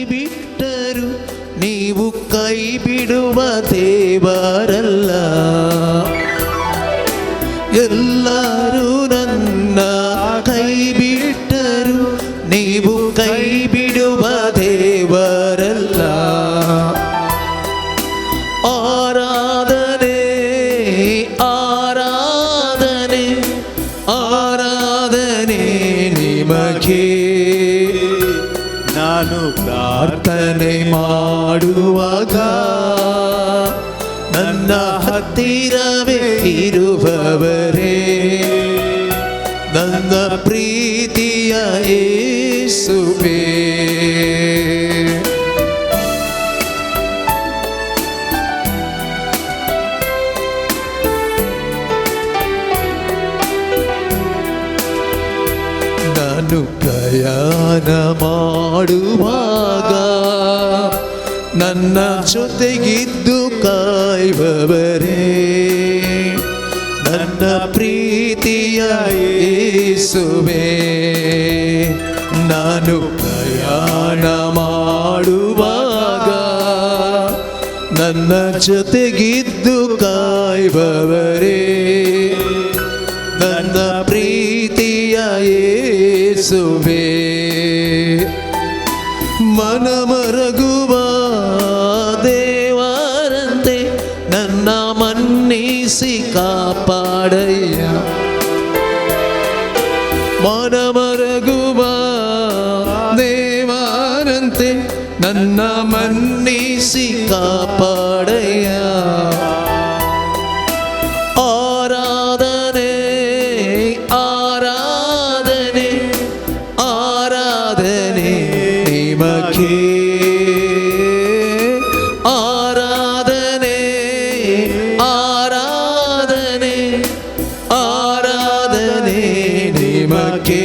ಬಿಟ್ಟರು ನೀವು ಕೈ ಬಿಡುವ ದೇವರಲ್ಲ. ಎಲ್ಲರೂ ನನ್ನ ಕೈ ಬಿಟ್ಟರು ನೀವು ಕೈ ಬಿಡುವ ದೇವರಲ್ಲ. ಆರಾಧನೆ ಆರಾಧನೆ ಆರಾಧನೆ ನಿಮಗೆ. ನಾನು ಪ್ರಾರ್ಥನೆ ಮಾಡುವಾಗ ನನ್ನ ಹತ್ತಿರವೇ ಇರುವವರೇ, ನನ್ನ ಪ್ರೀತಿಯ ಯೇಸುವೇ. ನಾನು ಪ್ರಯಾಣ ಮಾಡುವಾಗ ನನ್ನ ಜೊತೆಗಿದ್ದು ಕಾಯುವವರೇ, ನನ್ನ ಪ್ರೀತಿಯ ಯೇಸುವೇ. ನಾನು ಪ್ರಯಾಣ ಮಾಡುವಾಗ ನನ್ನ ಜೊತೆಗಿದ್ದು ಕಾಯುವವರೇ, ನನ್ನ ಪ್ರೀತಿಯ ಯೇಸುವೇ. ಮನಮರಗುವ ದೇವರಂತೆ ನನ್ನ ಮನ್ನಿಸಿ ಕಾಪಾಡಯ್ಯ. ಮನಮರಗುವ ದೇವರಂತೆ ನನ್ನ ಮನ್ನಿಸಿ ಕಾಪಾಡಯ್ಯ. ಆರಾಧನೆ ಆರಾಧನೆ ಆರಾಧನೆ ನಿಮಗೆ. ಆರಾಧನೆ ಆರಾಧನೆ ಆರಾಧನೆ ನಿಮಗೆ.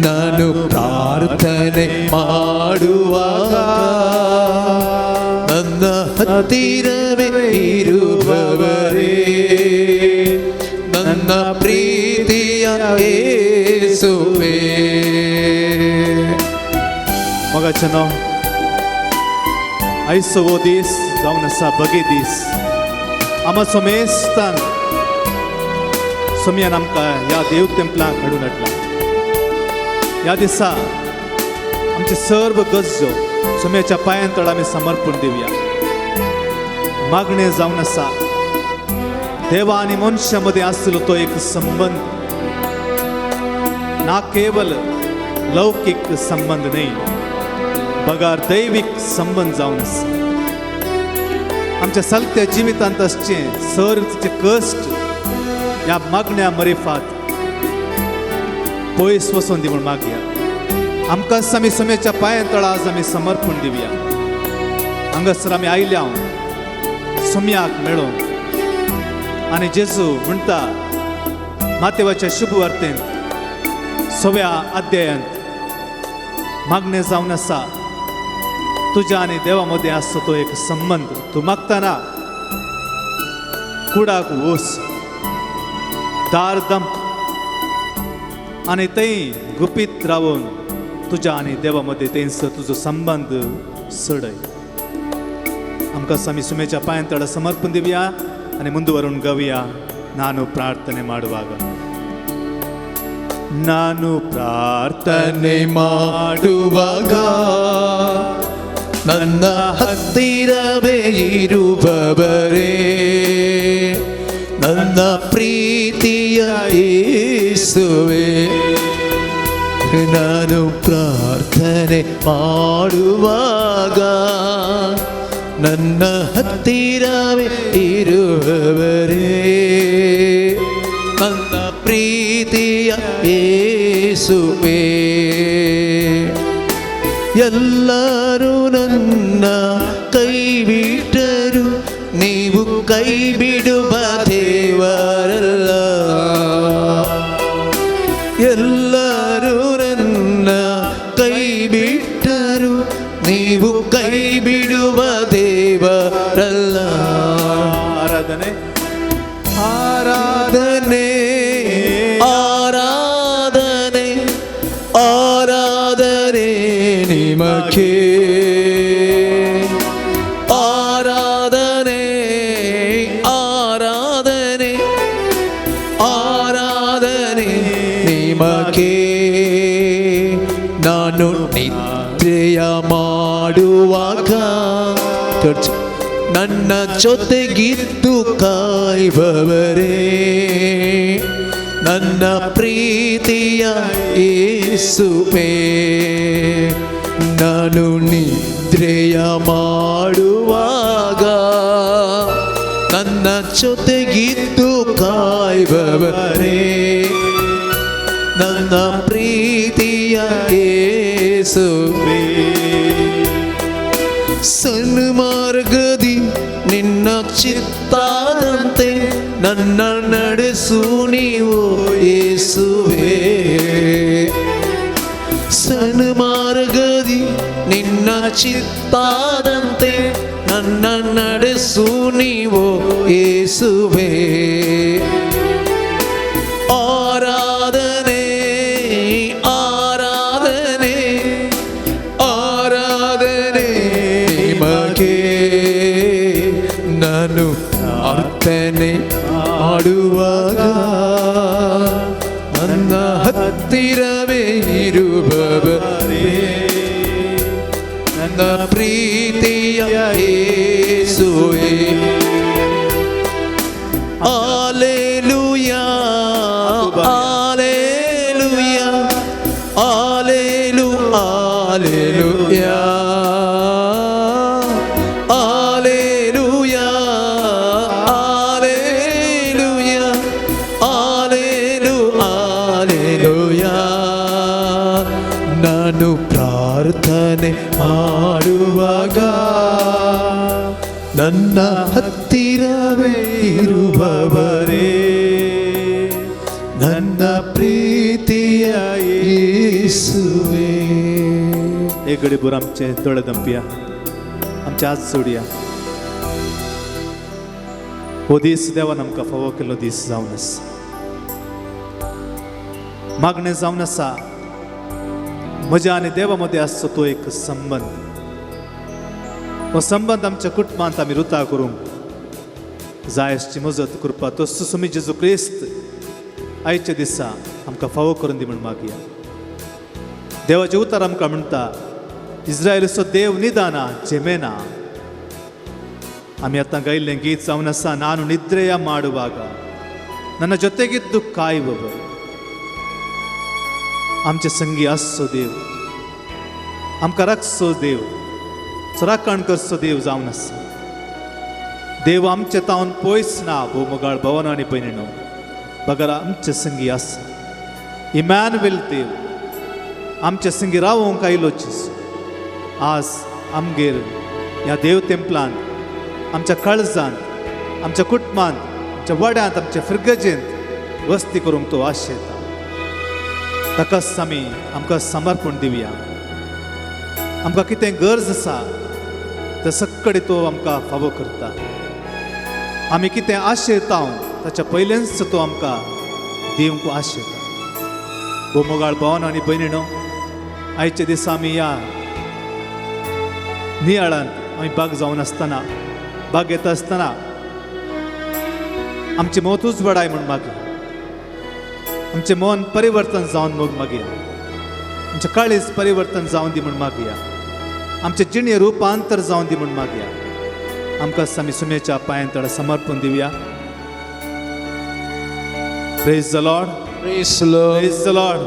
ನಾನು ಪ್ರಾರ್ಥನೆ ಮಾಡುವಾಗ ನನ್ನ ಹತ್ತಿರವೇ ಇರುವವರೇ, ನನ್ನ ಪ್ರೀತಿಯ ಯೇಸುವೇ. मोगाचेनो, आयचो हो दीस जावन आसा बगे दीस. आमा सोमेस्तान सोमयान आमकां ह्या देव तेंपलाक हाडून हाडला. ह्या दिसा आमचे सर्व गरजो सोम्याच्या पांयां तळ आमी समर्पण दिवया. मागणें जावन आसा, देवा आनी मनशा मदीं आसलो तो एक संबंद ना केवल लौकीक संबंद न्हय, बगार दैवीक संबंद जावन आसा. आमच्या चलत्या जिवितांत आसचें सर्व तिचे कश्ट ह्या मागण्या मरिफात पयस वचून दी म्हूण मागया. आमकां आमी सोम्याच्या पांयां तळा आज आमी समर्पण दिवया. हांगासर आमी आयल्या सोम्याक मेळोन आनी जेजू म्हणटा मातेवाच्या शुभ वार्तेंत सव्या अध्यायांत मागणें जावन आसा, तुज्या आनी देवा मदें आसता तो एक संबंद. तूं मागतना कुडाक वस, दार दंप आनी थंय गुपीत रावन तुज्या आनी देवा मदें थंयसर तुजो संबंद चडय. आमकां आमी सुमेच्या पांयां तळा समर्पण दिवया आनी ಮುಂದುವरून ಗವಿಯ. ನಾನು ಪ್ರಾರ್ಥನೆ ಮಾಡುವಾಗ ನಾನು ಪ್ರಾರ್ಥನೆ ಮಾಡುವಾಗ ನನ್ನ ಹತ್ತಿರವೇ ಇರುವವರೇ, ನನ್ನ ಪ್ರೀತಿಯ ಯೇಸುವೇ. ನಾನು ಪ್ರಾರ್ಥನೆ ಮಾಡುವಾಗ ನನ್ನ ಹತ್ತಿರವೇ ಇರುವವರೇ, ನನ್ನ ಪ್ರೀತಿಯ ಯೇಸುವೇ. ಎಲ್ಲರೂ ನನ್ನ ಕೈ ಬಿಟ್ಟರು ನೀವು ಕೈ ಬಿಡುವ ದೇವರಲ್ಲ. ಎಲ್ಲರೂ ನನ್ನ ಕೈ ಬಿಟ್ಟರು ನೀವು ಕೈ ಬಿಡುವ ದೇವರಲ್ಲ. ಆರಾಧನೆ ಆರಾಧನೆ ಆರಾಧನೆ ಆರಾಧನೆ ನಿಮಗೆ. ನಿಮಗೆ. ಆರಾಧನೆ ಆರಾಧನೆ ಆರಾಧನೆ ನಿಮಗೆ. ನಾನು ನಿದ್ರೆಯ ಮಾಡುವಾಗ ನನ್ನ ಜೊತೆಗಿದ್ದು ಕಾಯುವವರೇ, ನನ್ನ ಪ್ರೀತಿಯ ಯೇಸುವೇ. ನಾನು ನಿದ್ರೆಯ ಮಾಡುವಾಗ ನನ್ನ ಜೊತೆಗಿದ್ದು ಕಾಯುವವರೇ, ನನ್ನ ಪ್ರೀತಿಯ ಯೇಸುವೇ. ಸನ್ಮಾರ್ಗದಿ ನಿನ್ನ ಚಿತ್ತಾದಂತೆ ನನ್ನ ನಡೆಸು ನೀವು ಯೇಸುವೇ. ಸನ್ಮಾರ್ಗದಿ ನಿನ್ನ ಚಿತ್ತಾದಂತೆ ನನ್ನ ನಡೆಸು ನೀವು ಯೇಸುವೇ. ಆರಾಧನೆ ಆರಾಧನೆ ಆರಾಧನೆ ನಿಮಗೆ. ನಾನು ಪ್ರಾರ್ಥನೆ ಮಾಡುವಾಗ ನನ್ನ ಹತ್ತಿರವೇ ಇರುವವರೇ, ನನ್ನ ಪ್ರೀತಿಯ ಯೇಸುವೇ. ಆಲೇಲುಯಾ ಆಲೇಲುಯಾ ಆಲೇಲು ಆಲೇಲುಯಾ ಆಲೇಲುಯಾ ಆಲೇಲುಯಾ ಆಲೇಲು ಆಲೇಲುಯಾ. ನಾನು ಪ್ರಾರ್ಥನೆ ಮಾಡುವಾಗ ನನ್ನ ಹತ್ತಿರವೇ ಇರುವವರೇ, ನನ್ನ ಪ್ರೀತಿಯ ಯೇಸುವೇ. एक घडी भर आमचे दोळे दंपया, आमचे हात सोडया. हो दीस देवान आमकां फावो केल्लो दीस जावन आसा. मागणें जावन आसा म्हज्या आनी देवा मदें आसचो तो एक संबंद. हो संबंद आमच्या कुटुंबांत आमी रुता करूंक जाय आसची मजत करपा तो सुमी जेजू क्रिस्त आयच्या दिसा आमकां फावो करून दी म्हूण मागया. देवाचें उतर आमकां म्हणटा, इस्रायलचो देव निदाना झेमेना. आमी आतां गायिल्लें गीत जावन आसा, ನಾನು ನಿದ್ರೆಯ ಮಾಡುವಾಗ ನನ್ನ ಜೊತೆಗಿದ್ದು ಕಾಯುವವರು. आमचे संगी आसचो देव, आमकां राखचो देव, राखण करचो देव जावन आसा. देव आमचे तावन पयस ना, भोव मोगाळ भवन आनी भयणीनो, बगर आमचे संगी आसा. इमॅनुएल देव आमचे संगी रावोंक आयलो जेजू. आज आमगेर ह्या देव तेंपलांत, आमच्या काळजांत, आमच्या कुटुंबांत, आमच्या वाड्यांत, आमच्या फिर्गजेंत वस्ती करूंक तो आशेता. ताकाच आमी आमकां समर्पण दिवया. आमकां कितें गरज आसा ते सगळे तो आमकां फावो करता. आमी कितें आशेता ताच्या पयलेंच तो आमकां दिवंक आशेता. भोव मोगाळ भावन आनी भयणीनो, आयच्या दिसा आमी ह्या नियाळांत आमी भाग जावन आसतना, भाग घेता आसतना आमचें मतूच बडाय म्हूण मागया. आमचें मन परिवर्तन जावन मोग मागया. आमचें काळीज परिवर्तन जावन दी म्हूण मागया. आमचें जिणे रुपांतर जावन दी म्हूण मागया. आमकां आमी सुमेच्या पांयां तळा समर्पण दिवया. Praise the Lord. Praise the Lord. Praise the Lord.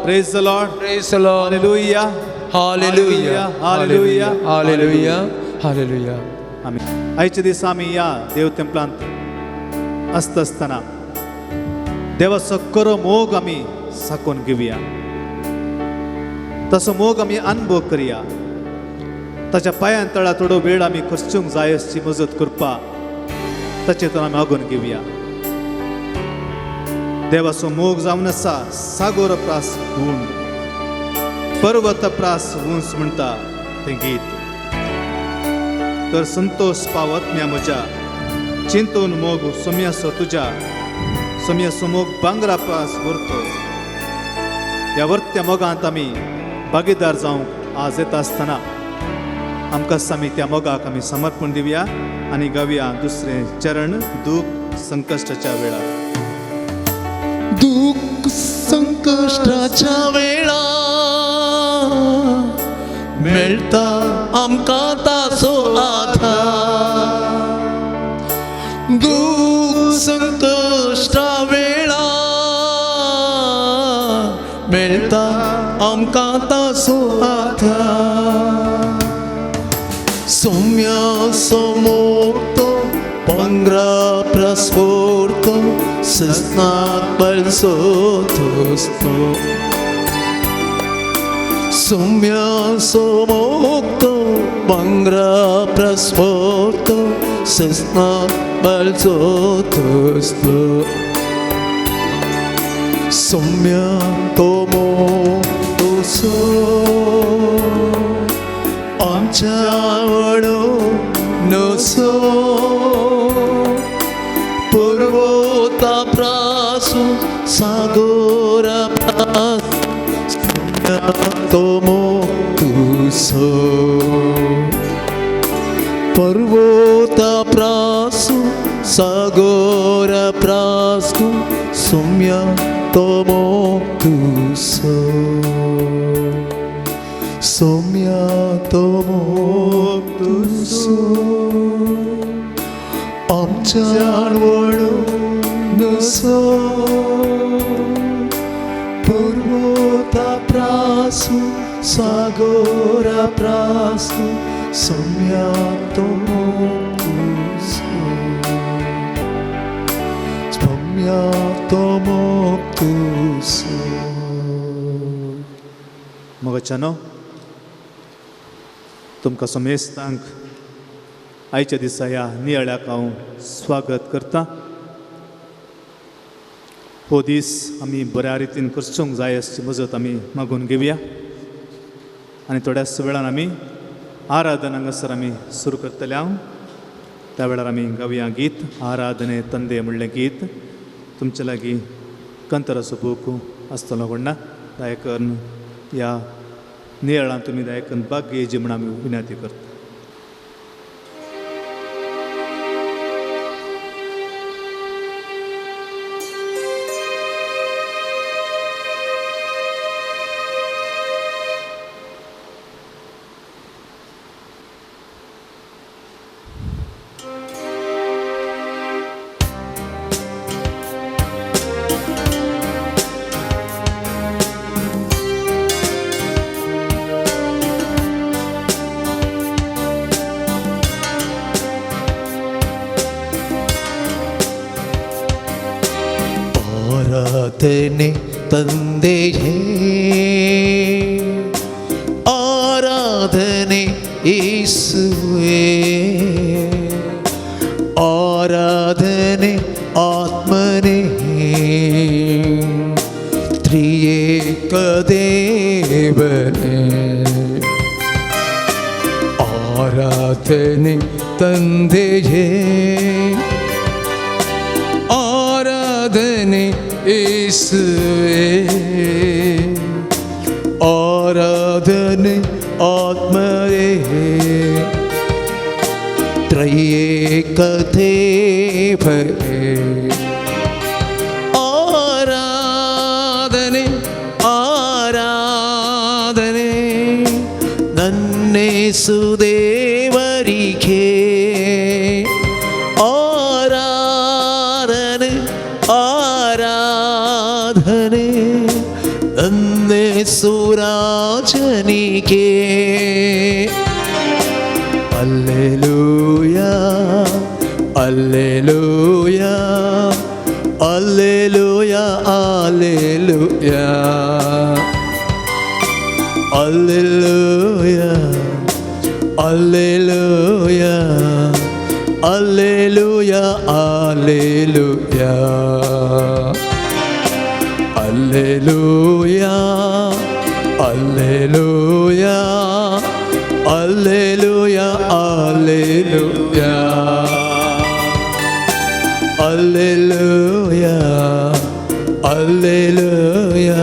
Praise the Lord. Praise the Lord. Hallelujah. Hallelujah. Hallelujah. Hallelujah. Hallelujah. आमी आयच्या दिसा आमी ह्या देव तेंपलांत आसता आसतना देवाचो खरो मोग आमी साकोवन घेवया. तसो मोग आमी अनुभव करया. ताच्या पांयां तळा थोडो वेळ आमी खर्चूंक जाय अशी मजत करपा ताचे तर आमी मागून घेवया. देवाचो मोग जावन आसा सागोर प्रास गूण, पर्वत प्रास उंच म्हणटा तें गीत. तर संतोष पावत म्या म्हज्या चिंतून मोग सोम्यासो तुज्या, सोम्यासो मोग भांगरा पास व्हरतो. ह्या वर्त्या मोगांत आमी भागीदार जावंक आज येता आसतना आमकां आमी त्या मोगाक आमी समर्पण दिवया आनी गावया दुसरें चरण दूख संकश्टाच्या वेळार. दुःख संकश्टाच्या वेळा मेळटा आमकां ताचो आधार. दुःख संकश्टा वेळा मेळटा आमकां ताचो आधार. सोम्या समोरतो पंगरा प्रस्फोर्तो सस्नाक बलसो दोस्तो. सोम्या समोरतो पंगरा प्रस्फोर्तो सस्नाक बलसो दोस्तो. सोम्या तोमो तुसो आमच्या वडो नसो पुरवता प्रासू सागोरा सोम्या तोमो तुसो पर्वता प्रासू सागोरा प्रासू सोम्या तोमो तुसो सोम्या तोमो तुसो आमच्या वडो नसो पुरवता प्रासू सागोरा प्रासू सोम्या तोमो तुसो सोम्या तोमो तुसो. मोगाच्यानो, तुमकां समेस्तांक आयच्या दिसा ह्या नियाळ्याक हांव स्वागत करता. हो दीस आमी बऱ्या रितीन करचूंक जाय अशी मजत आमी मागून घेवया आनी थोड्याच वेळान आमी आराधन हांगासर आमी सुरू करतले. हांव त्या वेळार आमी गावया गीत आराधने तंदे म्हणलें गीत. तुमचे लागीं कंतराचो बूक आसतलो कोण ना दया करून ह्या नियाळान तुमी दया करून भाग घेवची म्हूण आमी विनंती करता. ಆರಾಧನೆ ತಂದೆಯೇ ಆರಾಧನೆ ಯೇಸುವೇ ಆರಾಧನೆ ಆತ್ಮನೇ ತ್ರಿಯೇಕ ದೇವನೇ. ಆರಾಧನೆ ತಂದೆಯೇ ಆರಾಧನೆ ಯೇಸುವೇ ಆರಾಧನೆ ಆತ್ಮನೇ ತ್ರಿಯೇಕ ದೇವನೇ. ಆರಾಧನೆ ಆರಾಧನೆ ನನ್ನೇಸು ದೇವರಿಗೆ ಆರಾಧನೆ ಆರಾಧನೆ ನನ್ನೇಸು ರಾಜನಿಗೆ. Alleluia alleluia alleluia alleluia alleluia alleluia alleluia alleluia alleluia alleluia alleluia alleluia alleluia alleluia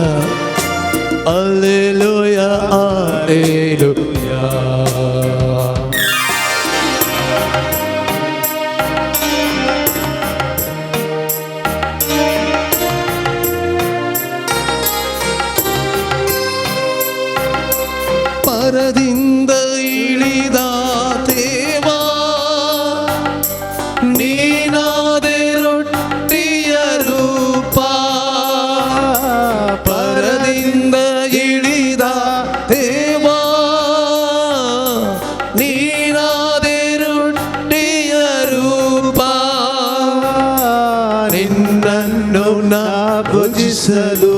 alleluia alleluia. ಪರದಿಂದ ಇಳಿದ ದೇವಾ, ನೀನಾದೆ ರೊಟ್ಟಿಯ ರೂಪ. ಪರದಿಂದ ಇಳಿದ ದೇವಾ, ನೀನಾದೆ ರೊಟ್ಟಿಯ ರೂಪ. ನಿನ್ನನ್ನು ನಾ ಭುಜಿಸಲು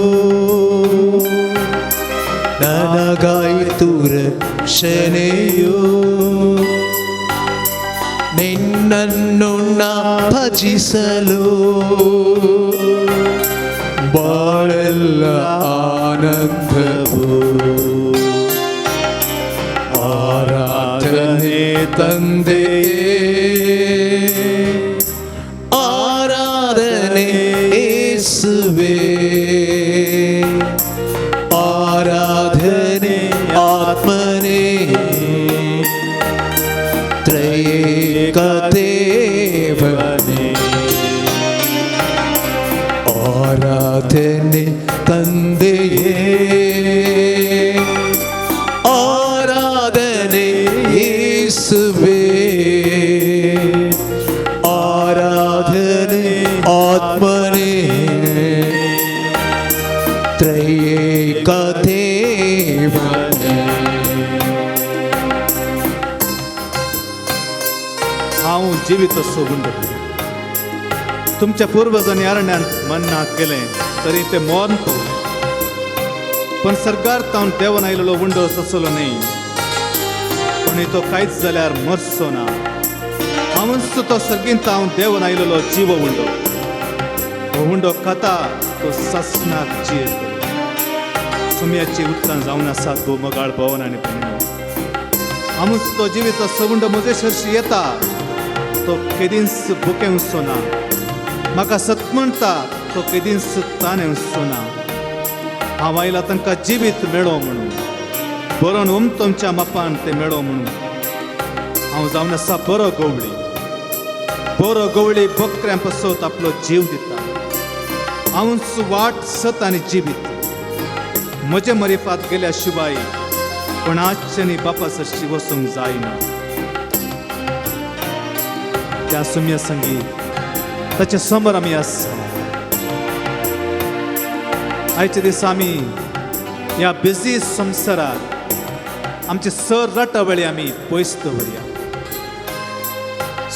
ನನಗಾಯಿತು ರಕ್ಷಣೆಯು. ನಿನ್ನನ್ನು ನಾ ಭಜಿಸಲು ಬಾಳೆಲ್ಲ ಆನಂದವು. ಆರಾಧನೆ ತಂದೆಯೇ, ಆರಾಧನೆ ಯೇಸುವೇ, ಆರಾಧನೆ ಆತ್ಮನೇ, ತ್ರಿಯೇಕ ದೇವನೇ. ಆರಾಧನೆ ತಂದೆಯೇ, ಆರಾಧನೆ ಯೇಸುವೇ, ಆರಾಧನೆ ಆತ್ಮನೇ, ತ್ರಿಯೇಕ ದೇವನೇ. हांव जिवीत असो उंडो. तुमच्या पुर्वजांनी अरण्यांत मन्ना केलें तरी ते मरण पावले. पण सरकार तावन देवान आयलेलो उंडो ससलो न्हय, पण तो कांयच जाल्यार मरचो ना. हांवूच तो सर्गींत हांव देवान आयलेलो जीव उंडो. हो उंडो खाता तो सासणाक जियेतलो. सुम्याची उतरां जावन आसात गो मगाळ भवन आनी भयणीनो. हांवूच तो जिवीत असो उंडो म्हजे सरशी येता तो केदींच भुकेवचो ना. म्हाका सत म्हणटा तो केदींच तानेवचो ना. हांव आयला तांकां जिवीत मेळो म्हणून, बरोवन उमतमच्या मापान ते मेळो म्हणून. हांव जावन आसा बरो गवळी. बरो गवळी बकऱ्यां पसत आपलो जीव दिता. हांवूच वाट, सत आनी जिवीत. म्हजे मरिफात गेल्या शिवाय कोणाच्यानी बापा सरशी वचूंक जायना. त्या सुम्या संगी ताचे समोर आमी आसा. आयच्या दिसा आमी ह्या बिजी संवसारात आमचे सर रटावळी आमी पयस दवरया.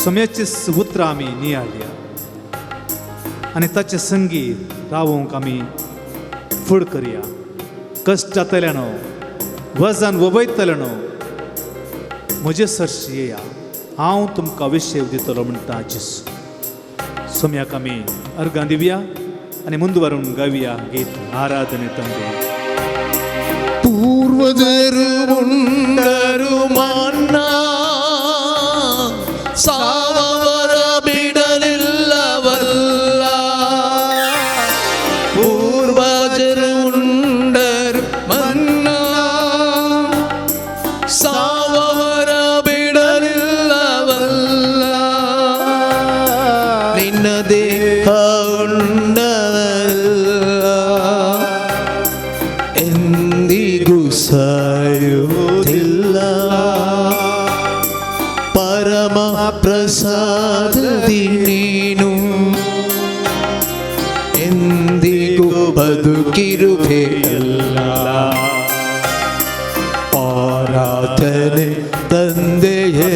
सोम्याची उतरां आमी नियाळया आनी ताचे संगी रावोंक आमी फुड करया. कश्ट जातले न्हू, वजन वबयतले न्हू, म्हजे सरशी येया, हांव तुमकां विशेव दितलो म्हणटा जेजू. सोम्याक आमी अर्गां दिवया आनी मुंदवरून गावया गीत आराधने ತಂದೆ. ಪೂರ್ವಜರು ಉಂಡರು ಮನ್ನಾ, ಸಾವವರ ಬಿಡಲಿಲ್ಲವಲ್ಲ. ಪೂರ್ವಜರು ಉಂಡರು ಮನ್ನಾ, ಸಾವವರ ಬಿಡಲಿಲ್ಲವಲ್ಲ. ನಿನ್ನ ದೇಹ ಉಂಡವಲ್ಲ ಎಂದಿಗೂ ಸಾಯುವುದಿಲ್ಲ. ಪರಮ ಪ್ರಸಾದದಿ ನೀನು ಎಂದಿಗೂ ಬದುಕಿರುವೆಯಲ್ಲ. ಆರಾಧನೆ ತಂದೆಯೇ,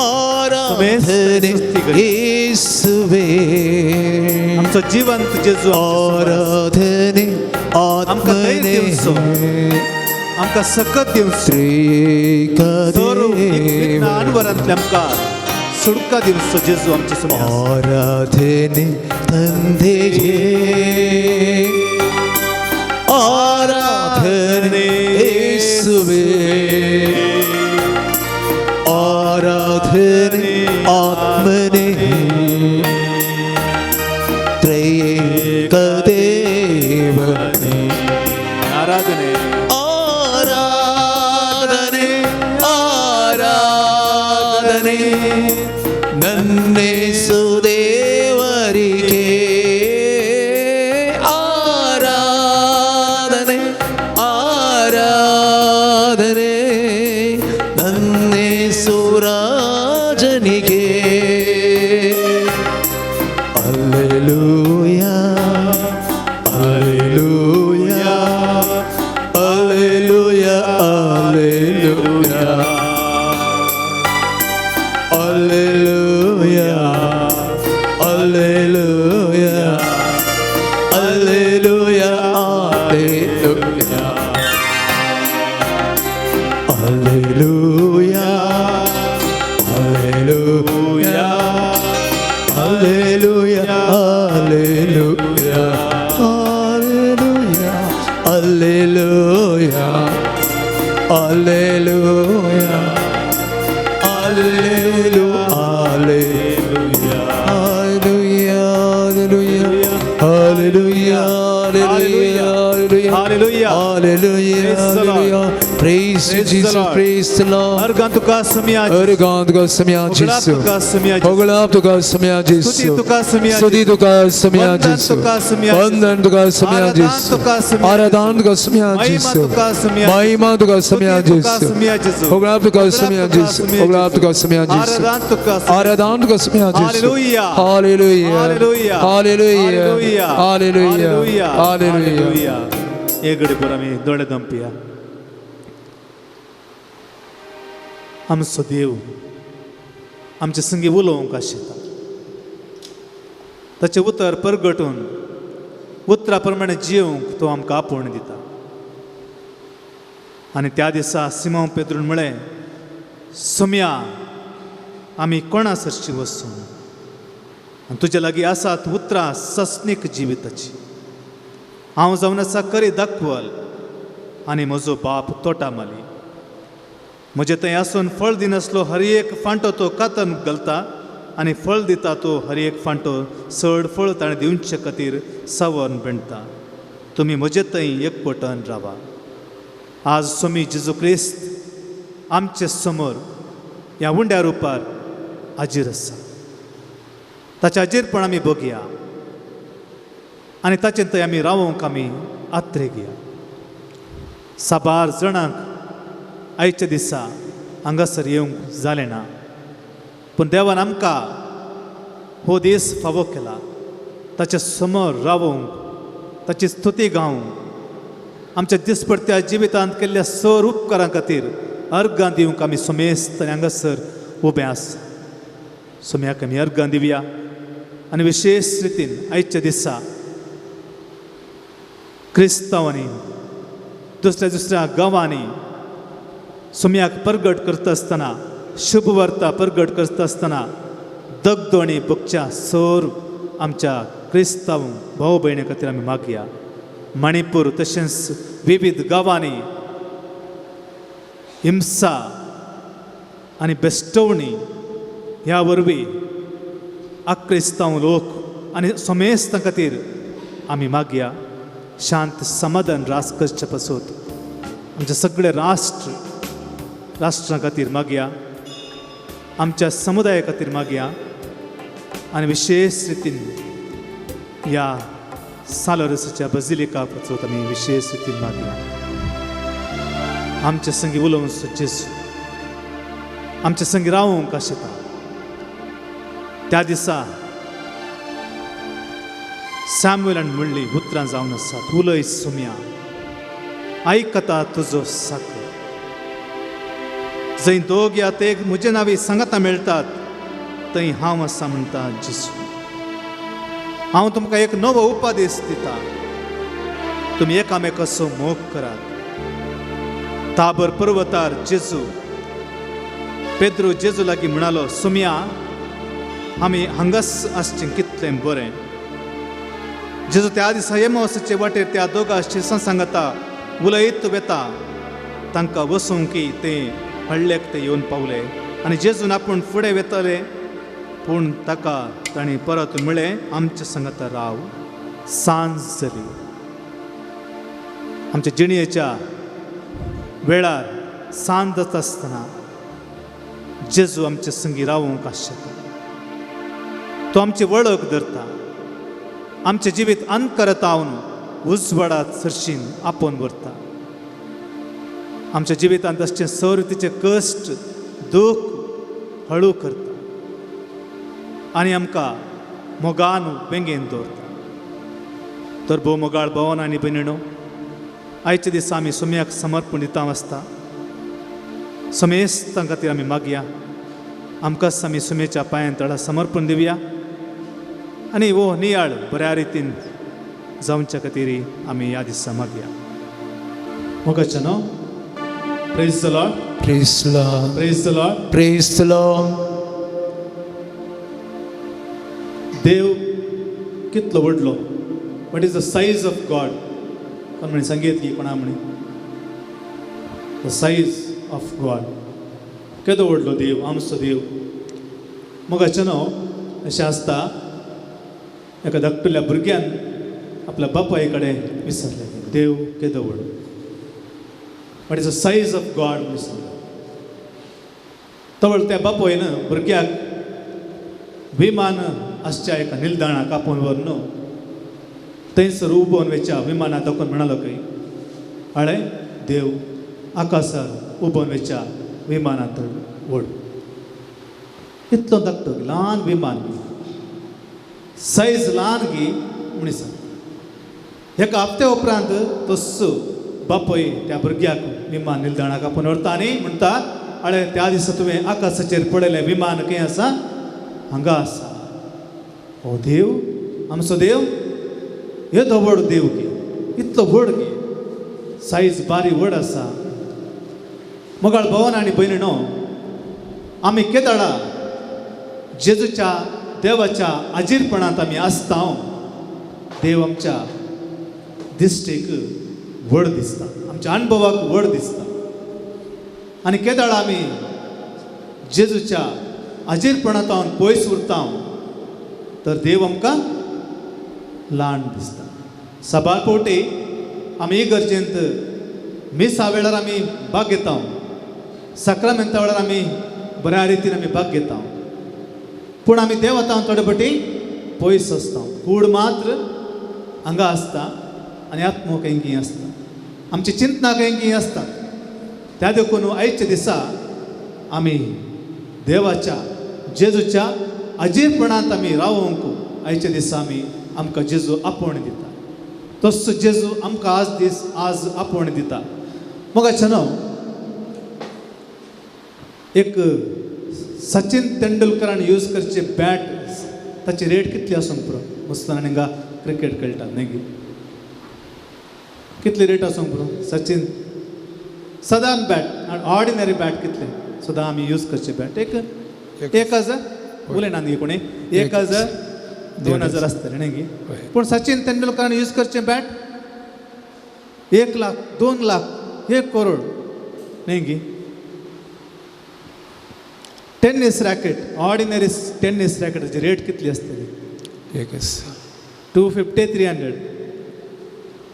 ಆರಾಧನೆ ಯೇಸುವೇ, आमचो जिवंत जेजू आमच्या समोर आसा. ಆರಾಧನೆ आमकां धैर्य ಆತ್ಮನೇ, दिवचो, आमकां सकत दिवचो, ತ್ರಿಯೇಕ सर ದೇವನೇ. अनवरांतले आमकां सुटका दिवचो जेजू आमच्या समोर आसा. ಆರಾಧನೆ ತಂದೆಯೇ, ಆರಾಧನೆ ಯೇಸುವೇ, ಆರಾಧನೆ ಆತ್ಮನೇ, ತ್ರಿಯೇಕ ದೇವನೇ. ಆರಾಧನೆ. ಆರಾಧನೆ, ಆರಾಧನೆ ನನ್ನೇಸು ದೇವರಿಗೆ. ಆರಾಧನೆ, ಆರಾಧನೆ. Alleluia, Alleluia, Alleluia, Alleluia, Alleluia, Alleluia, Alleluia, Hallelujah. Alleluia, Praise the Lord. Alleluia. Praise you, Praise the Jesus. Lord. Praise the Lord. अर्गां तुका समिया अर्गां तुका सम्या होगळाप जेसू. तुका समिया होगळाप तुका सम्या जेसू. स्तुती तुका सम्या स्तुती तुका सम्या वंदन जेसू. तुका सम्या वंदन तुका सम्या आराधन जेसू. तुका सम्या आराधन तुका सम्या महिमा जेसू. तुका सम्या महिमा तुका सम्या स्तुती तुका जेसू. सम्या जेसू. होगळाप तुका सम्या तुका जेसू. सम्या होगळाप तुका सम्या जेसू. आराधन तुका सम्या आराधन तुका सम्या जेसू. Hallelujah. Hallelujah. Hallelujah. Hallelujah. Hallelujah. Hallelujah. Hallelujah. Hallelujah. एक घडी भर आमी दोळे दमपिया. आमचो देव आमचे संगी उलोवंक आशिल्लो, ताचें उतर परगटून उतरा प्रमाणे जियोवंक तो आमकां आपोवण दिता. आनी त्या दिसा सिमांव पेद्रून म्हळें, सोम्या आमी कोणा सरशी वचूं आनी तुजे लागीं आसात उतरां सस्नीक जिविताची. हांव जावन आसा करी दाखवल आनी म्हजो बाप तोटा माली. म्हजे थंय आसून फळ दिनासलो हर एक फांटो तो कातन घालता आनी फळ दिता तो हर एक फांटो चड फळ ताणें दिवचे खातीर सवन बेणटा. तुमी म्हजे थंय एकपटन रावा. आज स्वामी जेजू क्रिस्त आमचे समोर ह्या उंड्या रुपार हाजीर आसा. ताचें हाजीरपण आमी बघया आनी ताचें थंय आमी रावोंक आमी आत्रे घेया. साबार जाणांक आयच्या दिसा हांगासर येवंक जालें ना, पूण देवान आमकां हो दीस फावो केला ताच्या समोर रावोवंक, ताची स्तुती गावंक, आमच्या दिसपडत्या जिवितांत केल्ल्या सर उपकारां खातीर अर्गां दिवंक आमी समेस्त आनी हांगासर उबे आसा. सोम्याक आमी अर्गां दिवया आनी विशेश रितीन आयच्या दिसा क्रिस्तांवांनी दुसऱ्या दुसऱ्या गांवांनी सोम्याक परगट करता आसतना, शुभवार्ता परगट करता आसतना दगदो आनी भोगच्या सर आमच्या क्रिस्तांव भाव भयणी खातीर आमी मागया. मणिपूर तशेंच विविध गांवांनी हिंसा आनी बेश्टवणी ह्या वरवीं आक्रिस्तांव लोक आनी समेस्तां खातीर आमी मागया. शांत समाधान रास करचे पासत आमचे सगळे राष्ट्र राष्ट्रां खातीर मागया, आमच्या समुदाया खातीर मागया आनी विशेश रितीन ह्या सालोरसाच्या बजिलिका पासत आमी विशेश रितीन मागया. आमचे संगी उलोवंक जेजू आमचे संगी रावूंक आशिता. त्या दिसा सॅम्युलान म्हणली उतरां जावन आसात, उलय सुम्या, आयकता तुजो साकर. जंय दोग या ते म्हजे नांवी सांगातां मेळटात थंय हांव आसा म्हणटा जेजू. हांव तुमकां एक नवो उपदेश दिता, तुमी एकामेकाचो मोग करात. ताबर पर्वतार जेजू पेद्रू जेजू लागीं म्हणालो, सुम्या आमी हांगाच आसचें कितलें बरें. जेजू त्या दिसा एमोसाचे वाटेर त्या दोगां शिसां सांगता उलयत वेता, तांकां वसूंक ते हळ्ळेक ते येवन पावले आनी जेजून आपूण फुडें वेताले, पूण ताका तांणी परत म्हळें, आमच्या सांगता राव, सांज जाली. आमच्या जिणेच्या वेळार सांज जाता आसतना जेजू आमच्या संगी रावूंक आशिल्लो. तो आमची वळख धरता, आमचें जिवीत अंतकरतावन उजवाडात सरशीन आपोवन व्हरता. आमच्या जिवितांत आसचें सर तिचें कश्ट दूख हळू करता आनी आमकां मोगान वेंगेन दवरता. तर भोव मोगाळ भोवन आनी भयणीनो, आयच्या दिसा आमी सोम्याक समर्पण दिता आसता. समेस्तां खातीर आमी मागया, आमकांच आमी सोम्याच्या पांयान तळा समर्पण दिवया आनी हो नियाळ बऱ्या रितीन जावच्या खातीर आमी ह्या दिसा मागया. मोगाच्या न्हू. Praise the Lord. Praise the Lord. Praise the Lord. Praise the Lord. देव कितलो व्हडलो. What is the size of God. कोण म्हणी संगीत गी कोणा म्हणी the size of God केदो व्हडलो देव आमचो देव. मोगाचें न्हू अशें आसता एका धाकटुल्या भुरग्यान आपल्या बापाय कडेन विचारलें देव केदो व्हड, what is the size of God विचारलें. तवळ त्या बापायन भुरग्याक विमान आसच्या एका निलदाणाक आपोवन व्हरून थंयसर उबोवन वेच्या विमानात दाखोवन म्हणालो खंय हाळे देव आकाशार उबोवन वेच्या विमानांत व्हड. इतलो धाकटो ल्हान विमान सायज ल्हान गी म्हणी सांग. एका हप्त्या उपरांत तस्सो बापूय त्या भुरग्याक विमान निलदाणाक आपोवन व्हरता आनी म्हणटा आळे त्या दिसा तुवें आकाशाचेर पळयलें विमान खंय आसा, हांगा आसा. हो देव आमचो देव येदो व्हड देव गी, इतलो व्हड गी, सायज बारी व्हड आसा. मोगाळ भवन आनी भयणीनो आमी केदाळा जेजूच्या देवाच्या आजीरपणांत आमी आसता, देव आमच्या दिश्टीक व्हड दिसता, आमच्या अणभवाक व्हड दिसता. आनी केदाळा आमी जेजूच्या आजीरपणांत पयस उरता तर देव आमकां ल्हान दिसता. साबार फावटी आमी इगर्जेंत मिसा वेळार आमी भाग घेता, साक्रामेंता वेळार आमी बऱ्या रितीन आमी भाग घेता, पूण आमी देवता थोडे फावटी पयस आसता. कूड मात्र हांगा आसता आनी आत्मो खंय आसता, आमची चिंतना खंय आसता. त्या देखून आयच्या दिसा आमी देवाच्या जेजूच्या अजीरपणांत आमी रावोंक आयच्या दिसा आमी आमकां जेजू आपोवणें दिता. तसो जेजू आमकां आज दीस आज आपोवणें दिता. मोगाचें न्हू एक सचिन तेंडुलकरान यूज करचे बॅट ताची रेट कितली आसूंक पुरो, मुसलमान हिंगा क्रिकेट खेळटात न्ही गी, कितली रेट आसूंक पुरो सचिन सदान बॅट ऑर्डिनरी बॅट कितले सदां आमी यूज करचे बॅट एक 1000 उलयना न्ही कोणी 1000 2000 आसतलें न्ही गी. पूण सचिन तेंडुलकरान यूज करचे बॅट 1 लाख 2 लाख 1 करोड न्ही गी. टेनिस रॅकेट ऑर्डिनरी टेनिस रॅकेटाची रेट कितली आसतली 250 300.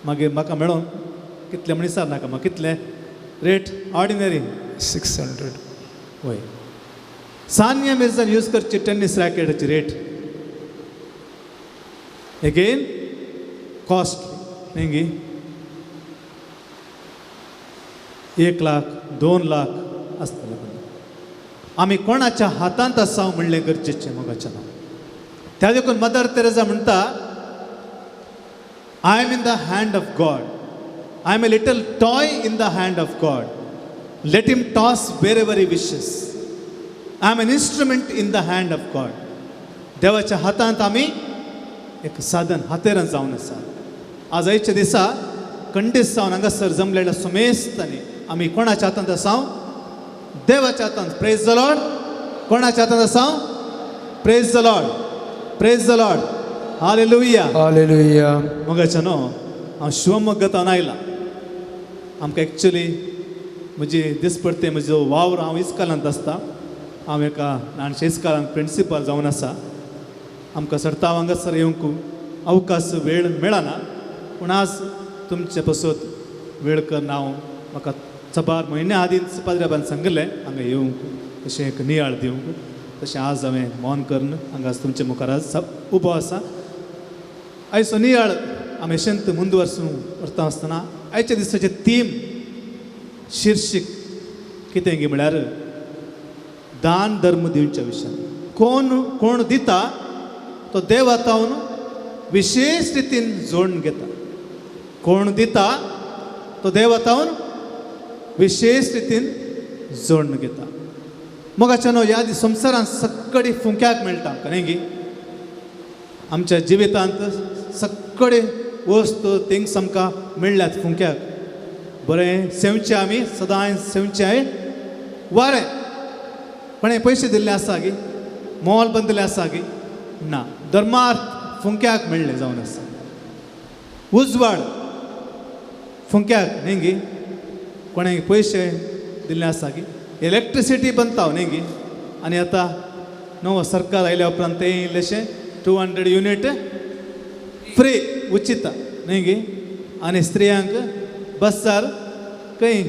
मागीर म्हाका मेळोन कितले म्हण विचार नाका म्हाका कितले रेट ऑर्डिनरी 600. वय. सानिया मिर्झान यूज करची टेनिस रॅकेटाची रेट एगेन कॉस्टली न्ही गी, 1 लाख 2 लाख आसतले. आमी कोणाच्या हातांत आसा म्हणलें गरजेचें मोगाचें नांव. त्या देखून मदर तेरेजा म्हणटा I am in the hand of God, I am a little toy in the hand of God, let him toss wherever he wishes, I am an instrument in the hand of God. देवाच्या हातांत आमी एक साधन हातेरान जावन आसा. आज आयच्या दिसा कंडीस जावन हांगासर जमलेल्या सुमेस्तांनी आमी कोणाच्या हातांत आसा? देवाच्या हातांत. Praise the Lord. कोणाच्या हातांत आसा? Praise the Lord, praise the Lord, hallelujah, hallelujah. मोगाचें न्हू हांव शिवमोग्गांत आयला. आमकां एक्चुली म्हजी दिसपडटे म्हजो वावर हांव इस्कालांत आसता. हांव एका ल्हानशे इस्कालांत प्रिंसिपल जावन आसा. आमकां सरतांव हांगासर येवंक अवकाश वेळ मेळना, पूण आज तुमचे पसत वेळ करून हांव म्हाका सबार म्हयन्या आदींच पाद्र्याबान सांगिल्लें हांगा येवंक, तशें एक नियाळ दिवंक, तशें आज हांवें मौन करून हांगा तुमचे मुखार आज उबो आसा. आयचो नियाळ आमी अशेंत मुंदवर्सून व्हरता आसतना आयच्या दिसाचें थीम शीर्षीक कितें गी म्हळ्यार दान धर्म दिवच्या विशयान. कोण कोण दिता तो देवातावन विशेष रितीन जोडून घेता. कोण दिता तो देवातावन विशेष रितीन जोडून घेता. मोगाच्या न्हू ह्या संवसारांत सगळी फुंक्याक मेळटा आमकां न्ही गी. आमच्या जिवितांत सगळे वस्तू थिंग्स आमकां मेळ्ळ्यात फुंक्याक. बरें सेवचें आमी सदांय सेवचें वारें, पण हे पयशे दिल्ले आसा गी, मोल बंदिल्लें आसा गी ना, धर्मार्थ फुंक्याक मेळ्ळें जावन आसा. उजवाड फुंक्याक न्ही गी, कोणाक पयशे दिल्ले आसा की इलेक्ट्रिसिटी बंद न्ही गी. आनी आतां नवो सरकार आयल्या उपरांत तें इल्लेशें 200 युनीट फ्री उचित न्ही गी. आनी स्त्रियांक बसार खंय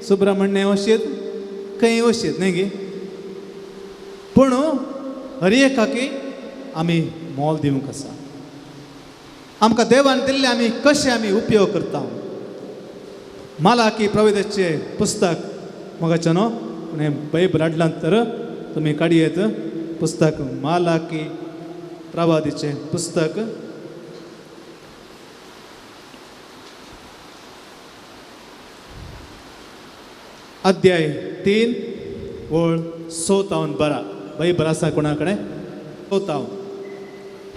सुब्रमण्य वशीत खंय वशीत न्ही गी. पूण हर एकाकी आमी मोल दिवंक आसा. आमकां देवान दिल्ले आमी कशें आमी उपयोग करता. मालाकी प्रवेदाचें पुस्तक म्हाका न्हू हें बायबल हाडलां तर तुमी काडयेत पुस्तक मालाकी प्रवादीचें पुस्तक अध्याय 3 ओळ 6 तावन 12. बायबल आसा कोणा कडेन? 6 तावन.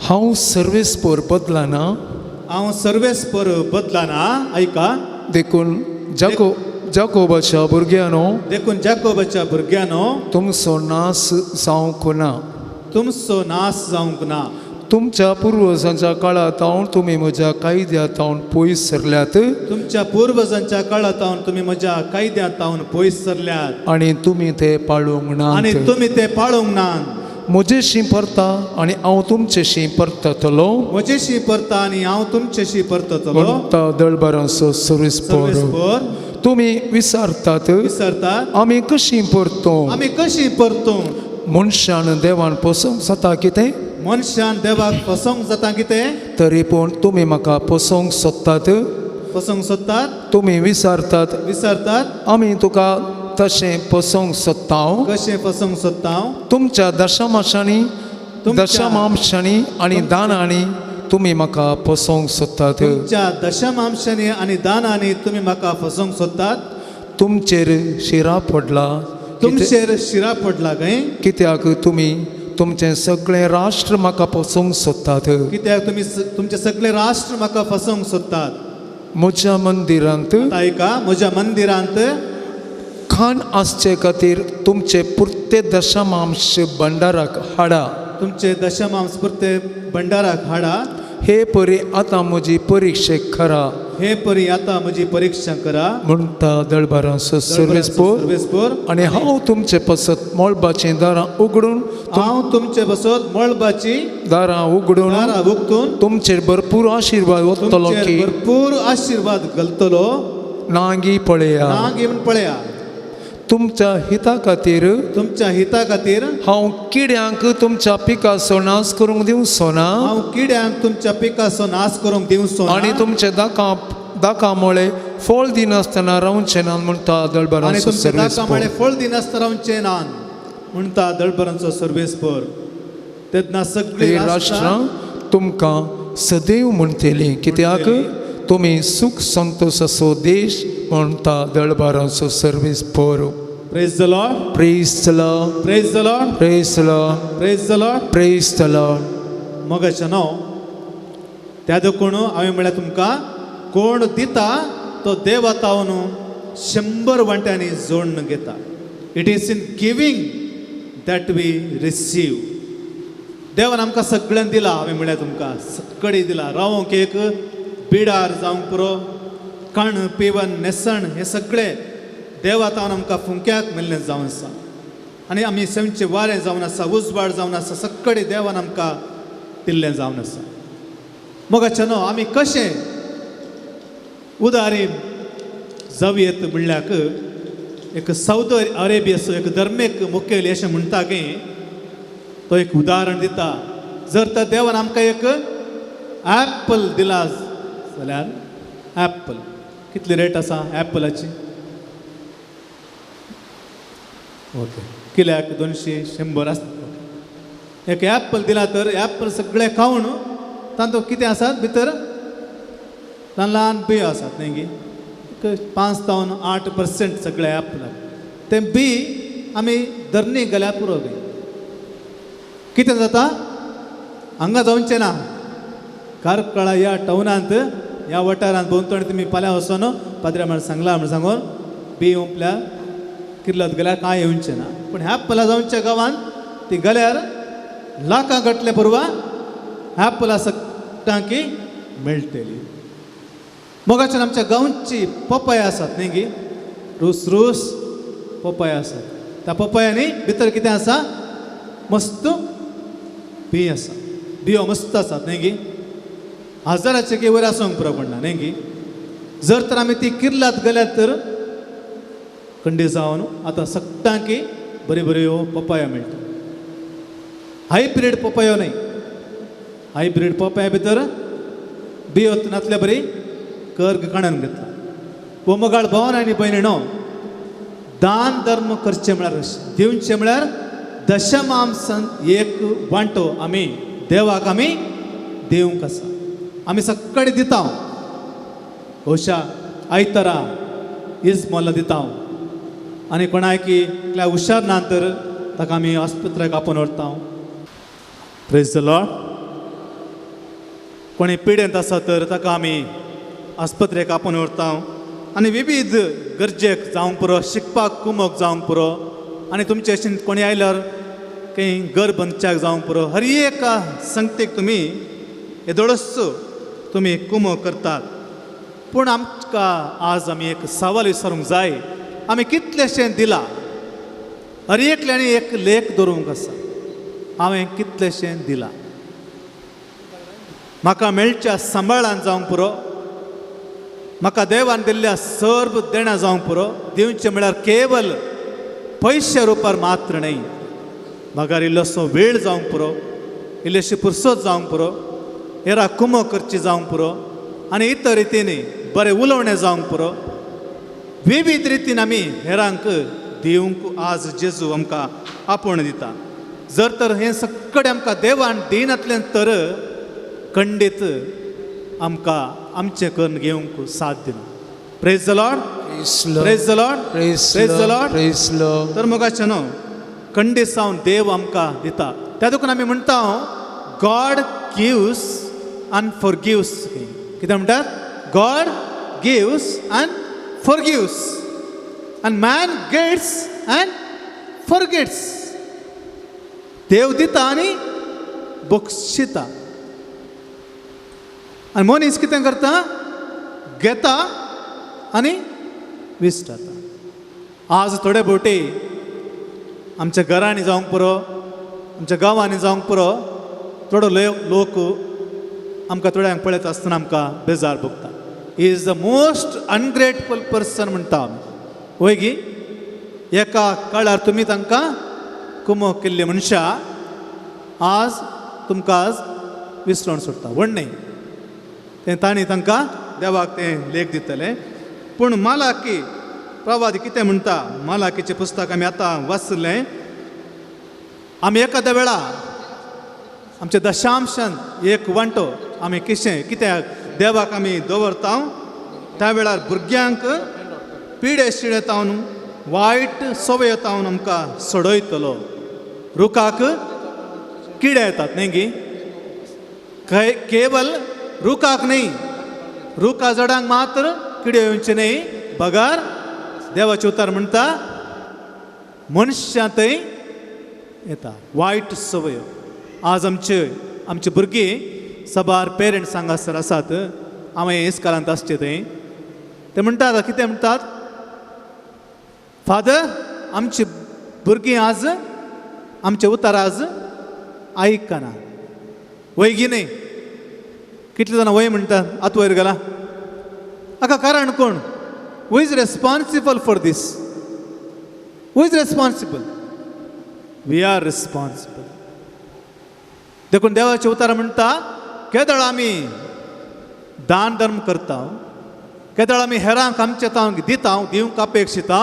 हांव सर्वेस्पोर बदलाना, हांव सर्वेस्पोर बदलाना. आयका, देखून जाकोबाच्या भुरग्यांनो, देखून जाकोबाच्या भुरग्यांनो, तुमचो नाश जावंक ना, तुमचो नाश जावंक ना. तुमच्या पुर्वजांच्या काळांत हांव तुमी म्हज्या कायद्यांत हांव पयस सरल्यात, तुमच्या पुर्वजांच्या काळांत हांव तुमी म्हज्या कायद्यांत हांव पयस सरल्यात, आनी तुमी ते पाळूंक ना, आनी तुमी ते पाळूंक ना. म्हजेशी परता आनी हांव तुमचेशी परततलो, म्हजेशी परता आनी हांव तुमचेशी परततलो. म्हणटा दळबरांचो सर्वेस्पोर. तुमी विसरतात, विसरतात, आमी कशी परतो, आमी कशी परतो. मनशान देवान पोसोवंक जाता कितें, मनशान देवाक फसोवंक जाता कितें, तरी पूण तुमी म्हाका पोसोवंक सोदतात, फसोवंक सोदतात. तुमी विसरतात, विसरतात, आमी तुका तशें पोसोवंक सोदता, कशें फसोवंक सोदता. तुमच्या दशमांशांनी, दशमांशांनी आनी दानांनी तुमी म्हाका पोसोवंक सोदतात, तुमच्या दशमांशांनी आनी दानांनी तुमी म्हाका फसोवंक सोदतात. तुमचेर शिरा पडला, तुमचेर शिरा पडला काय, कित्याक तुमी तुमचें सगळें राष्ट्र म्हाका फसोवंक सोदतात, कित्याक तुमी तुमचें सगळें राष्ट्र म्हाका फसोवंक सोदतात. म्हज्या मंदिरांत, आयका, म्हज्या मंदिरांत खाण आसचे खातीर तुमचे पुरते दशमांश भंडाराक हाडा, तुमचे दशमांश पुरते भंडाराक हाडा. हे परी आतां म्हजी परिक्षा करा, हे परी आतां म्हजी परिक्षा करा. म्हणटा दळबरांचो सर्वेस्पोर. सर्वेस्पोर. आनी हांव तुमचे पासत मळबाचीं दारां उगडून, हांव तुमचे पासत मळबाची दारां उगडून, दारां उगतून तुमचेर भरपूर आशिर्वाद वतलो की भरपूर आशिर्वाद घालतलो. नांगी पळया, नांगी म्हण पळया. तुमच्या हिता खातीर, तुमच्या हिता खातीर हांव किड्यांक तुमच्या पिकाचो नाश करूंक दिवचो ना, हांव किड्यांक तुमच्या पिकाचो नाश करूंक दिवचो ना, आनी तुमचे दाका मुळे फळ दिनासतना रावचें ना. म्हणटा दळबरांचो सर्वेस्पोर. फळ दिनासतना रावचें ना म्हणटा दळबरांचो सर्वेस्पोर. तेन्ना सगळीं राष्ट्रां तुमकां सदैव म्हणटलीं, कित्याक तुमी सुख संतोषाचो देश. म्हणटा दळबरांचो सर्वेस्पोर. Praise the Lord. Praise the Lord. Praise the Lord. Praise the Lord. Praise the Lord. Praise the Lord. मगाचें नांव त्या देखून हांवें म्हळ्यार तुमकां कोण दिता तो देवा तावन 100 वांट्यांनी जोडून घेता. It is in giving that we receive. देवान आमकां सगळ्यांक दिला. हांवें म्हळ्यार तुमकां सगळें दिला. रावंक एक बिडार जावंक पुरो, खाण पिवन न्हेसण हें सगळें देवा तावन आमकां फुंक्याक मेल्लें जावन आसा. आनी आमी सैमचें वारें जावन आसा, उजवाड जावन आसा, सगळें देवान आमकां दिल्लें जावन आसा. मोगाचे न्हू आमी कशें उदारी जावयेत म्हणल्याक एक सावदी अरेबियाचो एक धर्मीक मुखेली अशें म्हणटा की तो एक उदाहरण दिता. जर तर देवान आमकां एक एप्पल दिला जाल्यार एप्पल कितली रेट आसा एप्पलाची? ओके, किल्याक 200 100 आसता. एक एप्पल दिला तर एप्पल सगळें खावन तांतूत कितें आसात भितर ल्हान ल्हान बियो आसात न्ही गी, 5 ते 8% सगळे एप्पलाक तें बी आमी धरणी गेल्यार पुरो. कितें जाता हांगा जावचें ना. कार्कळा ह्या टावनांत ह्या वाठारांत भोंवतणी तुमी फाल्यां वचोन पाद्र्या म्हण सांगलां म्हण सांगून बी हुंपल्यार किर्लत गेल्यार कांय येवचें ना. पूण ह्या पला जावच्या गांवांत ती गेल्यार लाखां घातले पुरवा ह्या पला सगटांकी मेळटली. मोगाच्यान आमच्या गांवची पपया आसात न्ही गी, रूस रूस पपया आसात. त्या पपयांनी भितर कितें आसा? मस्त बी आसा, बियो मस्त आसात न्ही गी. हजाराचे की वयर आसूंक पुरो पडना न्ही गी. जर तर आमी ती किर्लात गेल्यार तर खंडी जावन आतां सगळ्यांकी बऱ्यो बऱ्यो पपायो मेळटा. हायब्रीड पपायो न्हय, हायब्रीड पपाया भितर बियो नातल्या बरी कर्ग काणून घेतला. वो मोगाळ भवन आनी भयणीनो, दान धर्म करचें म्हळ्यार दिवचें म्हळ्यार दशमांसन एक वांटो आमी देवाक आमी दिवंक आसा. आमी सगळे दिता, बहुशा आयतारा इजमोला दिता आनी कोणायकी एकल्या हुशार ना तर ताका आमी आस्पत्र्याक आपोवन व्हरता. Praise the Lord. कोणी पिडेंत आसा तर ताका आमी आस्पत्रेक आपोवन व्हरता आनी विविध गरजेक जावंक पुरो, शिकपाक कुमक जावंक पुरो, आनी तुमचे अशें कोणी आयल्यार खंय घर बांदच्याक जावंक पुरो. हर एका संगतीक तुमी येदोळच तुमी कुमक करतात. पूण आमकां आज आमी एक सवाल विचारूंक जाय, आमी कितलेशें दिलां? हर एकल्यानी एक लेख दवरूंक आसा, हांवें कितलेशें दिलां? म्हाका मेळच्या सांबाळान जावंक पुरो, म्हाका देवान दिल्ल्या सर्व देणां जावंक पुरो. दिवचें म्हळ्यार केवल पयशे रुपार मात्र न्हय, मागार इल्लोसो वेळ जावंक पुरो, इल्लेशी पुरसत जावंक पुरो, हेरा कुमो करची जावंक पुरो, आनी इतर रितीन बरें उलोवणें जावंक पुरो. विविध रितीन आमी हेरांक दिवंक आज जेजू आमकां आपोवणें दिता. जर तर हें सगळें आमकां देवान दिनातलें तर खंडीत आमकां आमचें करून घेवंक साथ दिना. Praise the Lord. Praise the Lord. Praise praise the Lord. Praise Lord. तर मोगाचें न्हू, खंडीत सावन देव आमकां दिता. त्या देखून आमी म्हणटा, गॉड गिव्स आनी फॉरगिव्स. कितें म्हणटात? God gives and forgives and man gets and forgets. देव दिता आनी बक्षिता, आनी मनीस कितें करता? घेता आनी विसरता. आज थोडे भोवटी आमच्या घरांनी जावंक पुरो, आमच्या गांवांनी जावंक पुरो, थोडो लोक आमकां थोड्यांक पळयता आसतना आमकां बेजार भोगता. Is the most ungrateful person म्हणटा आमी, वय गी? एका काळार तुमी तांकां कुमक केल्ली मनशां आज तुमकां आज विसरोन सोडटा. व्हड न्हय तें, तांणी तांकां देवाक तें लेख दितलें. पूण मालाकी प्रवादी कितें म्हणटा? मालाकीचें पुस्तक आमी आतां वाचलें. आमी एखाद्या वेळा आमच्या दशांशान एक वांटो आमी किशें कित्याक देवाक आमी दवरता, त्या वेळार भुरग्यांक पिडे शिडे तावन वायट संवय तावन आमकां सोडयतलो. रुखाक किडे येतात न्ही गी, केवल रुखाक न्ही, रुखा झाडांक मात्र किडे येवचे न्ही, बगार देवाचें उतर म्हणटा मनशां थंय येता वायट संवय. आज आमचे आमचे भुरगीं सबार पेरंट्स हांगासर आसात, हांवें इस्कालांत आसचे थंय ते म्हणटात, कितें म्हणटात? फादर, आमची भुरगीं आज आमचे उतर आज आयकना. वय गी न्ही? कितले जाणां वय म्हणटात? आतां वयर गेला हाका कारण कोण? Who is responsible for this? Who is responsible? We are responsible. देखून देवाचें उतर म्हणटा, केदळ आमी दान धर्म करता, केदळ आमी हेरांक आमचे तांक दिता, दिवंक अपेक्षिता,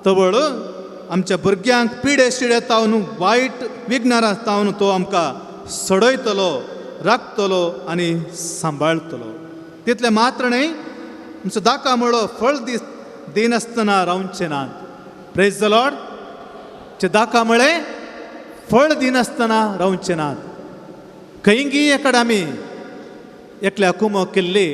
तवळ आमच्या भुरग्यांक पिडे शिडे तावन वायट विघ्नार तावन तो आमकां सोडयतलो, राखतलो आनी सांबाळतलो. तितलें मात्र न्हय, आमचो दाका म्हळो फळ दिनासतना रावचें नात. Praise the Lord. दाका म्हळें फळ दिनासतना रावचें नात. खंयगी एकडे आमी एकल्या कुमक केल्ली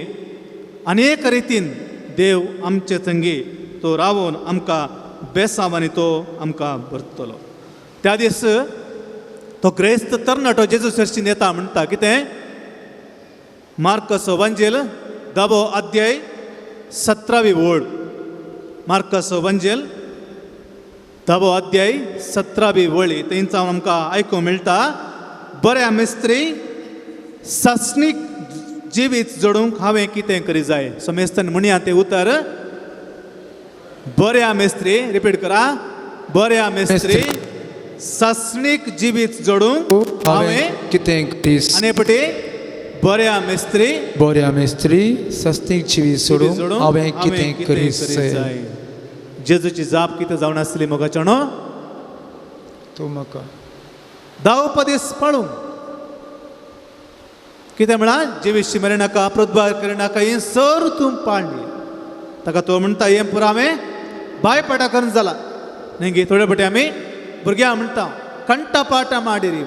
अनेक रितीन देव आमचे थंगी तो रावोन आमकां बेसांव आनी तो आमकां भरतलो. त्या दीस तो ग्रेस्त तरणाटो जेजू सरशीन येता, म्हणटा कितें? मार्कस वांजेल धावो अध्याय 17वी ओळ. मार्काचो वंजेल धावो अध्याय 17वी वळी थंयचा आमकां आयकूंक मेळटा, बऱ्या मिस्त्री सासणीक जिवीत जोडूंक हांवें कितें करी जाय. समेस्तान म्हणया तें उतर, बऱ्या मिस्त्री, रिपीट करा, बऱ्या मिस्त्री सासणीक जिवीत जोडूंक हांवें कितें करी. आनी पटी बऱ्या मिस्त्री बऱ्या मिस्त्री सस्तीक जिवीत सोडूंक हांवें कितें करी जाय. जेजूची जाप कितें जावन आसली मोगाच्यानो? तूं म्हाका धांवपा दीस पाळूंक. कितें म्हळां? जिवीशी मरिनाका, प्रद्भार करिनाका, हें सर तूं पाळली. ताका तो म्हणटा हें पुरो हांवें बायपाटा करून जाला. न्ही गे, थोडे पटी आमी भुरग्यां म्हणटा कंठापाठ माडिरी,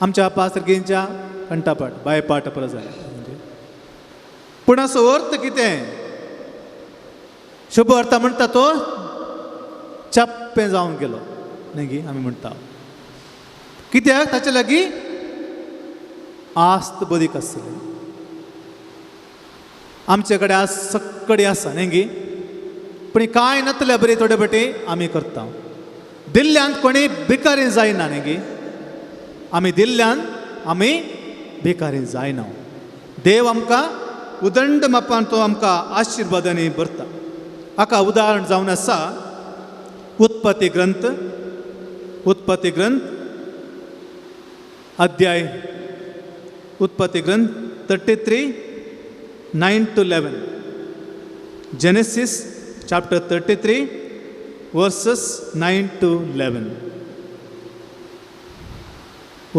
आमच्या पासरगींच्या कंठापाठ बायपाट पुरो जाला. पूण असो अर्थ कितें? शुभ अर्थ म्हणटा तो चप्पें जावन गेलो. न्ही गे, आमी म्हणटा कित्याक? ताचे लागीं आस्त बदीक आसली. आमचे कडेन आज सक्कडी आसा न्ही गे, पूण कांय नातल्या बरी थोडे पटी आमी करता. दिल्ल्यान कोणी भिकारी जायना न्ही गे, आमी दिल्ल्यान आमी भिकारी जायना. देव आमकां उदंड मापान तो आमकां आशिर्वादांनी भरता. हाका उदाहरण जावन आसा उत्पत्ती ग्रंथ, उत्पत्ती ग्रंथ अध्याय, उत्पत्ती ग्रंथ 33:9 to 11, Genesis chapter 33 verses 9 to 11.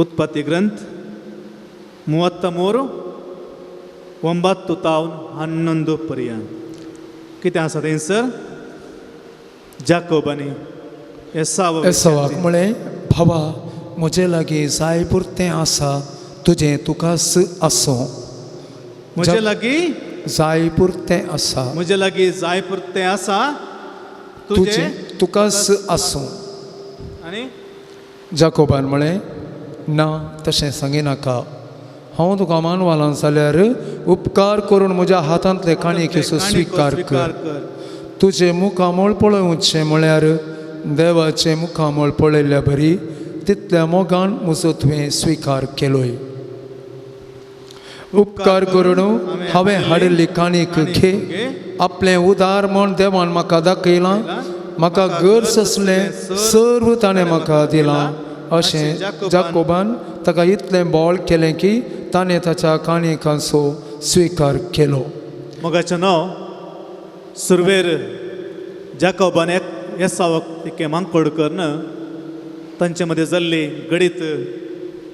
उत्पत्ती ग्रंथ 33 9 तावन 11 पर्यंत. कितें आसा थंयसर? जाकोब आनी एसाव. एसावाक म्हळें, भावा म्हजे लागीं जाय पुरतें आसा, तुजें तुकाच आसूं. म्हजे लागीं जाय पुरतें आसा, म्हजे लागीं जाय पुरतें आसा, तुजें तुकाच आसूं. आनी जाकोबान म्हळें, ना तशें सांगिनाका, हांव तुका मानवालां जाल्यार उपकार करून म्हज्या हातांतले काणयेक स्विकार कर. तुजें मुखामळ पळोवचें म्हळ्यार देवाचें मुखामळ पळयल्ल्या बरी, तितल्या मोगान म्हजो तुवें स्विकार केलोय. उपकार करून हांवें हाडिल्ली काणीक घे, आपलें उदार म्हण देवान म्हाका दाखयलां, म्हाका गरज आसलें सर्व ताणें म्हाका दिलां. अशें जाकोबान ताका इतलें बोळ केलें की ताणें ताच्या काणयेकांचो स्विकार केलो. मोगाचें नांव सुरवेर जाकोबान एसावाक एके मांकोड करून तांचे मदें जाल्ली गडीत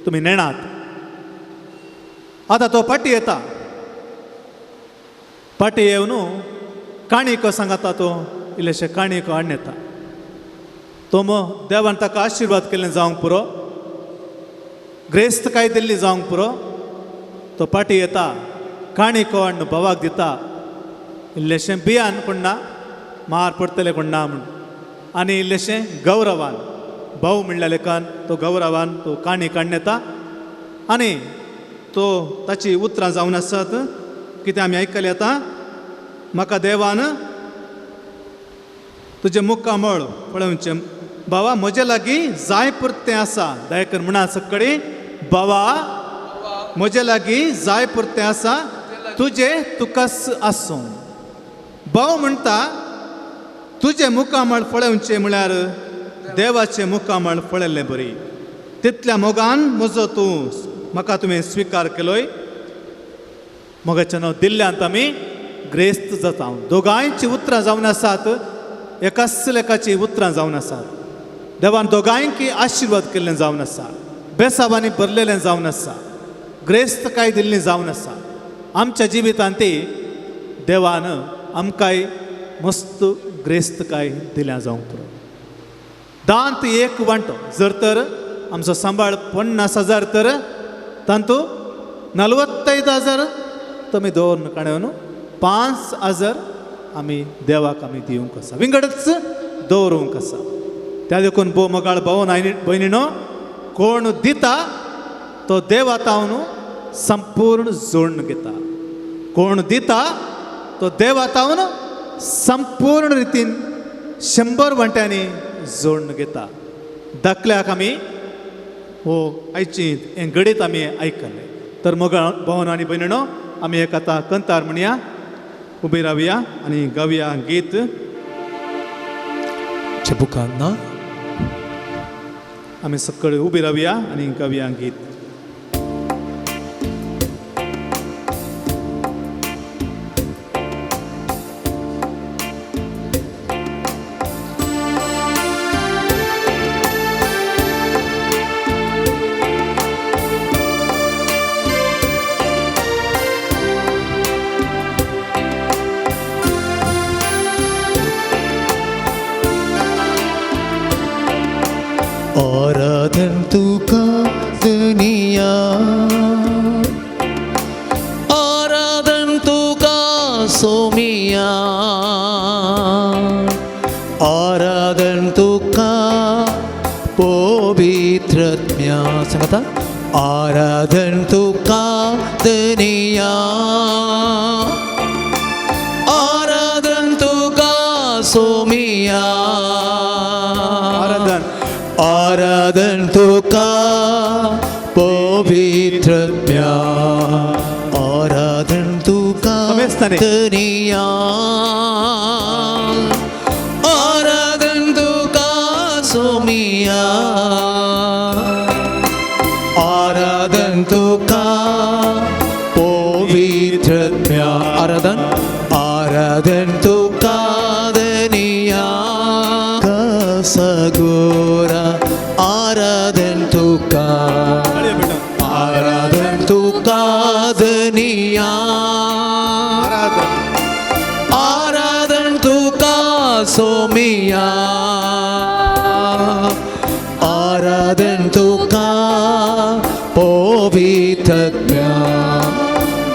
तुमी नेणात. आतां तो पाटी येता, पाटी येवन काणयेको सांगता, तो इल्लेशे काणयेको हाडून येता. तो देवान ताका आशिर्वाद केल्ले जावंक पुरो, ग्रेस्त काय दिल्ली जावंक पुरो. तो पाटी येता, काणयेको हाडून भावाक दिता, इल्लेशें बियान कोण्णा मार पडटलें कोण्णा म्हूण, आनी इल्लेशें गौरवान भाव म्हणल्या लेखान तो गौरवान तो काणी काडून येता. आनी तो ताची उतरां जावन आसात कितें आमी आयकलें आतां, म्हाका देवान तुजें मुखामळ पळोवचें, बाबा म्हजे लागीं जाय पुरतें आसा. दयाकर म्हणा सकडी, बाबा म्हजे लागीं जाय पुरतें आसा, तुजें तुकाच आसूं. भाव म्हणटा तुजें मुखामळ पळोवचें म्हळ्यार देवाचें मुखामळ पळयल्लें बरी, तितल्या मोगान म्हजो तूं म्हाका तुवें स्विकार केलोय. मोगाचें नांव दिल्ल्यांत आमी ग्रेस्त जाता. दोगांयचीं उतरां जावन आसात, एकाच लेखाचीं उतरां जावन आसात. देवान दोगांयकी आशिर्वाद केल्लें जावन आसा, बेसाबांनी भरलेलें जावन आसा, ग्रेस्त काय दिल्ली जावन आसा. आमच्या जिवितांत ती देवान आमकांय मस्त ग्रेस्त काय दिल्या जावंक पुरो. दांत एक वांटो जर तर आमचो सांबाळ 50,000 तर तांतू 45,000 तुमी दवरून काडून 5,000 आमी देवाक आमी दिवंक आसा, विंगडच दवरूंक आसा. त्या देखून भोव मोगाळ भाव भयणीनो, कोण दिता तो देवा तावन संपूर्ण जोडून घेता. कोण दिता तो देवा तावन संपूर्ण रितीन 100 वांट्यांनी जोडून घेता. धाकल्याक आमी हो आयची हें घडीत आमी आयकलें. तर मग भवन आनी भयणीनो आमी एक आतां कंतार म्हणया, उबी रावया आनी गावया गीत. बुकान ना आमी सगळे उबी रावया आनी गावया गीत. आराधन तुका दुनिया, आराधन तुका सोमिया, आराधन तुका पवित्रत्म्या. सांगता आराधन तुका दुनिया, आराधन तुका सोमिया, आराधन आराधन तुका पवित्रत्म्या, आराधन तुका दुनिया, आराधन तुका सोमिया, आराधन तुका पवित्रत्म्या, आराधन आराधन तुका दुनिया, कसगोरा आराधन तुका, आराधन तुका दुनिया, आराधन तुका सोमिया, आराधन तुका पवित्रत्म्या,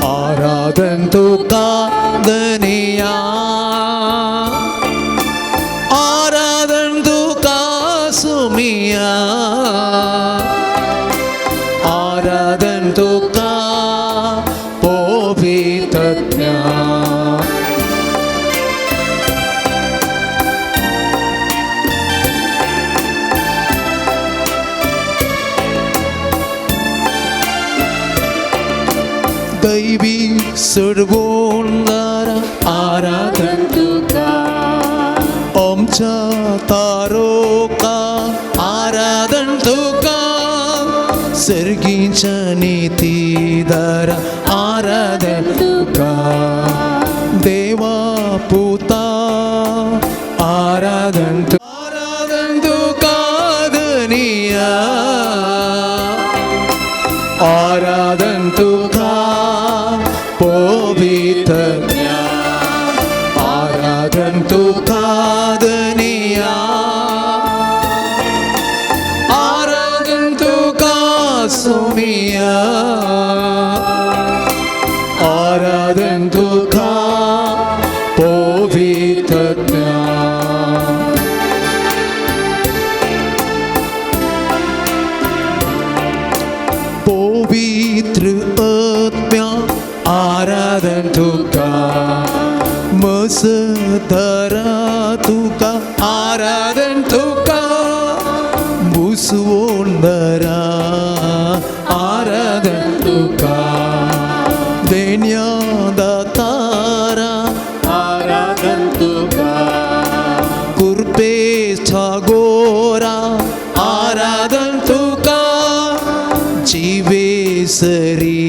आराधन तुका दुनिया, आराधन तुका सोमिया, आराधन तुका पवित्रत्म्या. दैवी सर्वोंदारा आराधन तुका, आमच्या तारोका आराधन तुका, सर्गीच्या नितीदारा आराधन तुका, देवा पुता आराधन आराधन तुका दुनिया, आराधन तुका पवित्रत्म्या, आराधन तुका दुनिया, आराधन तुका सोमिया, आराधन तुका पवित्रत्म्या. पवित्र आत्म्या आराधन तुका, मसधरा तुका आराधन तुका, बुसवोंदरा आराधन तुका, देण्या दातारा आराधन तुका, कुरपेच्या गोरा आराधन तुका, जिवेसरी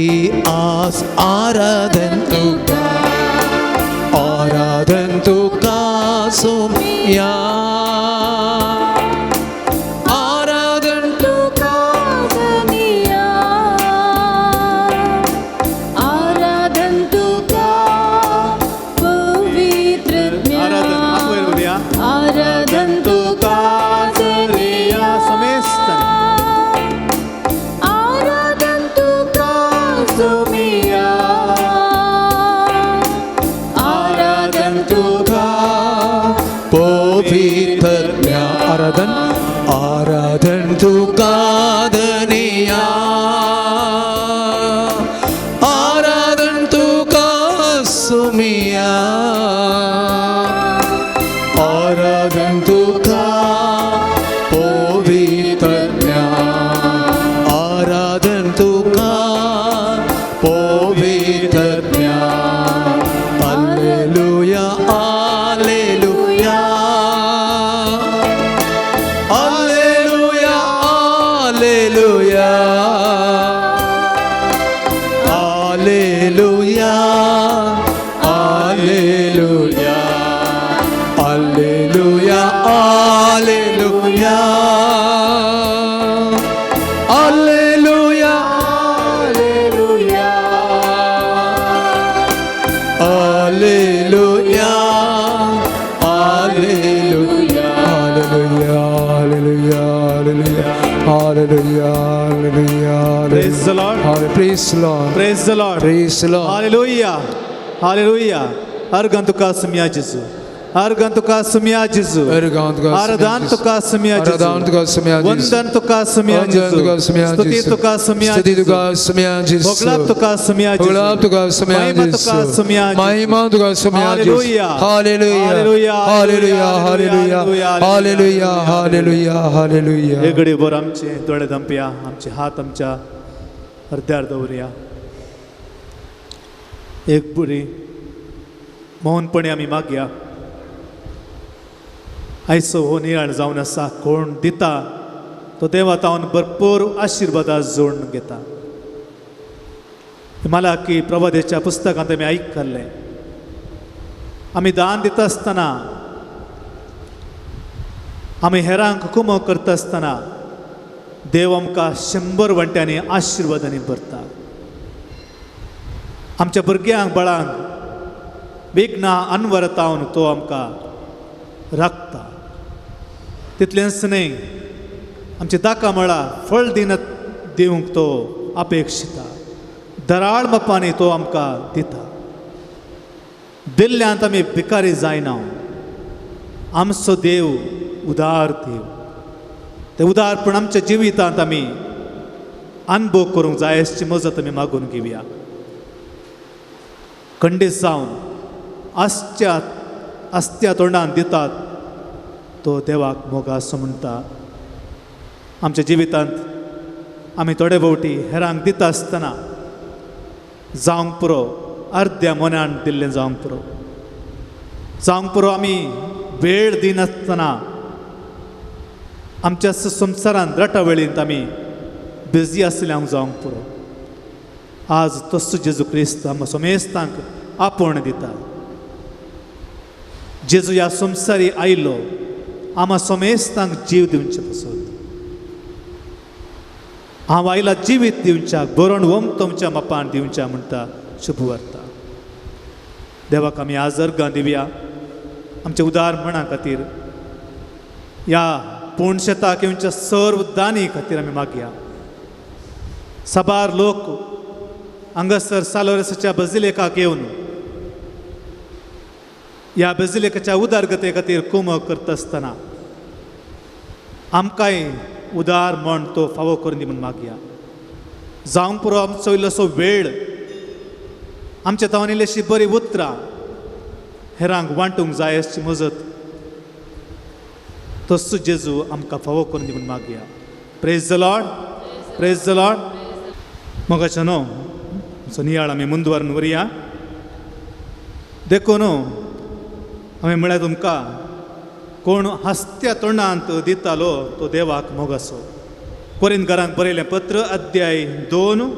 आस आराधन तुका, आराधन तुका सोमिया, आराधन तुका दुनिया, आराधन तुका पवित्रत्म्या, आराधन तुका दुनिया, आराधन तुका सोमिया, आराधन तुका पवित्रत्म्या, आराधन आराधन तुका दुनिया, आराधन तुका Alleluia, alleluia, alleluia, alleluia, alleluia, alleluia, alleluia, alleluia, alleluia. Praise the Lord. Praise the Lord. Praise the Lord. Praise the Lord. Hallelujah, hallelujah. अर्गां तुका सुमया जेजू, अर्गां तुका सुमया जेजू, अर्गां तुका सुमया आराधन जेजू. तुका सुमया जेजू, आराधन तुका सुमया जेजू. वंदन तुका सुमया वंदन जेजू, तुका सुमया स्तुती जेजू. तुका सुमया स्तुती जेजू, तुका सुमया जेजू. होगलाप तुका सुमया जेजू, होगलाप तुका सुमया महिमा तुका जेजू. सुमया जेजू. महिमा तुका सुमया जेजू. Hallelujah. Hallelujah. Hallelujah. Hallelujah. Hallelujah. Hallelujah. Hallelujah. Hallelujah. हे घडीभर आमचे दोळे धांपया, आमचे हात आमच्या अर्द्यार दवरया. एक बरी मौनपणे आमी मागया. आयचो हो नियाळ जावन आसा, कोण दिता तो देवा तावन भरपूर आशिर्वादा जोडून घेता. मला की प्रवादेच्या पुस्तकांत आमी आयकल्लें, आमी दान दिता आसतना, आमी हेरांक कुमो करता आसतना देव आमकां 100 वांट्यांनी आशिर्वादांनी भरता. आमच्या भुरग्यांक बाळांक विघ्नां अनवरतावन तो आमकां राखता. तितलेंच न्हय, आमची दाका मळा फळ दिना दिवंक तो अपेक्षिता, दराळ मापांनी तो आमकां दिता. दिल्ल्यांत आमी भिकारी जायना. आमचो देव उदार देव. ते उदारपण आमच्या जिवितांत आमी अनुभव करूंक जाय अशी मजत आमी मागून घेवया. खंडीत जावन आसच्या आसत्या तोंडान दितात तो देवाक मोग आसो म्हणटा. आमच्या जिवितांत आमी थोडे भोवटी हेरांक दिता आसतना जावंक पुरो, अर्द्या मोन्यान दिल्लें जावंक पुरो, जावंक पुरो आमी वेळ दिनासतना आमच्या संवसारांत रटा वेळींत आमी बिजी आसले जावंक पुरो. आज तस्सो जेजू क्रिस्त आमकां समेस्तांक आपोवणें दिता. जेजू ह्या संवसारी आयलो आमकां समेस्तांक जीव दिवचे पासत. हांव आयला जिवीत दिवच्याक, बरोवन ओम तुमच्या मापान दिवच्या म्हणटा शुभ वार्ता. देवाक आमी आज अर्गां दिवया आमच्या उदार मना खातीर, ह्या पूर्ण शेताक येवच्या सर्व दानी खातीर आमी मागया. साबार लोक हांगासर सालोरेसाच्या बजिलेकाक येवन ह्या बजिलेकाच्या उदारगते खातीर कुमक करता आसतना आमकांय उदार म्हण तो फावो करून दी म्हूण मागया. जावंक पुरो आमचो इल्लोसो वेळ, आमच्या तावन इल्लीशी बरी उतरां हेरांक वांटूंक जाय अशी मजत तस्सो जेजू आमकां फावो करून दी म्हूण मागया. Praise the Lord, praise the Lord. मोगाच्या न्हू आमचो नियाळ आमी मुंदवारून व्हरया. देखून हांवें म्हळ्यार तुमकां कोण हासत्या तोंडांत दितालो तो देवाक मोग आसो. कोरिंदकारांक बरयलें पत्र अध्याय 2,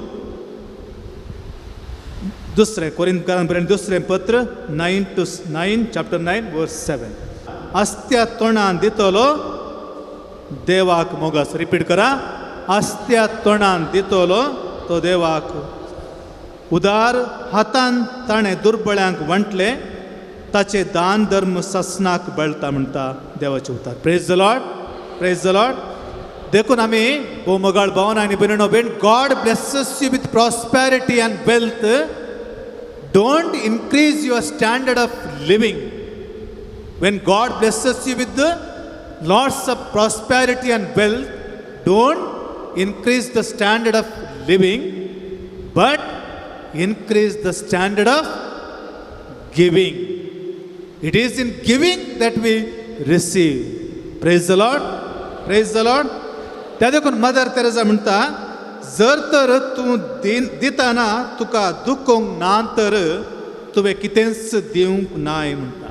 दुसरें कोरिंदकारांक बरयलें दुसरें पत्र 9 चॅप्टर 9 वर्स 7. आस्त्या तोंडान दितलो देवाक मोग आसो. रिपीट करा, आस्त्या तोंडान दितलो तो देवाक. उदार हातान ताणें दुर्बळ्यांक वांटलें, ताचे दान धर्म सासनाक बळटा म्हणटा देवाचे उतार. Praise the Lord, praise the Lord. देखून आमी भोव भावन आनी भयणीनो भयण, God blesses you with prosperity and wealth. Don't increase your standard of living. When God blesses you with the lots of prosperity and wealth, don't increase the standard of living, but increase the standard of giving. It is in giving that we receive. Praise the Lord, praise the Lord. त्या देखून mother Teresa म्हणटा, जर तर तूं दिताना तुका दुखोवंक ना तर तुवें कितेंच दिवंक नाय म्हणटा.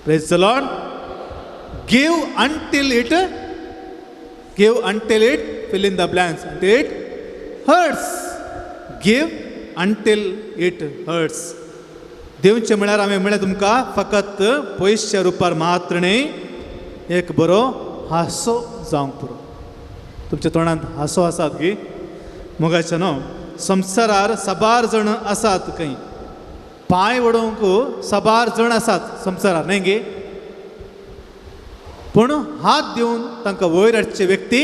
Praise the Lord. Give until it, give until it, fill in the blanks, until it hurts. Give until it hurts. दिवचें म्हळ्यार हांवें म्हळ्यार तुमकां फकत पयश्या रुपार मात्र न्ही, एक बरो हांसो जावंक पुरो. तुमच्या तोंडांत हांसो आसात गी मोगाचें न्हू. संवसारार साबार जण आसात, खंय पांय वडोवंक साबार जण आसात संवसारार न्ही गे, पूण हात दिवन तांकां वयर हाडचे व्यक्ती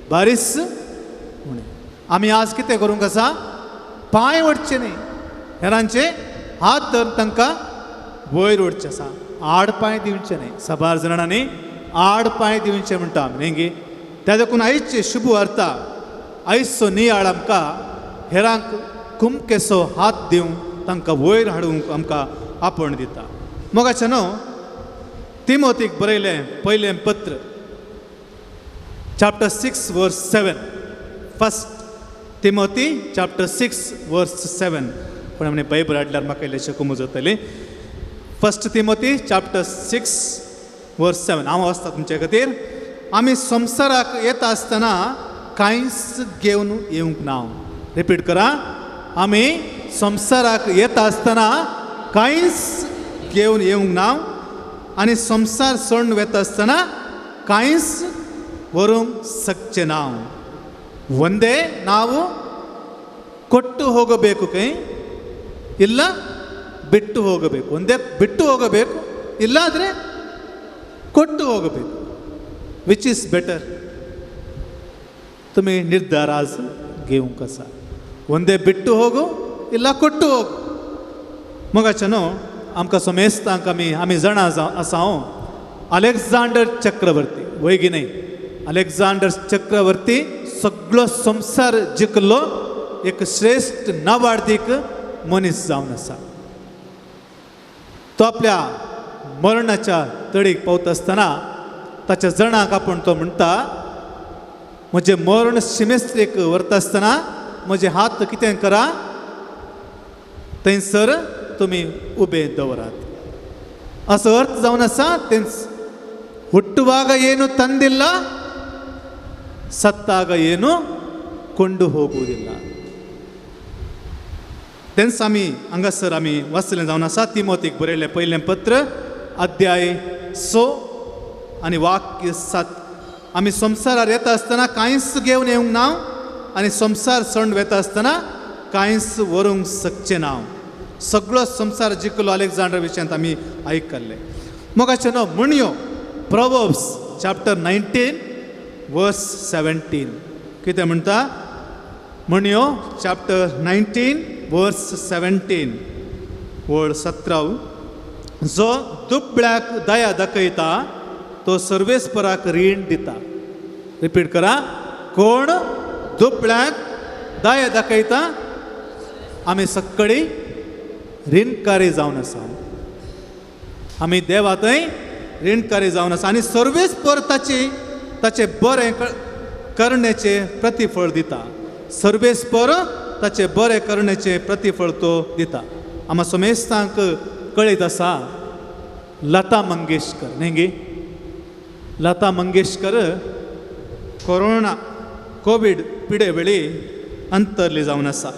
बारीस उणें. आमी आज कितें करूंक आसा, पांय ओडचे न्ही, हेरांचे हात धरून तांकां वयर ओडचे आसा, आड पांय दिवचे न्ही. साबार जाणांनी आड पांय दिवचे म्हणटा आमी न्ही गे. त्या देखून आयचे शुभ वार्ता, आयचो नियाळ आमकां हेरांक कुमकेसो हात दिवन तांकां वयर हाडूंक आमकां आपोवण दिता. मोगाचें न्हू, तिमोतीक बरयलें पयलें पत्र chapter 6 verse 7, first Timothy chapter 6 verse 7. पण आमी बायबल हाडल्यार म्हाका इल्लेशें कुमू जातली. First Timothy chapter 6 verse 7 हांव वाचता तुमचे खातीर. आमी संवसाराक येता आसतना कांयच घेवन येवंक ना. रिपीट करा, आमी संवसाराक येता आसतना कांयच घेवन येवंक ना आनी संवसार सोडून वता आसतना कांयच व्हरूंक शकचें ना. ಒಂದೇ ನಾವು ಕೊಟ್ಟು ಹೋಗಬೇಕು ಕೈ, ಇಲ್ಲ ಬಿಟ್ಟು ಹೋಗಬೇಕು. ಒಂದೇ ಬಿಟ್ಟು ಹೋಗಬೇಕು, ಇಲ್ಲಾದರೆ ಕೊಟ್ಟು ಹೋಗಬೇಕು. Which is better? तुमी निर्धार आज घेवंक आसा. ಒಂದೇ ಬಿಟ್ಟು ಹೋಗು, ಇಲ್ಲ ಕೊಟ್ಟು ಹೋಗು. मोगाचें न्हू, आमकां समेस्तांक आमी आमी जाणा आसा हांव अलेक्झांडर चक्रवर्ती वय की न्हय. अलेक्झांडर चक्रवर्ती सगळो संवसार जिखलो एक श्रेश्ठ नावार्दीक मनीस जावन आसा. तो आपल्या मरणाच्या तडीक पावता आसतना ताच्या जणांक आपूण तो म्हणटा, म्हजें मरण शिमेस्त्रेक व्हरता आसतना म्हजे हात कितें करा, थंयसर तुमी उबे दवरात. असो अर्थ जावन आसा, तेंच ಹುಟ್ಟುವಾಗ ಏನು ತಂದಿಲ್ಲ, ಸತ್ತಾಗ ಏನು ಕೊಂಡು ಹೋಗುವುದಿಲ್ಲ. तेंच आमी हांगासर आमी वाचलें जावन आसा तिमोतीक बरयलें पयलें पत्र अध्याय 6 आनी वाक्य 7. आमी संवसारार येता आसतना कांयच घेवन येवंक ना आनी संवसार सोडून वता आसतना कांयच व्हरूंक शकचें ना. सगळो संवसार जिखलो अलेक्झांडर विशयांत आमी आयकल्लें. मोगाचें न्हू, म्हणयो प्रोवर्ब्स चॅप्टर 19 वर्स 17 कितें म्हणटा? म्हणयो चॅप्टर 19 वर्स 17 वळ 17. जो दुबळ्याक दया दाखयता तो सर्वेस्पराक रीण दिता. रिपीट करा, कोण दुबळ्याक दया दाखयता, आमी सगळीं रीणकारी जावन आसा. आमी देवा थंय रीणकारी जावन आसा आनी सर्वेस्पर ताची ताचें बरें करण्याचें प्रतिफळ दिता. सर्वेस्पर ताचें बरें करण्याचें प्रतिफळ तो दिता. आमकां समेस्तांक कळीत आसा लता मंगेशकर न्ही गे. लता मंगेशकर कोरोना कोवीड पिडे वेळी अंतरली जावन आसा.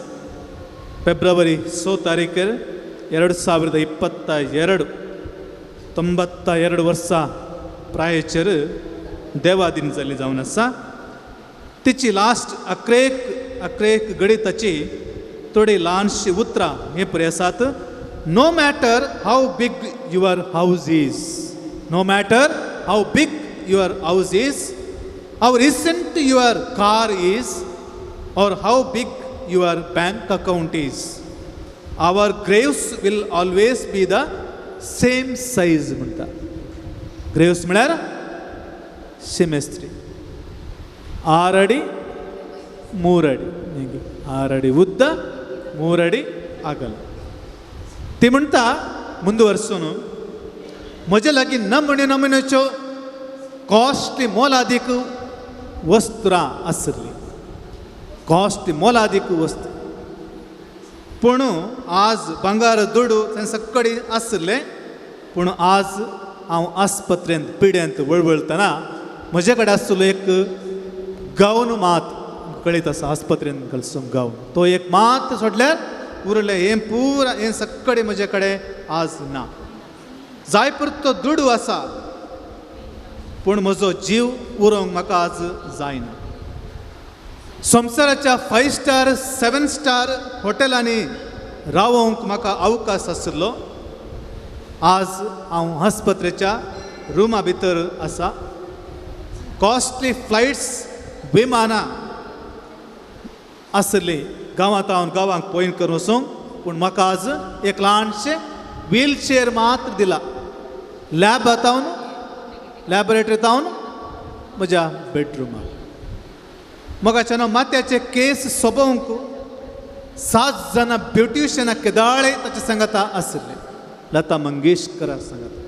फेब्रुवारी 6 तारीख 2022, 92 वर्सां प्रायेचेर देवादीन जाल्ली जावन आसा. तिची लास्ट अक्रेक अक्रेक गणिताची थोडी ल्हानशी उतरां हे पळय आसात. No matter how big your house is, no matter how big your house is, how recent your car is, or how big your bank account is, our graves will always be the same size म्हणटा. Graves म्हळ्यार शिमेस्त्री, 6 ಅಡಿ 3 ಅಡಿ, ಹೀಗೆ 6 ಅಡಿ ಉದ್ದ 3 ಅಡಿ ಅಗಲ. ती म्हणटा ಮುಂದುವರ್ಸೋನು, म्हजे लागीं नमणे नमुन्याच्यो कॉस्टली मोलादीक वस्त्रां आसली, कॉस्टली मोलादीक वस्तू. पूण आज भांगार दुडू थंय सगळी आसले, पूण आज हांव आस्पत्रेंत पिड्यांत वळवळतना म्हजे कडेन आसलो एक गावन मात कळीत आसा, आस्पत्रेंत घालसून गावन, तो एक मात सोडल्यार उरलें हें पुरा हें सगळें म्हजे कडेन आज ना. जाय पुरतो दुडू आसा पूण म्हजो जीव उरोवंक म्हाका आज जायना. संवसाराच्या 5 स्टार 7 स्टार हॉटेलांनी रावोवंक म्हाका अवकाश आशिल्लो, आज हांव आस्पत्रेच्या रुमा भितर आसा. कॉस्टली फ्लायट्स विमानां आसली गांवांत हांव गांवांक पॉयंट करून वचूंक, पूण म्हाका आज एक ल्हानशें व्हीलचेअर मात्र दिला. लॅबांत हांव लॅबोरेटरींत हांव म्हज्या बेडरुमाक. मोगाच्यान माथ्याचे केस सोबोवंक 7 जाणां ब्युटिशियनां केदाळे ताचे सांगाता आशिल्ले, लता मंगेशकरा सांगाता,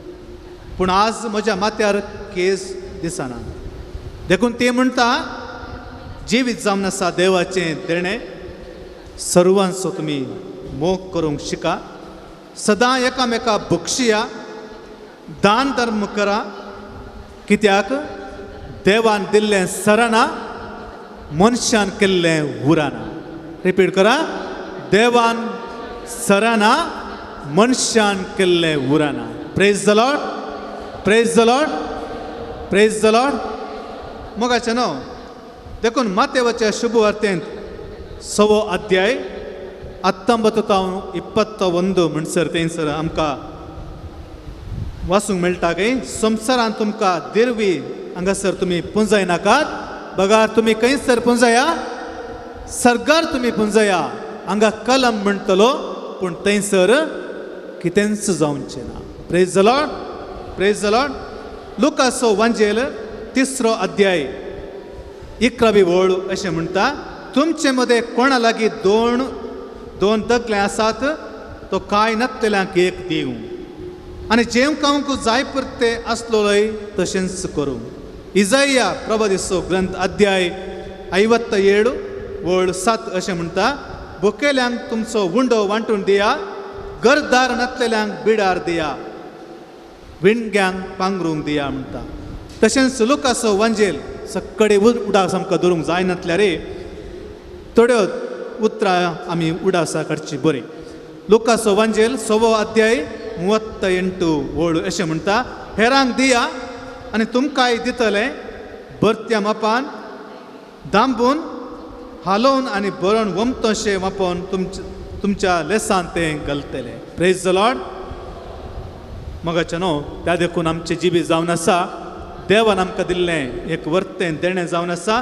पूण आज म्हज्या माथ्यार केस दिसना. देखून ती म्हणटा जिवीत जावन आसा देवाचें देणें, सर्वांचो तुमी मोग करूंक शिका, सदां एकामेका बक्षिया, दान धर्म करा, कित्याक देवान दिल्लें सरना मनशान केल्लें उराना. रिपीट करा, देवान सरना मनशान केल्लें उराना. Praise the Lord, praise the Lord, praise the Lord. मोगाचें न्हू देखून मातेवाच्या शुभवार्तेंत 6वो अध्याय 19 21 म्हणसर थंयसर आमकां वाचूंक मेळटा की संवसारांत तुमकां देरवी हांगासर तुमी पुंजायनाकात, बगार तुमी खंयसर पुंजया, सर्गार तुमी पुंजया. हांगा कलम म्हणटलो पूण थंयसर कितेंच जावचें ना. Praise the Lord, praise the Lord. लुकासो वांजेल 3रो अध्याय 11वी ओळ अशें म्हणटा, तुमचे मदें कोणा लागीं दोन दगले आसात तो कांय नातल्यांक एक दिवं, आनी जेवंक खावंक जाय पुरते आसलोय तशेंच करूं. इजाया प्रबोधिसो ग्रंथ अध्याय 57 ओळ 7 अशें म्हणटा, भुकेल्यांक तुमचो उंडो वांटून दिया, घरदार नातलेल्यांक बिडार दिया, विणग्यांक पांगरूंक दिया म्हणटा. तशेंच लुकासो वांजेल सगळे उडास आमकां धरूंक जायनातल्या रे, थोड्यो उतरां आमी उडासा काडची बरी. लुकासो वांजेल 6वो अध्याय 38 ओळ अशें म्हणटा, हेरांक दिया आनी तुमकांय दितलें, भरत्या मापान दांबून हालोवन आनी बरोवन वमतशें मापोवन तुमच्या लेसान तें घालतलें. Praise the Lord. मोगाचें न्हू त्या देखून आमचें जिवीत जावन आसा देवान आमकां दिल्लें एक वर्तें देणें जावन आसा.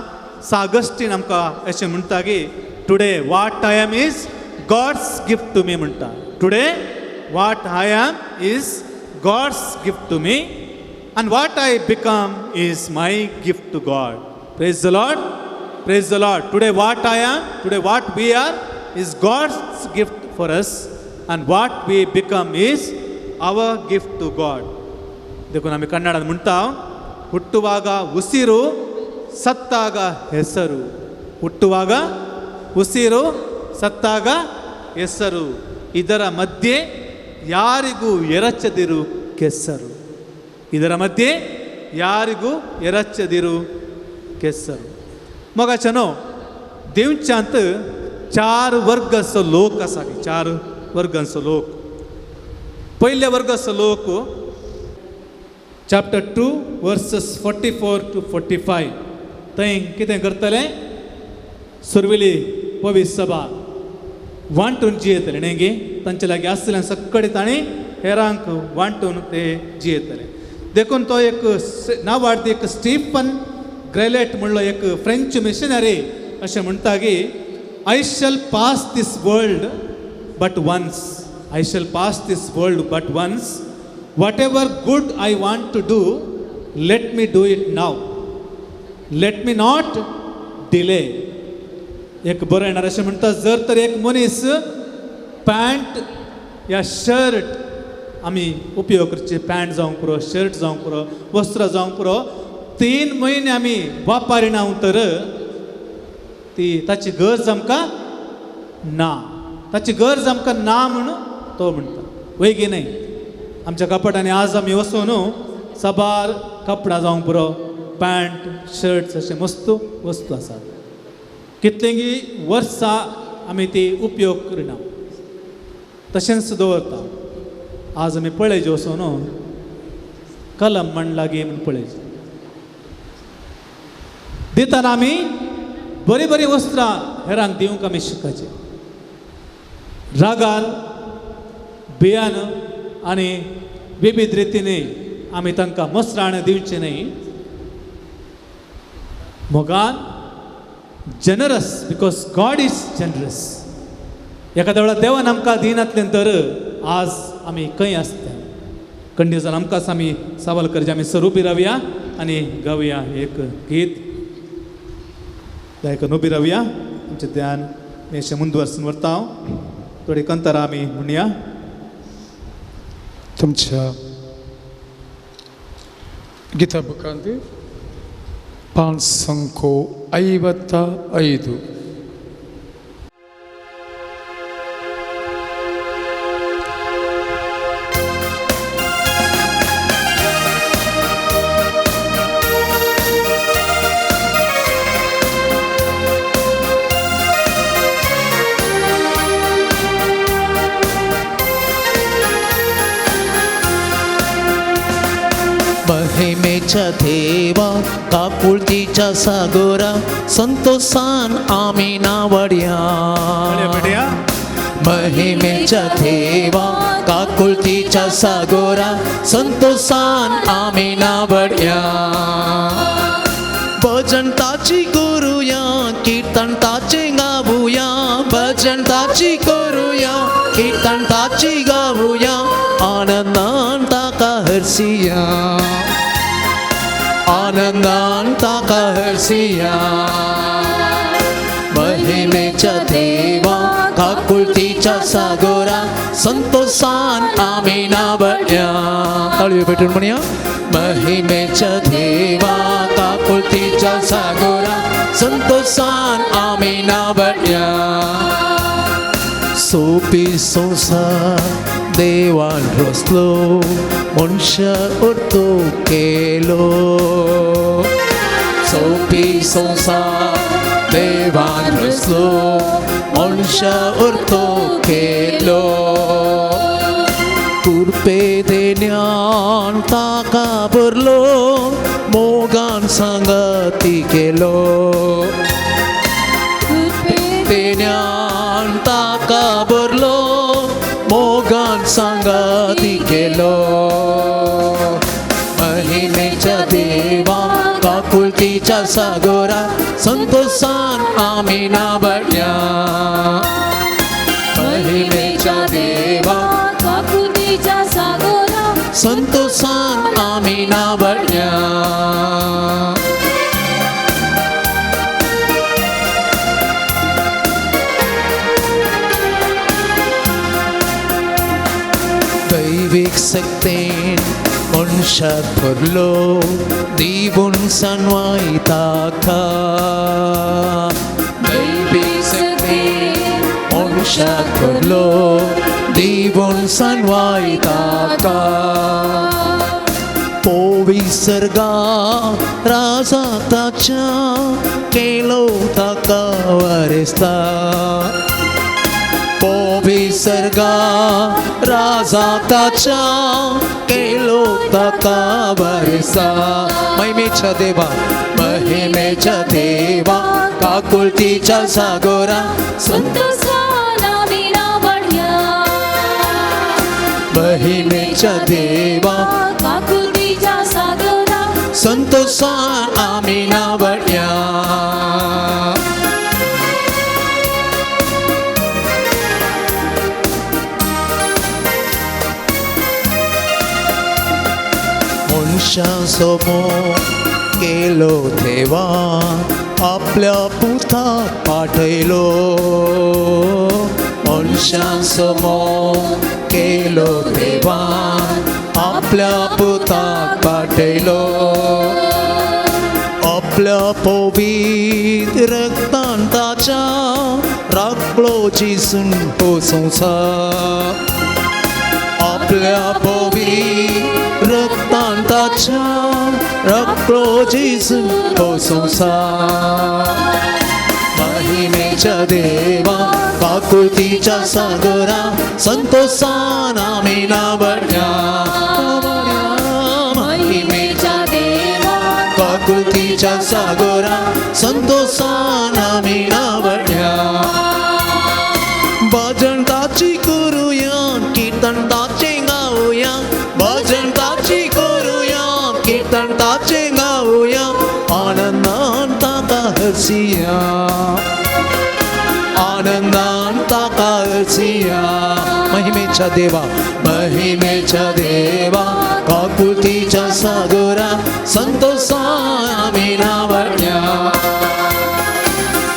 सागस्टीन आमकां अशें म्हणटा की today what I am is God's gift to me म्हणटा. Today what I am is God's gift to me and what I become is my gift to God. Praise the Lord, praise the Lord. Today what I am, today what we are is God's gift for us and what we become is our gift to God. देखून आमी कन्नडान म्हणटा, ಹುಟ್ಟುವಾಗ ಉಸಿರು ಸತ್ತಾಗ ಹೆಸರು, ಹುಟ್ಟುವಾಗ ಉಸಿರು ಸತ್ತಾಗ ಹೆಸರು, ಇದರ ಮಧ್ಯೆ ಯಾರಿಗೂ ಎರಚದಿರು ಕೆಸರು, ಇದರ ಮಧ್ಯೆ ಯಾರಿಗೂ ಎರಚದಿರು ಕೆಸರು. मोगाच्यानो देवच्यांत 4 वर्गाचो लोक आसा. 4 वर्गांचो लोक. पयल्या वर्गाचो लोक चॅप्टर 2 वर्सेस 44 to 45 थंय कितें करतलें, सुरवेली पवित्र सभा वांटून जियेतले न्ही गे, तांचे लागीं आसलें सगळे तांणी हेरांक वांटून ते जियेतले. देखून तो एक नावार्थ एक स्टीफन ग्रेलेट म्हणलो एक फ्रेंच मिशनरी अशें म्हणटा की I shall pass this world but once, I shall pass this world but once, whatever good I want to do let me do it now, let me not delay. एक बरं येणार अशें म्हणटा, जर तर एक मनीस पॅन्ट या शर्ट आमी उपयोग करचे, पॅन्ट जावंक पुरो, शर्ट जावंक पुरो, वस्त्र जावंक पुरो, 3 म्हयने आमी वापरिना तर ती ताची गरज आमकां ना, ताची गरज आमकां ना म्हणून तो म्हणटा. वय की न्हय? आमच्या कपटांनी आज आमी वचून न्हू साबार कपडा जावंक पुरो, पॅन्ट शर्ट्स अशें मस्त वस्तू आसात. कितलीं वर्सां आमी ती उपयोग करिना. तशेंच दवरता. आज आमी पळयचे वचून कलम म्हण लागीं म्हण पळयचे दितना आमी बरीं बरीं वस्त्रां हेरांक दिवंक आमी शिकाचे. रागान बियान आनी विविध रितीनी आमी तांकां मसराण दिवचें न्हय. मोगान generous because God is generous. एखाद्या वेळार देवान आमकां दिनातलें तर आज आमी खंय आसता. कंडिशन आमकांच आमी सवाल करचें. आमी सर उबी रावया आनी गावया एक गीत. दायकन उबी रावया. आमचें ध्यान अशें मुंदवर्सून व्हरता हांव. थोडी कंतरां आमी म्हणया. तुमच्या गीता बुकांत 555. महिमेच्या देवा काकुळतीच्या सागोरा संतोषान आमी नावड्या. महिमेच्या देवा काकुळतीच्या सागोरा संतोषान आमी नावड्या. भजन ताची करूया कीर्तन ताचे गावुया. भजन ताची करूया कीर्तन ताची गावुया. आनंदान ताका हरसिया आनंदान ताका हरसिया. महिमेच्या देवा काकुळतीच्या सागोरा संतोषान आमी नावड्या. ताळयो पेटून म्हणया. महिमेच्या देवा काकुळतीच्या सागोरा संतोषान आमी नावड्या. सोपी संसार देवान रचलो मनशा अर्थ केलो. सोपी संसार देवान रचलो मनशा अर्थ केलो. कृपे देण्यान ताका भरलो मोगान सांगाती केलो. देण्यान ताका भरलो मोगान सांगाती केलो. महिमेच्या देवा काकुळतीच्या सागोरा संतोषान आमी नावड्या. महिमेच्या देवा काकुळतीच्या सागोरा संतोषान आमी नावड्या. दैवीक शक्तेन मनशाक भरलो दिवून सनवाय ताका. दैवीक शक्तेन मनशाक भरलो दिवून सनवाय ताका. पोविसर्गा राजा ताच्या केलो ताका वरेस्ता. पोविसर्गा राजा ताच्या केलो ताका वरेस्ता. महिमेच्या देवा महिमेच्या देवा काकुळतीच्या सागोरा संतोषान आमी नावड्या. महिमेच्या देवा काकुळतीच्या सागोरा संतोषान आमी नावड्या. मनशां केलो देवा आपल्या पुताक पाठयलो. मनशां केलो देवा आपल्या पुताक पाठयलो. आपल्या पवित्र रक्तान ताच्या राखलो जेजून हो संवसार. आपल्या पवित्र रक्तान ताच्या राखलो जेजून हो संवसार. महिमे महिमेच्या देवा काकुळतीच्या सागरा संतोषान आमी नावडया. महिमेच्या देवा काकुळतीच्या सागरा संतोषान आमी नावडया. भजन ताची करुया कीर्तन ताचे गावया, भजन ताची करुया कीर्तन ताचे गावया, आनंदान ताका हसिया, आनंदान ताका हसिया. महिमेच्या देवा, महिमेच्या देवा काकुळतीच्या सागरा संतोषान आमी नावडया.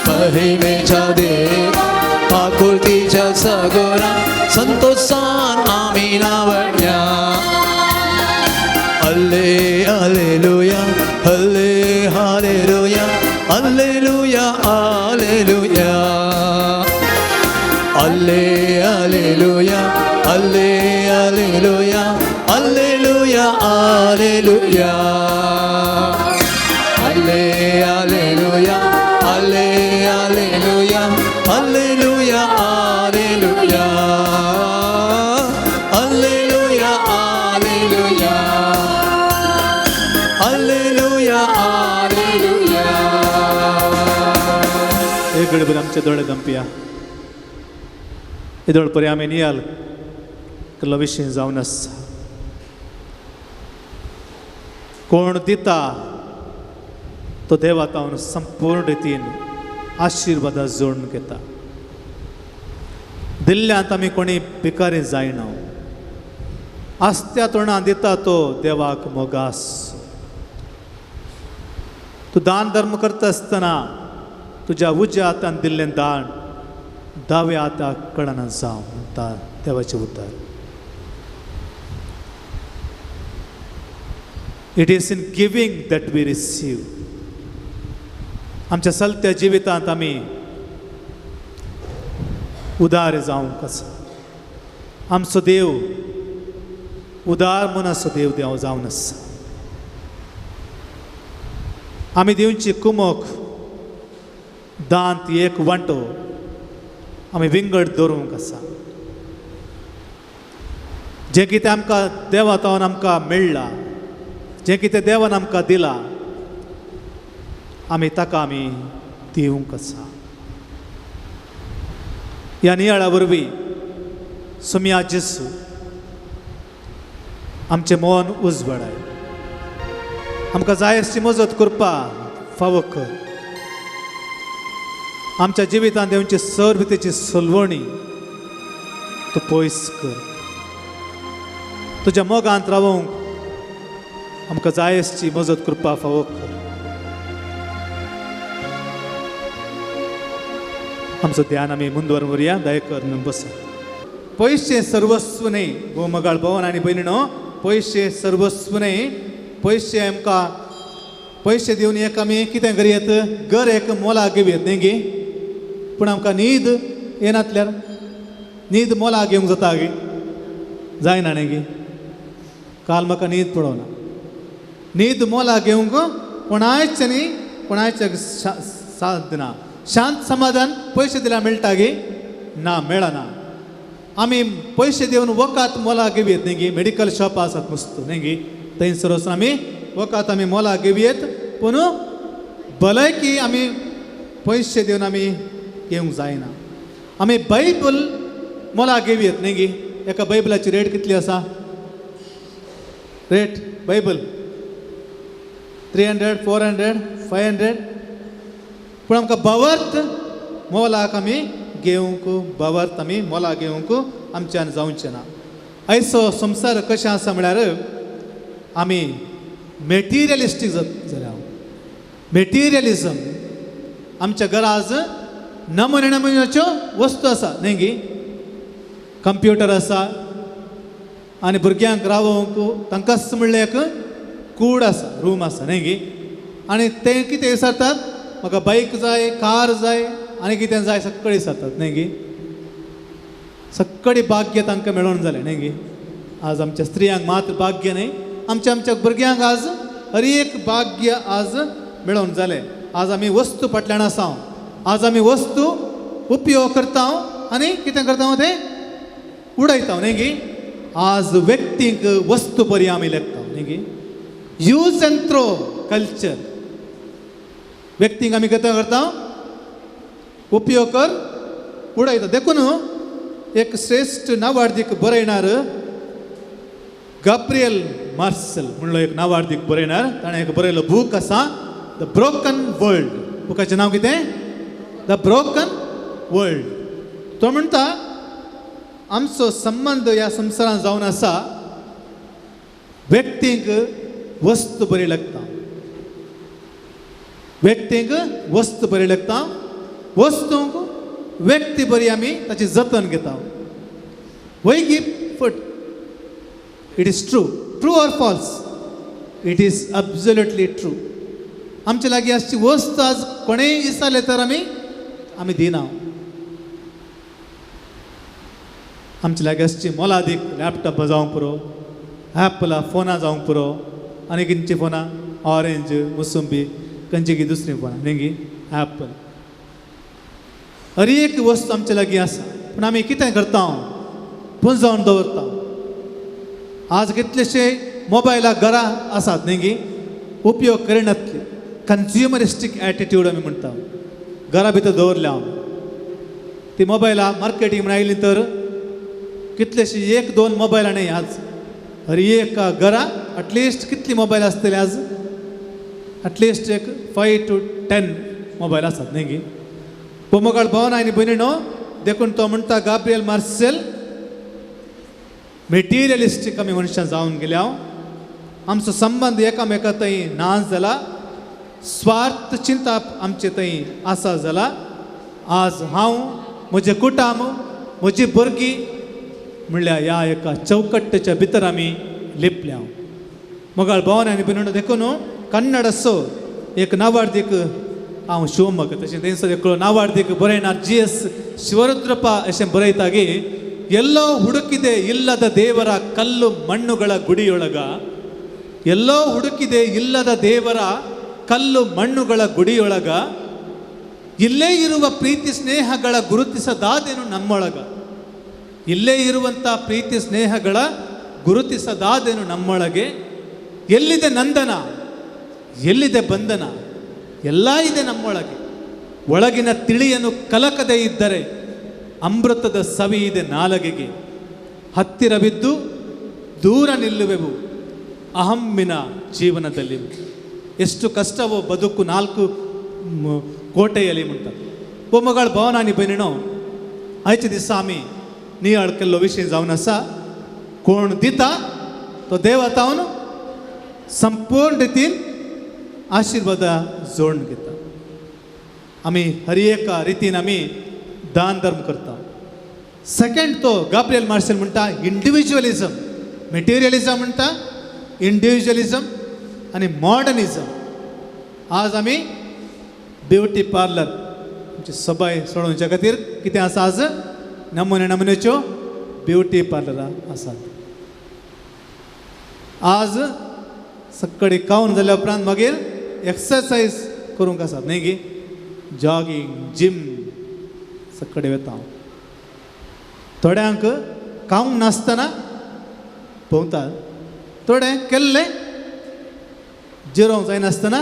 महिमेच्या देवा काकुळतीच्या सागरा संतोषान आमी नावडया. अल्ले alleluia Alle hallelujah alleluia alleluia, Alle alleluia Alle alleluia alleluia alleluia, Alle alleluia Alle alleluia alleluia alleluia, alleluia alleluia alleluia alleluia. एक गडबड आमचे दोळे दंपया. येदोळ परी आमी नियाल केल्लो विशीं जावन आसा. कोण दिता तो देवा तावन संपूर्ण रितीन आशिर्वादा जोडून घेता. दिल्ल्यांत आमी कोणी भिकारी जायना. आस्त्या तोंडान दिता तो देवाक मोगास. तूं दान धर्म करता आसतना तुज्या उज्या हातान दिल्लें दान दाव्या हाताक कळना जावं म्हणटा देवाचें उतर. It is in giving that we receive. आमच्या चलत्या जिवितांत आमी उदार जावंक आसा. आमचो देव उदार मनाचो देव देव जावन आसा. आमी दिवची कुमोक दांत एक वांटो आमी विंगड दवरूंक आसा. जें कितें आमकां देवा तावन आमकां मेळ्ळां, जें कितें देवान आमकां दिलां, आमी ताका आमी दिवंक आसा. ह्या नियाळा वरवीं सोम्या जेसू आमचें मन उजवाडाय, आमकां जाय आसची मजत करपाक फावो कर. आमच्या जिवितांत येवची सर्वतेची सलवणी तूं पयस कर. तुज्या मोगांत रावूंक आमकां जाय आसची मजत करपाक फावो कर. आमचो ध्यान आमी मुंदवर व्हरया. दया करून बसा. पयशे सर्वस्व न्हय गो मगाळ भवन आनी भयणीनो, पयशे सर्वस्व न्हय. पयशे आमकां पयशे दिवन एक आमी कितें करयेत, घर एक मोलाक घेवयेत न्ही गे. पूण आमकां न्हीद येनातल्यार न्हीद मोलाक घेवंक जाता गे, जायना न्ही गे. काल म्हाका न्हीद पडोना. न्हीद मोलाक घेवंक कोणायचें न्ही, कोणायचें साथ दिना. शांत समाधान पयशे दिल्यार मेळटा गे? ना, मेळना. आमी पयशे दिवन वखद मोलाक घेवयेत न्ही गे. मेडिकल शॉप आसात मस्त न्ही गे, थंयसर वचून आमी वखद आमी मोलाक घेवयेत. पूण भलायकी आमी पयशे दिवन आमी घेवंक जायना. आमी बायबल मोलाक घेवयेत न्ही गे. एका बायबलाची रेट कितली आसा? Rate Bible 300, 400, 500. पूण आमकां भावार्थ मोलाक आमी घेवंक, भावार्थ आमी मोलाक घेवंक आमच्यान जावचें ना. आयचो संवसार कशें आसा म्हळ्यार आमी मेटिरियलिस्टीक जाल्या. मेटिरियलिजम आमच्या घरा आज नमुने नमुन्याच्यो वस्तू आसा न्ही गी. कंप्युटर आसा आनी भुरग्यांक रावोवंक तांकांच म्हणलें एक कूड आसा, रूम आसा न्ही गी. आनी ते कितें विचारतात, म्हाका बायक जाय, कार जाय आनी कितें जाय सगळें विचारतात न्ही गी. सगळें भाग्य तांकां मेळोवन जालें न्ही गी. आज आमच्या स्त्रियांक मात्र भाग्य न्ही, आमच्या आमच्या भुरग्यांक आज हर एक भाग्य आज मेळोवन जालें. आज आमी वस्तू फाटल्यान आसा, आज आमी वस्तू उपयोग करता आनी कितें करता तें उडयता न्ही गी. आज व्यक्तींक वस्तू बरी आमी लेखता न्ही गी. Use and throw culture. व्यक्तींक आमी कितें करता उपयोग कर उडयता. देखून एक श्रेश्ठ नावार्दीक बरयणार गाब्रियल मार्सेल म्हणलो एक नावार्दीक बरयणार, ताणें एक बरयलो बूक आसा the broken world. बुकाचें नांव कितें? The broken world. तो म्हणटा आमचो संबंद ह्या संवसारांत जावन आसा व्यक्तींक वस्तू बरी लागता, व्यक्तींक वस्तू बरी लागता, वस्तूंक व्यक्ती बरी आमी ताची जतन घेता. वैगी फट. It is true. True or false? It is absolutely true. आमचे लागीं आसची वस्त आज कोणेय विचारलें तर आमी आमी दिना. आमचे लागीं आसची मोलादीक लॅपटॉप जावंक पुरो, एपला फोनां जावंक पुरो, आनी खंयची फोनां ऑरेंज मोसंबी खंयची की दुसरी फोनां न्ही गी एपल. हर एक वस्तू आमचे लागीं आसा पूण आमी कितें करता पुंजावन दवरता. आज कितलेशे मोबायलाक घरां आसात न्ही गी, उपयोग करिनातले. कन्ज्युमरिस्टीक एटिट्यूड आमी म्हणटा. घरा भितर दवरल्या हांव ती मोबायलां मार्केटींग म्हण आयली तर कितलेशे एक दोन मोबायलां न्ही आज हर एक घरा एटलिस्ट कितली मोबायल आसतली आज एटलिस्ट एक 5 to 10 mobile आसात न्ही गी. पोमोगाळ भवन आनी भयणीनो देखून तो म्हणटा गाब्रियल मार्सेल मेटिरियलिस्टीक आमी मनशां जावन गेल्या. आमचो संबंद एकामेका थंय ना जाला, स्वार्थ चिंताप आमचे थंय आसा जाला. आज हांव म्हजें कुटुंब म्हजी भुरगीं म्हणल्यार ह्या एका चौकट्टेच्या भितर आमी लिपल्या. मोगाळ भवन आनी भयणीनो देखून कन्नड असो एक नावार्दीक हांव शिवमोग तशें तेंचो एकलो नावार्दीक बरयणार GS Shivarudrappa अशें बरयता की ಎಲ್ಲೋ ಹುಡುಕಿದೆ ಇಲ್ಲದ ದೇವರ ಕಲ್ಲು ಮಣ್ಣುಗಳ ಗುಡಿಯೊಳಗ, ಎಲ್ಲೋ ಹುಡುಕಿದೆ ಇಲ್ಲದ ದೇವರ ಕಲ್ಲು ಮಣ್ಣುಗಳ ಗುಡಿಯೊಳಗ, ಇಲ್ಲೇ ಇರುವ ಪ್ರೀತಿ ಸ್ನೇಹಗಳ ಗುರುತಿಸದಾದೇನು ನಮ್ಮೊಳಗ, ಇಲ್ಲೇ ಇರುವಂಥ ಪ್ರೀತಿ ಸ್ನೇಹಗಳ ಗುರುತಿಸದಾದೇನು ನಮ್ಮೊಳಗೆ, ಎಲ್ಲಿದೆ ನಂದನ ಎಲ್ಲಿದೆ ಬಂಧನ ಎಲ್ಲ ಇದೆ ನಮ್ಮೊಳಗೆ, ಒಳಗಿನ ತಿಳಿಯನ್ನು ಕಲಕದೇ ಇದ್ದರೆ ಅಮೃತದ ಸವಿ ಇದೆ ನಾಲಗೆಗೆ, ಹತ್ತಿರವಿದ್ದು ದೂರ ನಿಲ್ಲುವೆವು ಅಹಮ್ಮಿನ ಜೀವನದಲ್ಲಿ. ಎಷ್ಟು ಕಷ್ಟವೋ ಬದುಕು 4 ಕೋಟೆಯಲ್ಲಿ ಮುಂಟ. ಪೊಮ್ಮಗಳ ಭವನಾನಿ ಬೈನಿನೋ आयचे दिसा आमी नियाळ केल्लो विशय जावन आसा. कोण दिता तो देवा तावन संपूर्ण रितीन आशिर्वादा जोडून घेता. आमी हर एका रितीन आमी दान धर्म करता. सेकंड तो गाब्रियल मार्शल म्हणटा इंडिविज्युअलिझम, मेटेरियलिझम म्हणटा इंडिविज्युअलिझम आनी मॉडर्निझम. आज आमी ब्युटी पार्लर आमची सबाय सोडोवच्या खातीर कितें आसा आज नमुने नमुन्याच्यो ब्युटी पार्लरां आसात. आज सकाळी खावन जाल्या उपरांत मागीर एक्सरसायज करूंक आसात न्ही गी, जॉगींग जीम सकाळी वता हांव. थोड्यांक खावंक नासतना भोंवतात, थोडे केल्ले जिरोवंक जायनासतना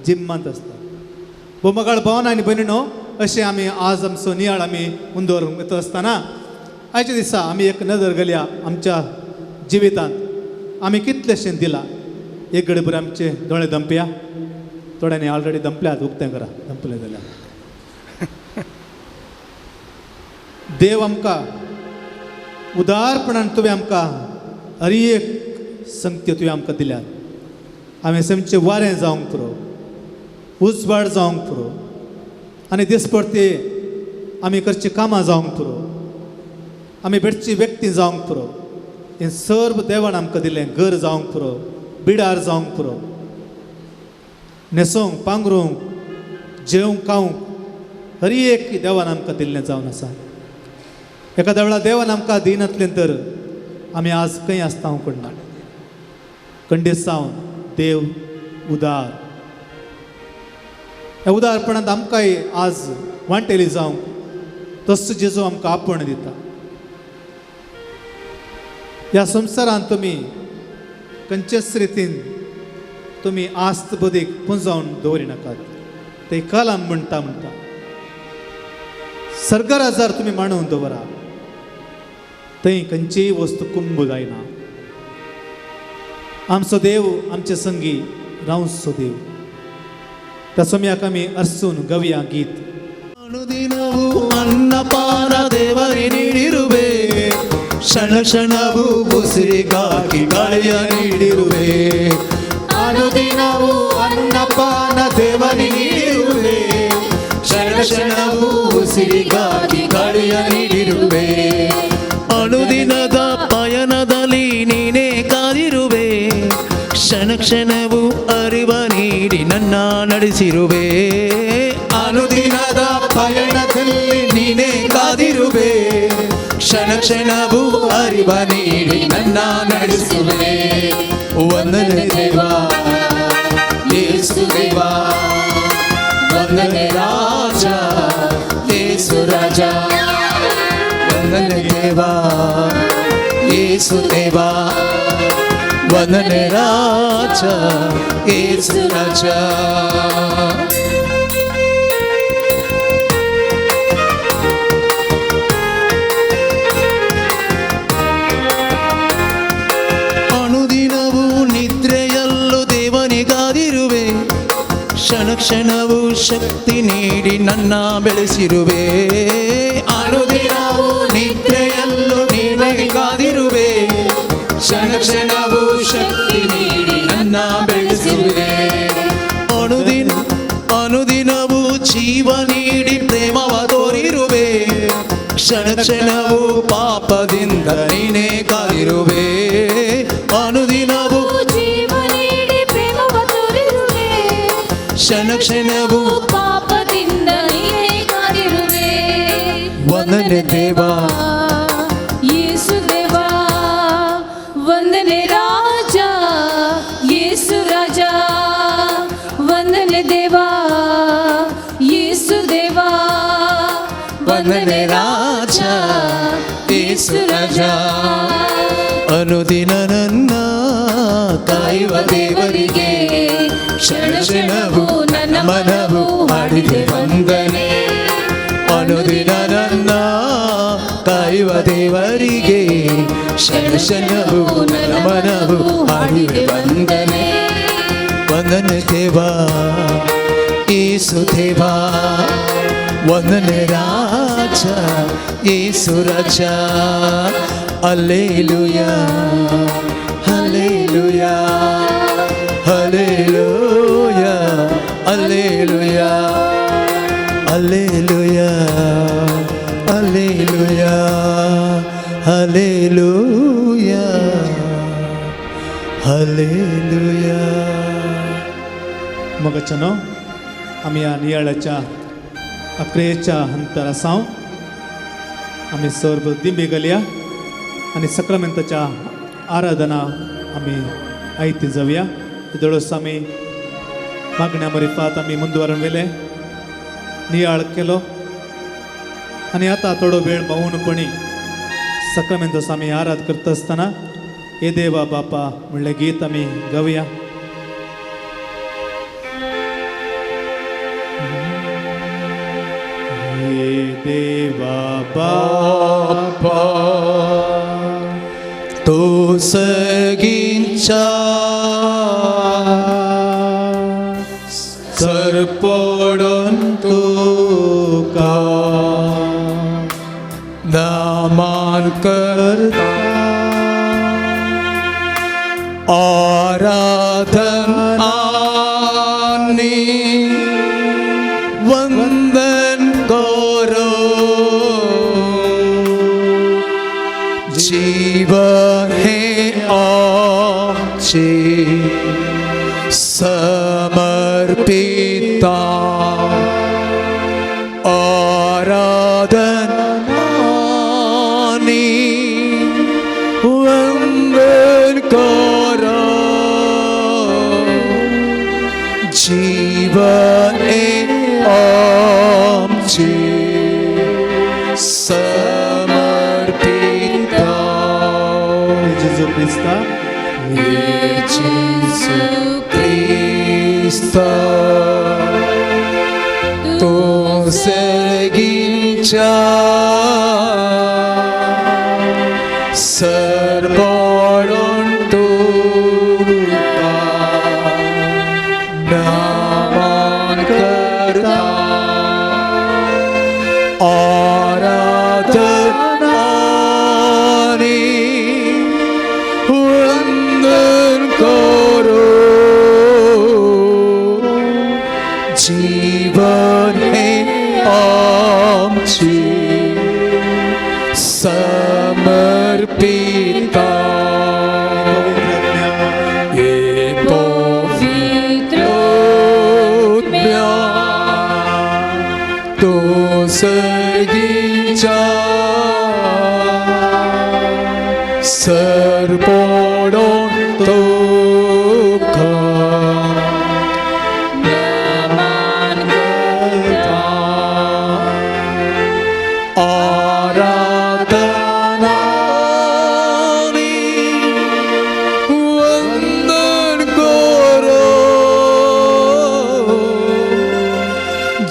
जिम्मांत आसता. बोमगाळ भवन आनी भयणीनो अशें आमी आज आमचो नियाळ आमी उंदोर वता आसतना आयच्या दिसा आमी एक नदर घालया आमच्या जिवितांत आमी कितलेशें दिलां. एक घडी बरें आमचे दोळे दंपया, थोड्यांनी ऑलरेडी दंपल्यात, उक्तें करा दंपले जाल्यार. देव आमकां उदारपणान तुवें आमकां हर एक संगत्यो तुवें आमकां दिल्यात. हांवें समचें वारें जावंक पुरो, उजवाड जावंक पुरो, आनी दिसपडती आमी करची कामां जावंक पुरो, आमी भेटची व्यक्ती जावंक पुरो. हें सर्व देवान आमकां दिलें. घर जावंक पुरो, बिडार जावंक पुरो, न्हेसोवंक पांगरूंक जेवंक खावंक हर एक देवान आमकां दिल्लें जावन आसा. एखाद्या वेळार देवान आमकां दिनातलें तर आमी आज खंय आसता हांव कोण ना. कंडेसांव देव उदार, ह्या उदारपणांत आमकांय आज वांटेली जावंक तसो जेजू आमकां आपोवणें दिता. ह्या संवसारांत तुमी खंयचेच रितीन तुमी आस्त बुदीक पुंजावन दवरिनाकात. ते कलाम म्हणटा म्हणटा सर्गार जर तुमी मांडून दवरा थंय खंयचीय वस्तू कुंभ जायना. आमचो देव आमचे संगी रावचो देव. त्या सोम्याक आमी अर्सून गवया गीत. ಅನುದಿನವೂ ಅನ್ನಪಾನ ದೇವರೇ ನೀಡಿರುವೆ, ಕ್ಷಣ ಕ್ಷಣವೂ ಉಸಿರಿಗಾಗಿ ಗಾಳಿಯ ನೀಡಿರುವೆ. ಅನುದಿನವೂ ಅನ್ನಪಾನ ದೇವರೇ ನೀಡಿರುವೆ, ಕ್ಷಣ ಕ್ಷಣವೂ ಉಸಿರಿಗಾಗಿ ಗಾಳಿಯ ನೀಡಿರುವೆ. ಅನುದಿನದ ಪಯಣದಲ್ಲಿ ನೀನೇ ಕಾದಿರುವೆ, ಕ್ಷಣ ಕ್ಷಣವೂ ಅರಿವ ನೀಡಿ ನನ್ನ ನಡೆಸಿರುವೆ. ಅನುದಿನದ ಪಯಣದಲ್ಲಿ ನೀನೇ ಕಾದಿರುವೆ, ಕ್ಷಣ ಕ್ಷಣವೂ ಅರಿವ ನೀಡಿ ನನ್ನ ನಡೆಸುವೆ. ವಂದನೆ ದೇವಾ ಯೇಸು ದೇವಾ, ವಂದನೆ ರಾಜ ಯೇಸು ರಾಜ. ವಂದನೆ ದೇವಾ ಯೇಸು ದೇವಾ, ವಂದನೆ ರಾಜ ಯೇಸು ರಾಜ. ಅನುದಿನವೂ ನಿದ್ರೆಯಲ್ಲೂ ದೇವನಿಗಾದಿರುವೆ, ಕ್ಷಣ ಕ್ಷಣವೂ ಶಕ್ತಿ ನೀಡಿ ನನ್ನ ಬೆಳೆಸಿರುವೆ. ಅನುದಿನವೂ ನಿದ್ರೆಯಲ್ಲೂ ನೀನಿಗಾದಿರುವೆ, ಕ್ಷಣ ಕ್ಷಣವೂ ಶಕ್ತಿ ನೀಡಿ ನನ್ನ ಬೆಳೆಸಿರುವೆ. ಅನುದಿನವೂ ಜೀವ ನೀಡಿ ಪ್ರೇಮವ ತೋರಿರುವೆ, ಕ್ಷಣ ಕ್ಷಣವೂ ಪಾಪದಿಂದ ನೀನೇ ಕಾದಿರುವೆ. ಅನುದಿನವೂ ಜೀವ ನೀಡಿ ಪ್ರೇಮವ ತೋರಿರುವೆ, ಕ್ಷಣ ಕ್ಷಣವೂ ಪಾಪದಿಂದ ನೀನೇ ಕಾದಿರುವೆ. ವಂದನೆ ದೇವಾ ಯೇಸು ದೇವಾ, ವಂದನೆ ರಾಜ ಯೇಸು ರಾಜ. ವಂದನೆ ದೇವಾ ಯೇಸು ದೇವಾ, ವಂದನೆ ರಾಜ ಯೇಸು ರಾಜ. ಅನುದಿನ ನನ್ನ ಕಾಯುವ ದೇವರಿಗೆ ಕ್ಷಣ ಕ್ಷಣವೂ ನನ್ನ ಮನವು ಮಾಡಿದೆ ವಂದನೆ. ಅನುದಿನ ನನ್ನ ಕಾಯುವ ದೇವರಿಗೆ ಕ್ಷಣ ಕ್ಷಣವೂ ನನ್ನ ಮನವು ಮಾಡಿದೆ ವಂದನೆ. ವಂದನೆ ದೇವಾ ಯೇಸು ದೇವಾ, ವಂದನೆ ರಾಜ ಯೇಸು ರಾಜ. Hallelujah hallelujah hallelujah hallelujah hallelujah hallelujah hallelujah hallelujah. मगचनो आमी ह्या नियाळाच्या अक्रेच्या हंतर आसाव. आमी सर्व दिंबी घालया आनी सक्रामेंताच्या आराधना आमी आयती जावया. दळोस आमी मागण्या मरिफात आमी मुंदवारून वेले नियाळ केलो आनी आतां थोडो वेळ मौनपणी सक्रामेंताचो आमी आराध करता आसतना हे देवा बापा म्हणलें गीत आमी गावया. हे देवा बापा तो सगींच्या सरपडून तुका दामान करता आराधन आनी वंदन करो जीवन हे आमचे समर्पिता आराधन आनी वंदन करो जीवन हे आमचे दिसता तूं सर्गीच्या सरपडून तुका नमन करता आराधना आनी वंदन करो जीवन हे आमची समर्पिता हे पवित्र आत्म्या तूं सर्गीच्या सरपडून तुका नमन करता आराधना आनी वंदन करो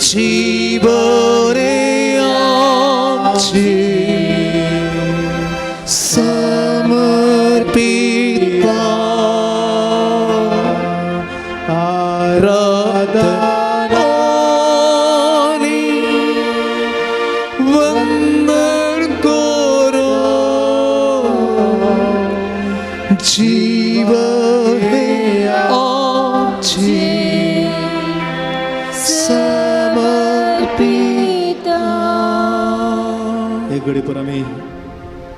जीवन आमची समर्पिता आराधना आनी वंदन करो जीवन आमची समर्पिता. एक घडीपूर आमी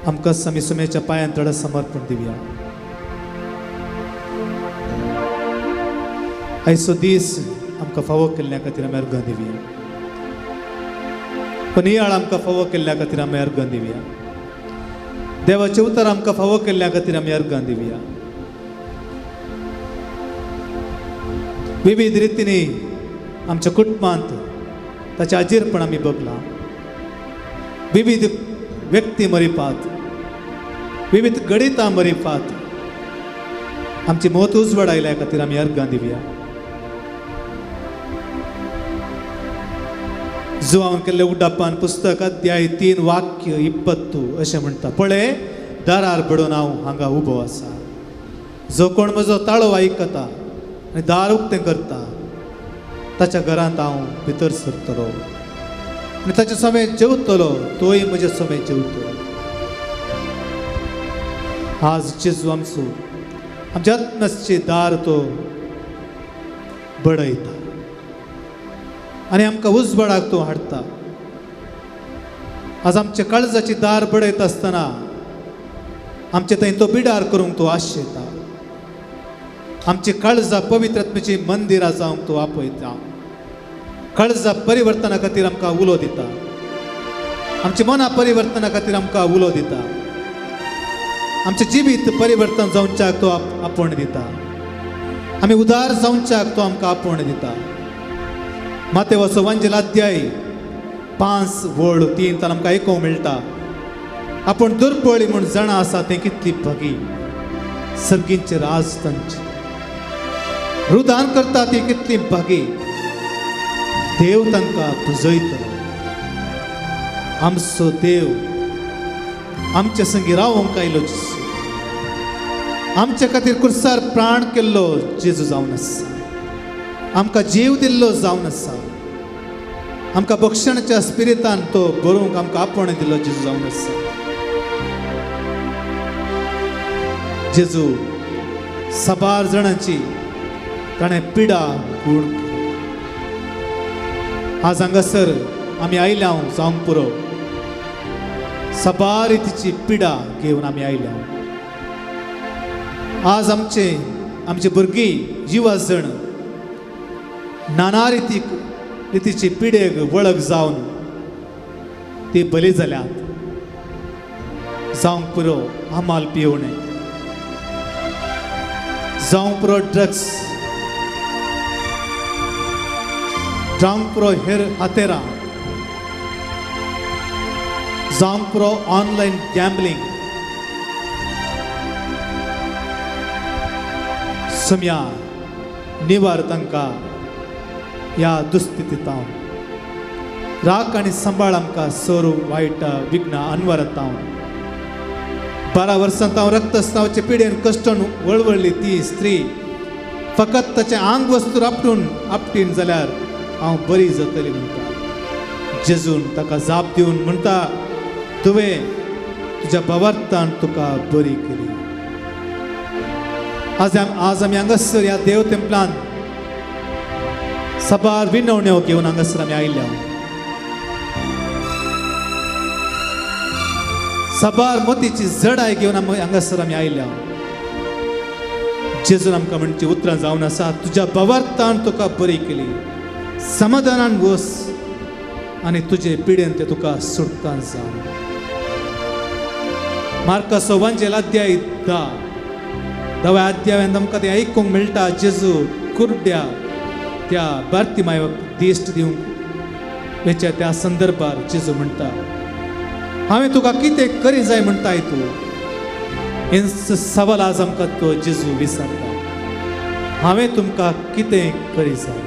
आमकां आमी सुम्याच्या पांयान थोडं समर्पण दिवया. आयचो दीस आमकां फावो केल्ल्या खातीर आमी अर्गां दिवया. पनियाळ आमकां फावो केल्ल्या खातीर आमी अर्गां दिवया. देवाचें उतर आमकां फावो केल्ल्या खातीर आमी अर्गां दिवया. विविध रितींनी आमच्या कुटुंबांत ताचें आजीरपण आमी बगलां. विविध व्यक्ती मरिपात, विविध गणितां मरिपात आमची मत उजवाड आयल्या खातीर आमी अर्गां दिवया. जुवान केल्ले उड्डापान पुस्तक अध्याय 3 वाक्य 20 अशें म्हणटा, पळय दारार बडोवन हांव हांगा उबो आसा. जो कोण म्हजो ताळो आयकता आनी दार उक्तें करता ताच्या घरांत हांव भितर सरतलो आनी ताचे समेत जेवतलो, तोय म्हजे समेत जेवतलो. आज जेजू आमचो आमच्या आत्म्याचे दार तो बडयता आनी आमकां उजवाडाक तो हाडटा. आज आमच्या काळजाची दार बडयता आसतना आमचे थंय तो बिडार करूंक तो आशेता. आमची काळजां पवित्र आत्म्याची मंदिरां जावंक तो आपयता. काळजां परिवर्तना खातीर आमकां उलो दिता. आमच्या मना परिवर्तना खातीर आमकां उलो दिता. आमचें जिवीत परिवर्तन जावच्याक तो आपोवण दिता. आमी उदार जावच्याक तो आमकां आपोवण दिता. मातेवाचो वंजेल अध्याय 5:3 तान आमकां आयकूंक मेळटा, आपूण दुर्बळी म्हूण जाणा आसा तें कितली भागी सर्गींचे राज तांचे. रुदान करता ती कितली भागी देव तांकां पुजयतलो. आमचो देव आमचे संगी रावंक आयलो जेजू, आमचे खातीर कुर्सार प्राण केल्लो जेजू जावन आसा. आमकां जीव दिल्लो जावन आसा. आमकां बक्षणाच्या स्पिरितान तो बरोवंक आमकां आपोवणें दिल्लो जेजू जावन आसा. जेजू साबार जाणांची ताणें पिडा गूण केली. आज हांगासर आमी आयल्या जावंक पुरो साबार रितीची पिडा घेवन आमी आयल्या. आज आमचे आमचे भुरगीं युवा जण नाना रितीची पिडेक वळख जावन ती बली जाल्यात. जावंक पुरो हमाल पिवणें, जावंक पुरो ड्रग्स, जावंक पुरो हेर हातेरां, जावंक पुरो ऑनलायन गॅम्बलिंग. सम्या निवार तांकां ह्या दुस्थितींत हांव राख आनी सांबाळ आमकां सोरू वायट विघ्न अनवरत हांव 12 वर्सां हांव रक्तस्रावाचे पिडेन कश्टन वळवळ्ळी ती स्त्री फकत ताचें आंग वस्तू आपटून आपटीन जाल्यार हांव बरी जातली म्हणटा. जेजून ताका जाप दिवन म्हणटा तुवें तुज्या भावार्थान तुका बरी केली. आज आमी हांगासर ह्या देव तेंपलान साबार विनवण्यो घेवन हांगासर आमी आयल्या. साबार मोतीची जडाय घेवन आमी हांगासर आमी आयल्या. जेजून आमकां म्हणची उतरां जावन आसा तुज्या भावार्थान तुका बरी केली, समाधानान वस आनी तुजे पिडेन ते तुका सुटकान जावं. मार्काचो वंजेल अध्याय 10 10व्या अध्यायान आमकां तें आयकूंक मेळटा. जेजू कुरड्या त्या बार्तिमायक दिश्ट दिवंक वेच्या त्या संदर्भार जेजू म्हणटा हांवें तुका कितें करी जाय म्हणटाय तूं. हें सवाल आज आमकां तो जेजू विचारता हांवें तुमकां कितें करी जाय.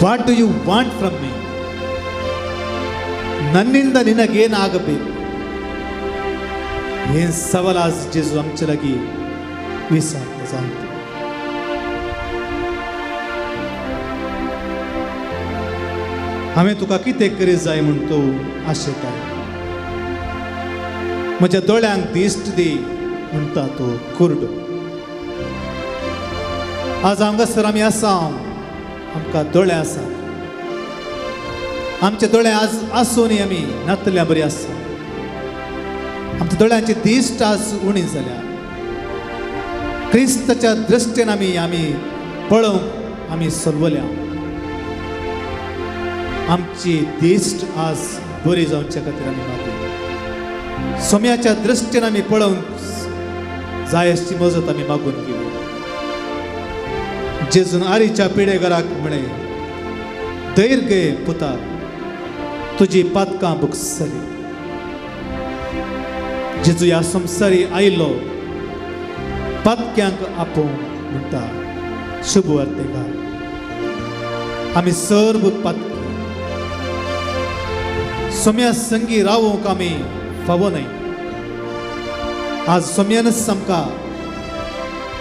What do you want from me? ನನ್ನಿಂದ ನಿನಗೇನಾಗಬೇಕು? हें सवाल आज जेजू आमचे लागीं विचारता जावं. हांवें तुका कितें करी जाय म्हूण तूं आशेताय, म्हज्या दोळ्यांक दिश्ट दी म्हणटा तो कुरडो. आज हांगासर आमी आसा, आमकां दोळे आसा, आमचे दोळे आज आसूनय आमी नातल्या बरी आसा. आमच्या दोळ्यांची दिश्ट आज उणी जाल्या. क्रिस्ताच्या दृश्टीन आमी आमी पळोवंक आमी सोलवल्या. आमची दिश्ट आज बरी जावच्या खातीर आमी मागून सोम्याच्या दृश्टीन आमी पळोवंक जाय अशी मजत आमी मागून घेवया. जेजून आरीच्या पिडेघराक म्हळें धैर्य घे पुता, तुजी पातकां बुकसली. जेजू ह्या संवसारी आयलो पातक्यांक आपोवंक म्हणटा शुभ वार्तेकार. आमी सर्व पातकी सोम्या संगी रावूंक आमी फावो न्हय. आज सोम्यानच आमकां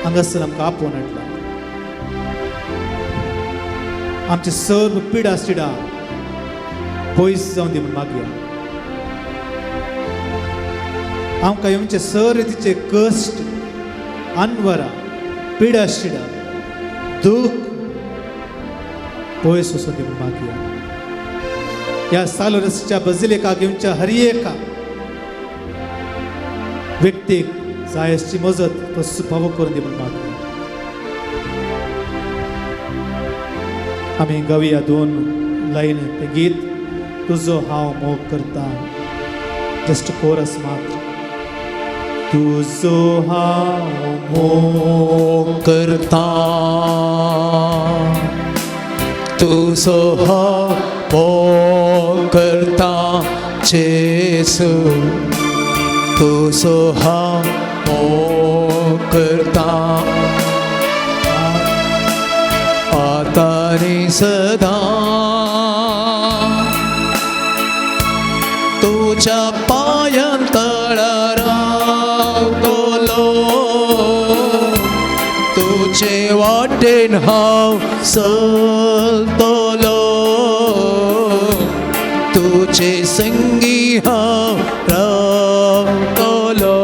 हांगासर आमकां आपोवन हाडला. आमचे सर्व पिडा सिडा पयस जावन दी म्हूण मागया. आमकां येवचे सर तिचे कश्ट अनवरा पिडा शिडा दूख पयस वचून दी म्हूण मागया. ह्या सालोरसच्या बजिलेकाक येवच्या हर एका व्यक्तीक जाय अशी मजत तो फावो करून दी म्हूण मागया. आमी गावया 2 लायन तें गीत तुजो हांव मोग करता, जस्ट कोरस मात्र. तुजो हांव मोग करता, तुजो हांव मोग करता जेसू, तुजो हांव मोग करता आतां नी सदां. तुज्या पांयां तळा रावतलो, तुजे वाटेन हांव चलतलो, तुजे संगी हांव रावतलो,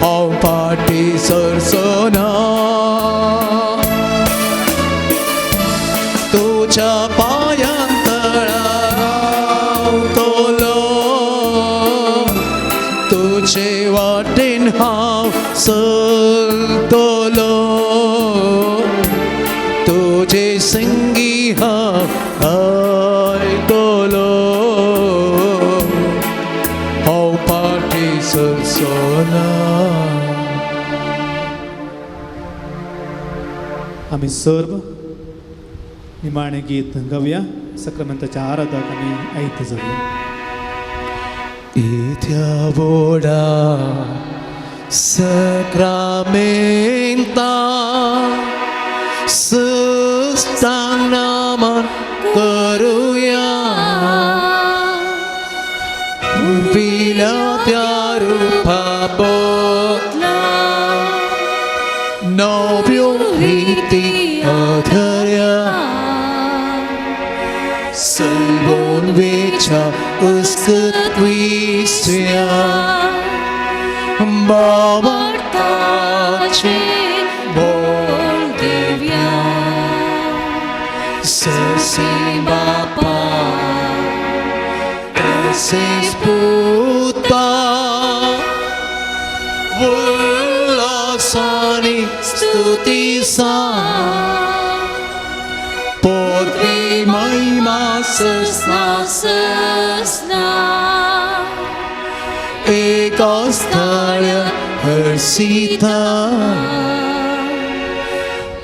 हांव फाटीं सरचो ना. तुज्या पांयां तळा रावतलो, तुजे वाटेन हांव चलतलो, तुजे संगी हांव आयतलो, हांव फाटीं सरचो ना. आमी सर्व निमाणें गीत गावया. सक्रमेंताच्या आराधक आमी आयते जावया. इत्या व्हडा Sakramenta सुस्तांग नमन करूया उर्विल्या त्या रुपा बदला नव्यो रिती अधर्या सलबोन वेच्या उस्कत्विस्या बाबाचे बोल दिव्या ससे बापा तसेच पुता उल्हासाने स्तुतीसा पदवी महिमा ससना ससना एका स्थळ हर्षिता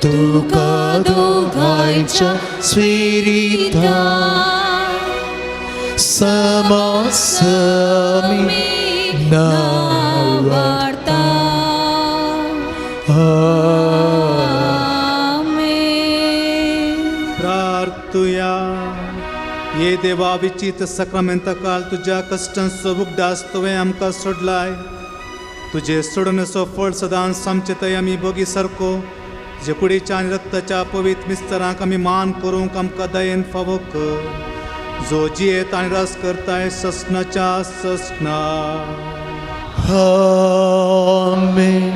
तुका दोघांच्या स्विरिता समासमी नावार्ता. आमेन. प्रार्थुया. ये देवा विचित सक्रमेंत काल तुज्या कश्टांचो उगडास तुवें आमकां सोडलाय. तुजे सोडूनसो फळ सदांच आमचे थंय आमी भोगी सारको तुजे कुडीच्या आनी रक्ताच्या पवित्र मिस्तरांक आमी मान करूंक आमकां दयेन फावो कर, जो जियेत आनी रास करताय ससनाच्या ससना. आमेन.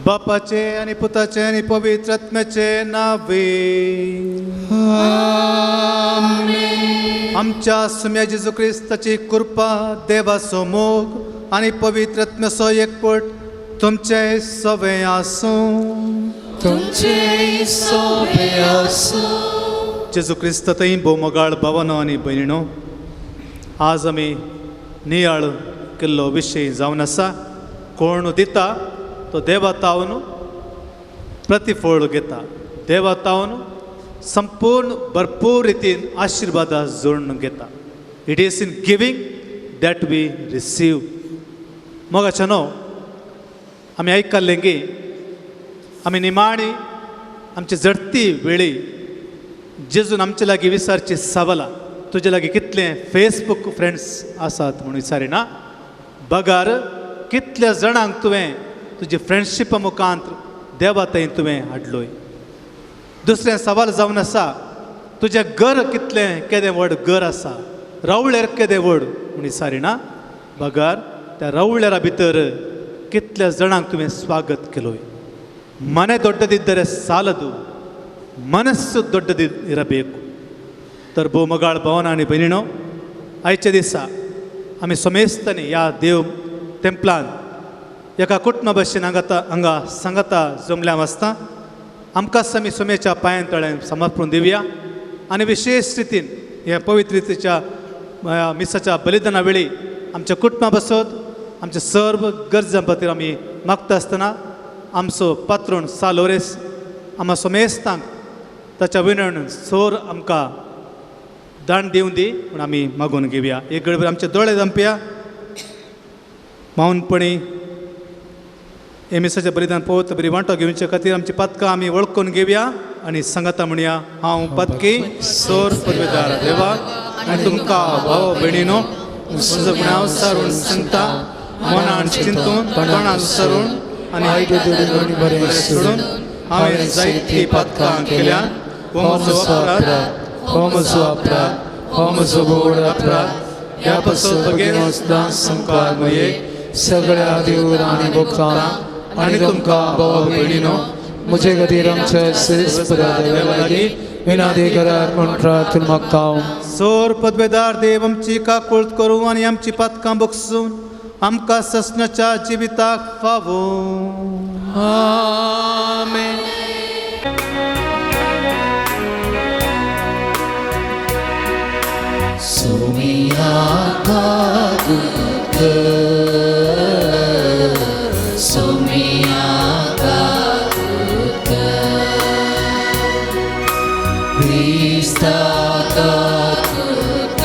बापाचे आनी पुताचे आनी पवित्र आत्म्याचे नावे. आमेन. आमच्या सुम्या जेजू क्रिस्ताची कृपा, देवाचो मोग आनी पवित्र आत्म्याचो एकवट तुमचे सवे आसूं. तुमचे सवे आसूं. जेजू क्रिस्त थंय भोवमोगाळ भावानो आनी भयणीनो, आज आमी नियाळ केल्लो विशय जावन आसा कोण दिता तो देवा तावन प्रतिफळ घेता, देवा तावन संपूर्ण भरपूर रितीन आशिर्वादा जोडून घेता. It is in giving that we receive. मोगाच्या न्हू आमी आयकल्लें की आमी निमाणी आमची जडती वेळी जेजून आमचे लागीं विचारची सवालां, तुजे लागीं कितले फेसबूक फ्रेंड्स आसात म्हणून विचारिना, बगार कितल्या जाणांक तुवें तुजी फ्रेंडशीप मुखांत देवा थंय तुवें हाडलोय. दुसरें सवाल जावन आसा तुजें घर कितलें केदें व्हड घर आसा, रावळेर केदें व्हड म्हूण विचारिना, बगार त्या रावळेरा भितर कितल्या जाणांक तुवें स्वागत केलोय. ಮನೆ ದೊಡ್ಡದಿದ್ದರೆ ಸಾಲದು, ಮನಸ್ಸು ದೊಡ್ಡದಿರಬೇಕು. तर भोवमगाळ भवन आनी भयणीनो, आयच्या दिसा आमी समेस्तांनी ह्या देव तेंपलान एका कुटुंबा भशेन हांगा सांगाता जमल्या आसता. आमकांच आमी सोम्याच्या पांयां तळ्यान समर्पण दिवया आनी विशेश रितीन ह्या पवित्र रितीच्या मिसाच्या बलिदाना वेळी आमच्या कुटुंबा बसत आमच्या सर्व गरजां खातीर आमी मागता आसतना आमचो पात्रोण सालोरेस आमकां समेस्तांक ताच्या विनवण सोर आमकां दान दिवं दी म्हूण आमी मागून घेवया. एक गडबड आमचे दोळे धांपया, मौनपणी हे मिसाच्या बलिदान पवित्र बरी वांटो घेवचे खातीर आमची पातकां आमी वळखून घेवया आनी सांगाता म्हणया, हांव पातकी सोर पदवेदार देवा आनी तुमकां भाव भयणीनो म्हजो गुणाव सारून सांगता, मनान चिंतून तोंडान सरून आनी बरें सोडून हांवें जायतीं पातकां केल्या. हो म्हजो अपराध, हो म्हजो अपराध, हो म्हजो व्हड अपराध. ह्या पासून बेगीन संवकार मये सगळ्या देव आनी भक्तांक आनी तुमकां भाव भयणीनो म्हजे खातीर आमच्या श्रेश्ठ देवा लागीं विनादी करात म्हूण प्रार्थना मागता. सोर पदवेदार देव आमची काकुळट करूं आनी आमची पातकां बगसून आमकां ससनाच्या जिविताक फावो. आमेन. सोमिया काकुळट, सोमिया काकुळट, क्रिस्ता काकुळट,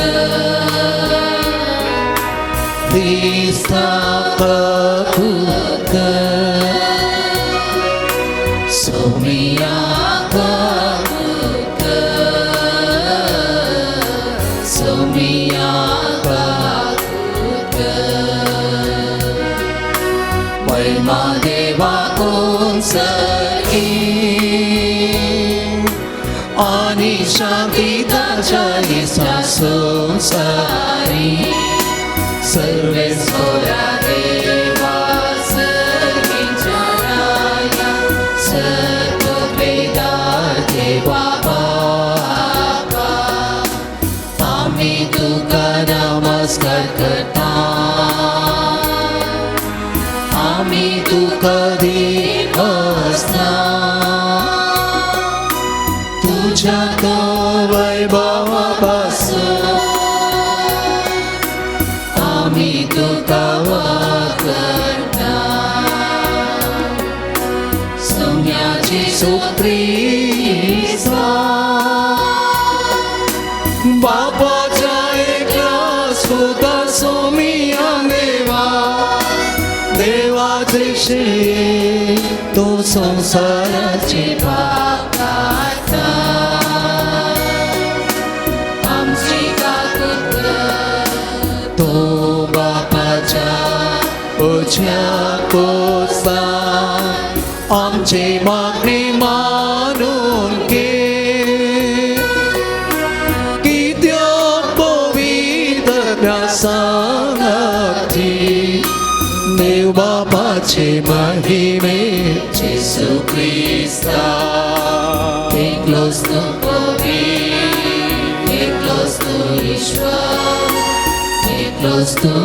क्रिस्ता काकुळट, सोमिया काकुळट, सोमिया काकुळट. महिमा देवा कोण सखी आनी शांती ताच्या इसा संसारी सर्वेस्वरा देवा सखीच्या राया सर्ववेदार देवा बापा आमी तुका नमस्कार करता, आमी तुका दिवसना तुझ्या तो वैभवापासून आमी तुका वाकरता. सोम्या जेजू क्रिस्ता बापाच्या एकल्या सुता सोमिया देवा देवाचे शे तो संसाराचे पाप काडटा, आमची काकुळट कर. तो बापाच्या उजव्या कोसान आमची मागणी मानून घे, कित्याक पवित्र सांगाती देव बापाचे महिमे जेजू क्रिस्ता एकलोच तूं पवित्र, एकलोच तूं ईश्वर, एकलोच तूं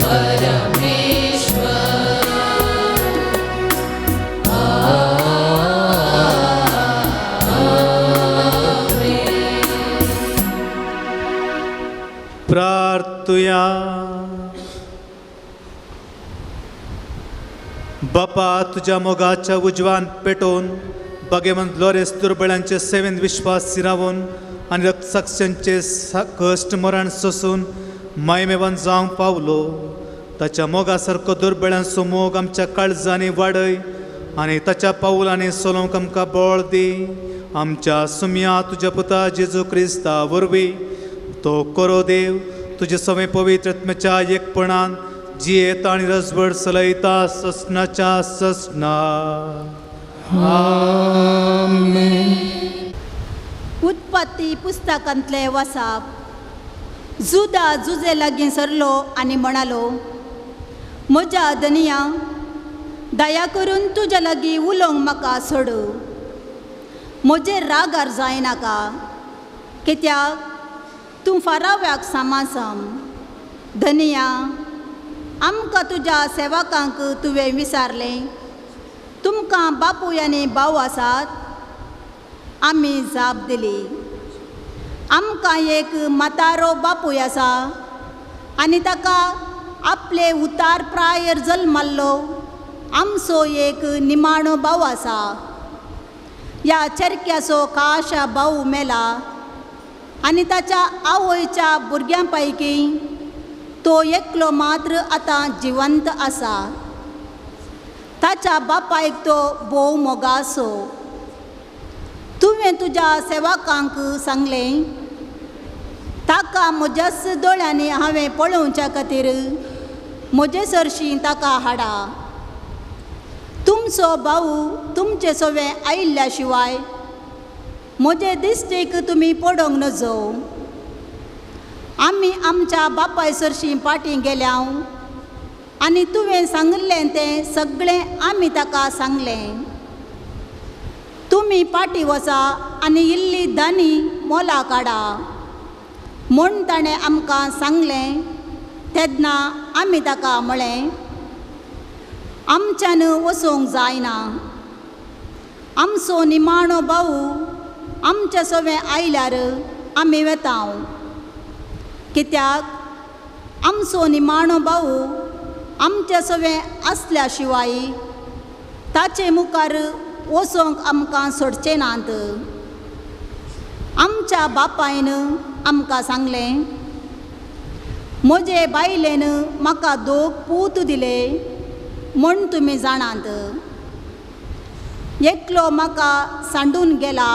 परमेश्वर. आमेन. प्रार्थुया. बापा तुज्या मोगाच्या उजवान पेटोवन बागेवंत लोरेस दुर्बळ्यांचे सेवेन विश्वास सिरावून आनी रक्तसाक्षांचे कश्ट मरण सोसून मायमेवन जावंक पावलो. ताच्या मोगा सारको दुर्बळ्यांचो मोग आमच्या काळजांनी वाडय आनी ताच्या पावलांनी चलोवंक आमकां बळ दी. आमच्या सुम्या तुज्या पुता जेजू क्रिस्ता वरवीं तो करो देव तुजे सवे पवित्र आत्म्याच्या एकपणान जियेता आनी रजवड चलयता ससनाच्या ससना. आमेन. उत्पत्ती पुस्तकांतले वसाप. जुदा जुजे लागीं सरलो आनी म्हणालो, म्हज्या धनया दया करून तुज्या लागीं उलोवंक म्हाका सोड, म्हजेर रागार जायनाका, कित्याक तूं फाराव्याक सामासम. धनया आमकां तुज्या सेवकांक तुवें विसारलें, तुमकां बापूय आनी भाव आसात. आमी जाप दिली, आमकां एक म्हातारो बापूय आसा आनी ताका आपले उतार प्रायर जल्माल्लो आमचो एक निमाणो भाव आसा. ह्या चेरक्याचो काशा भाव मेला आनी ताच्या आवयच्या भुरग्यां पैकी तो एकलो मात्र आतां जिवंत आसा. ताच्या बापायक तो भोव मोगासो. तुवें तुज्या सेवकांक सांगलें ताका म्हज्याच दोळ्यांनी हांवें पळोवच्या खातीर म्हजे सरशीं ताका हाडा. तुमचो भाव तुमचे सवें आयिल्ल्या शिवाय म्हजे दिश्टीक तुमी पडोवंक नजो. आमी आमच्या बापाय सरशीं फाटीं गेल्या आनी तुवें सांगिल्लें तें सगळें आमी ताका सांगलें. तुमी फाटीं वचा आनी इल्ली दानी मोला काडा म्हूण ताणें आमकां सांगलें. तेन्ना आमी ताका म्हळें आमच्यान वचूंक जायना. आमचो निमाणो भाव आमच्या सवें आयल्यार आमी वेता. कित्याक आमचो निमाणो भाव आमच्या सवें आसल्या शिवाय ताचे मुखार वचोंक आमकां सोडचे नात. आमच्या बापायन आमकां सांगलें म्हजे बायलेन म्हाका दोग पूत दिले म्हूण तुमी जाणात. एकलो म्हाका सांडून गेला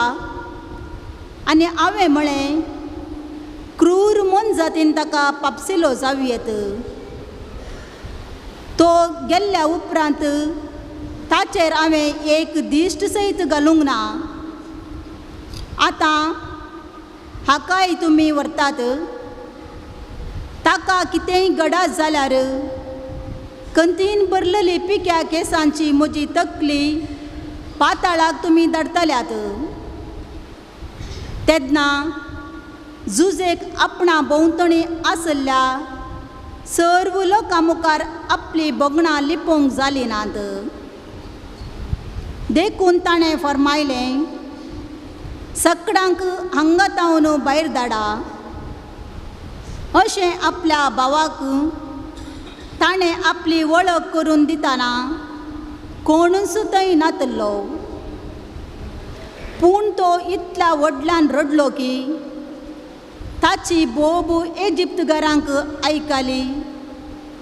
आनी हांवें म्हळें क्रूर मोनजातीन ताका पापसिलो जावं येत. तो गेल्ल्या उपरांत ताचेर हांवें एक दिश्ट सयत घालूंक ना. आतां हाकाय तुमी व्हरतात. ताका कितेंय गडास जाल्यार कंतीन भरलेली पिक्या केंसांची म्हजी तकली पाताळाक तुमी धाडटल्यात. तेन्ना जुजेक आपणा भोंवतणी आसल्या सर्व लोकां मुखार आपली भोगणां लिपोवंक जालीं नात. देखून ताणें फर्मायलें सकडांक हांगा तावन भायर धाडा. अशें आपल्या भावाक ताणें आपली वळख करून दितना कोणूच थंय नातलो. पूण तो इतल्या व्हडल्यान रडलो की ताची बोब इजिप्तकारांक आयकली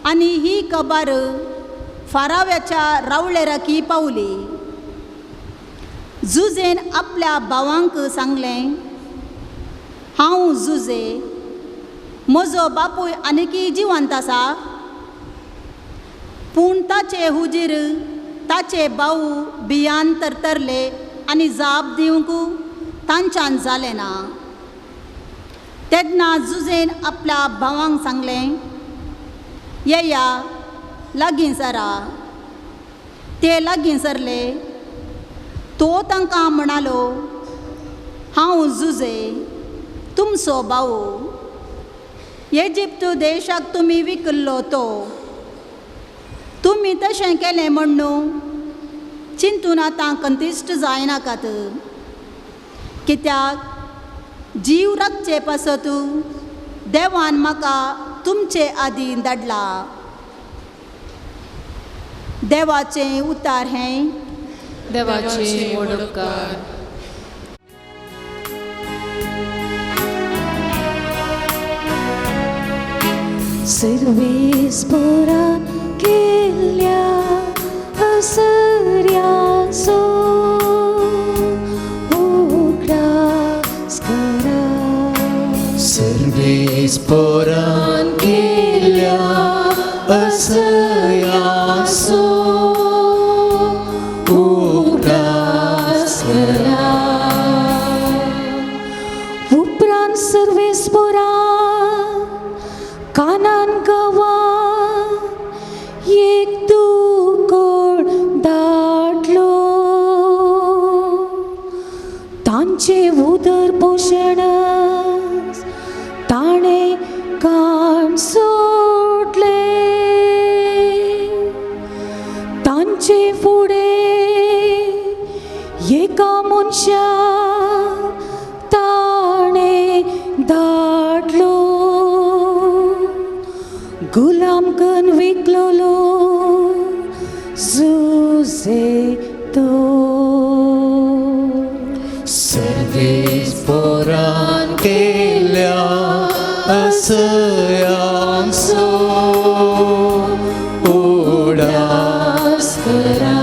आनी ही खबर फाराव्याच्या रावळेराकी पावली. जुजेन आपल्या भावांक सांगलें हांव जुजे, म्हजो बापूय आनीकय जिवंत आसा. पूण ताचे हुजीर ताचे भाव भियान तरतरले आनी जाप दिवंक तांच्यान जालें ना. तेन्ना जुजेन आपल्या भावांक सांगलें येया लागीं सरा. ते लागीं सरले. तो तांकां म्हणालो हांव जुजे तुमचो भाव. इजिप्त देशाक तुमी विकल्लो तो. तुमी तशें केलें म्हण न्हू चिंतून आतां कंतिश्ट जायनाकात. कित्याक जीव राखचे पासत देवान म्हाका तुमचे आदीं धाडला. देवाचें उतार हें. देवाचे उपकार. सर्वेस पोरान केल्ल्या असऱ्याचो उगडास करा. सर्वेस पोरान केल्ल्या असऱ्याचो उगडास करा. उपरांत सर्वेस पोरान कानान गवा एक दुकोळ दाटलो. तांचे उदर पोशण ताणें कान सोडले. तांचे फुडें एका मनशा ताणें धाडलो. गुलाम तो. सर्वेस पोरान केल्या असयांचो उडास करा.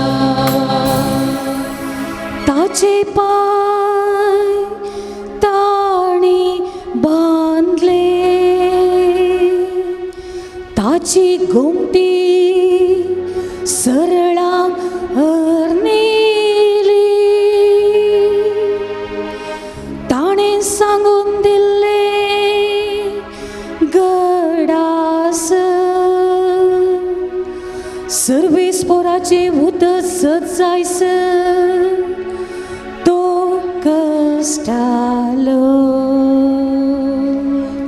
ताचे पाय ताणी बांदले, ताची गोमटी सरळांक हरनेली. ताणें सांगून दिल्ले गडास सर्वेस पोराचे उदक सत जायसर तो कश्टालो.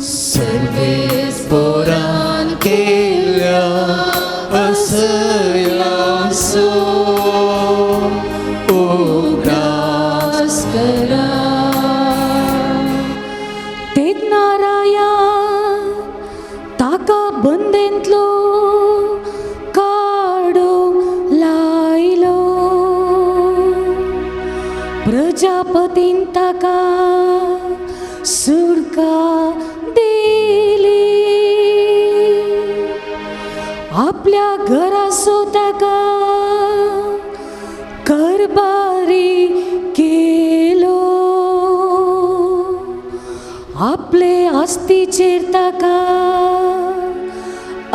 सर्वेस पोरान केल्या असयांचो उगडास करा. तेन्ना रायान ताका बंदेंतलो काडूंक लायलो. प्रजापतीन ताका सुडका दिली. आपल्या घरासो ताका करबारी केलो. आपले आस्तीचेर ताका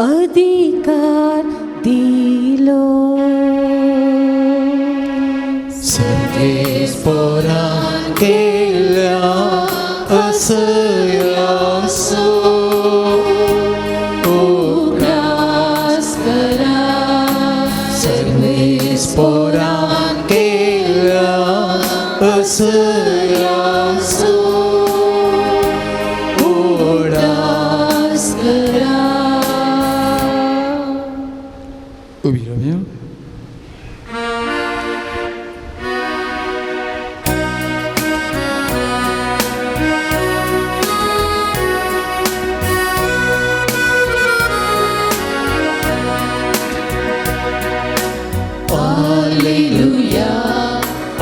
अधिकार दिलो. सर्वेस पोरान केल्या असयांचो उगडास करा. सर्वेस पोरान केल्या असयांचो उगडास करा. उबी रावया. Alleluia,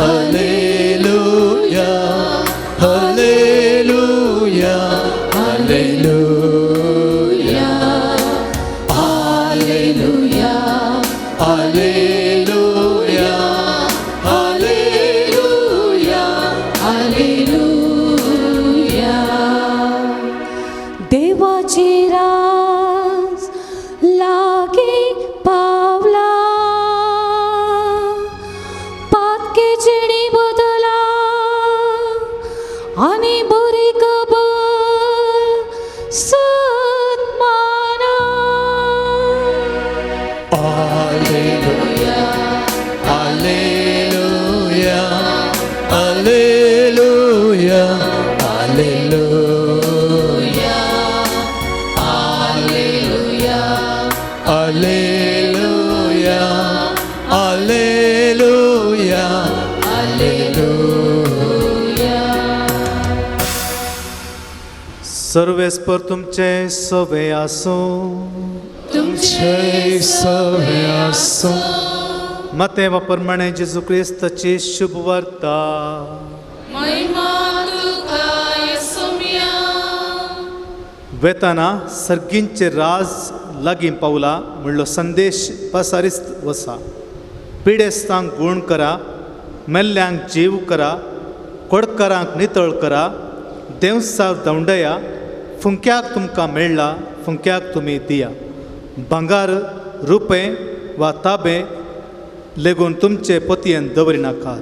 Alleluia, Alleluia, Alleluia, Alleluia, Alleluia, Alleluia, Alleluia. देवाची राज लागीं पावला, पातके जिणी बदला आनी बरी खबर सन्माना. Alleluia, Alleluia, Alleluia, Alleluia, Alleluia, Alleluia, Alleluia, Alleluia. सर्वेस्पर तुमचे सवे आसूं. तुमचे सवे आसूं. मते प्रमाणे जेजू क्रिस्ताची शुभ वार्ता. महिमा तुका येसुम्या. वेताना सर्गींचे राज लागीं पावला म्हणलो संदेश पसारीत वसा. पिडेस्तांक गूण करा, मेल्ल्यांक जीव करा, कोडकारांक नितळ करा, देवसार धांवडया, फुंक्याक तुमकां मेळ्ळा फुंक्याक तुमी दिया. भांगार रुपें वा ताबें लेगून तुमचे पोतयेन दवरिनाकात.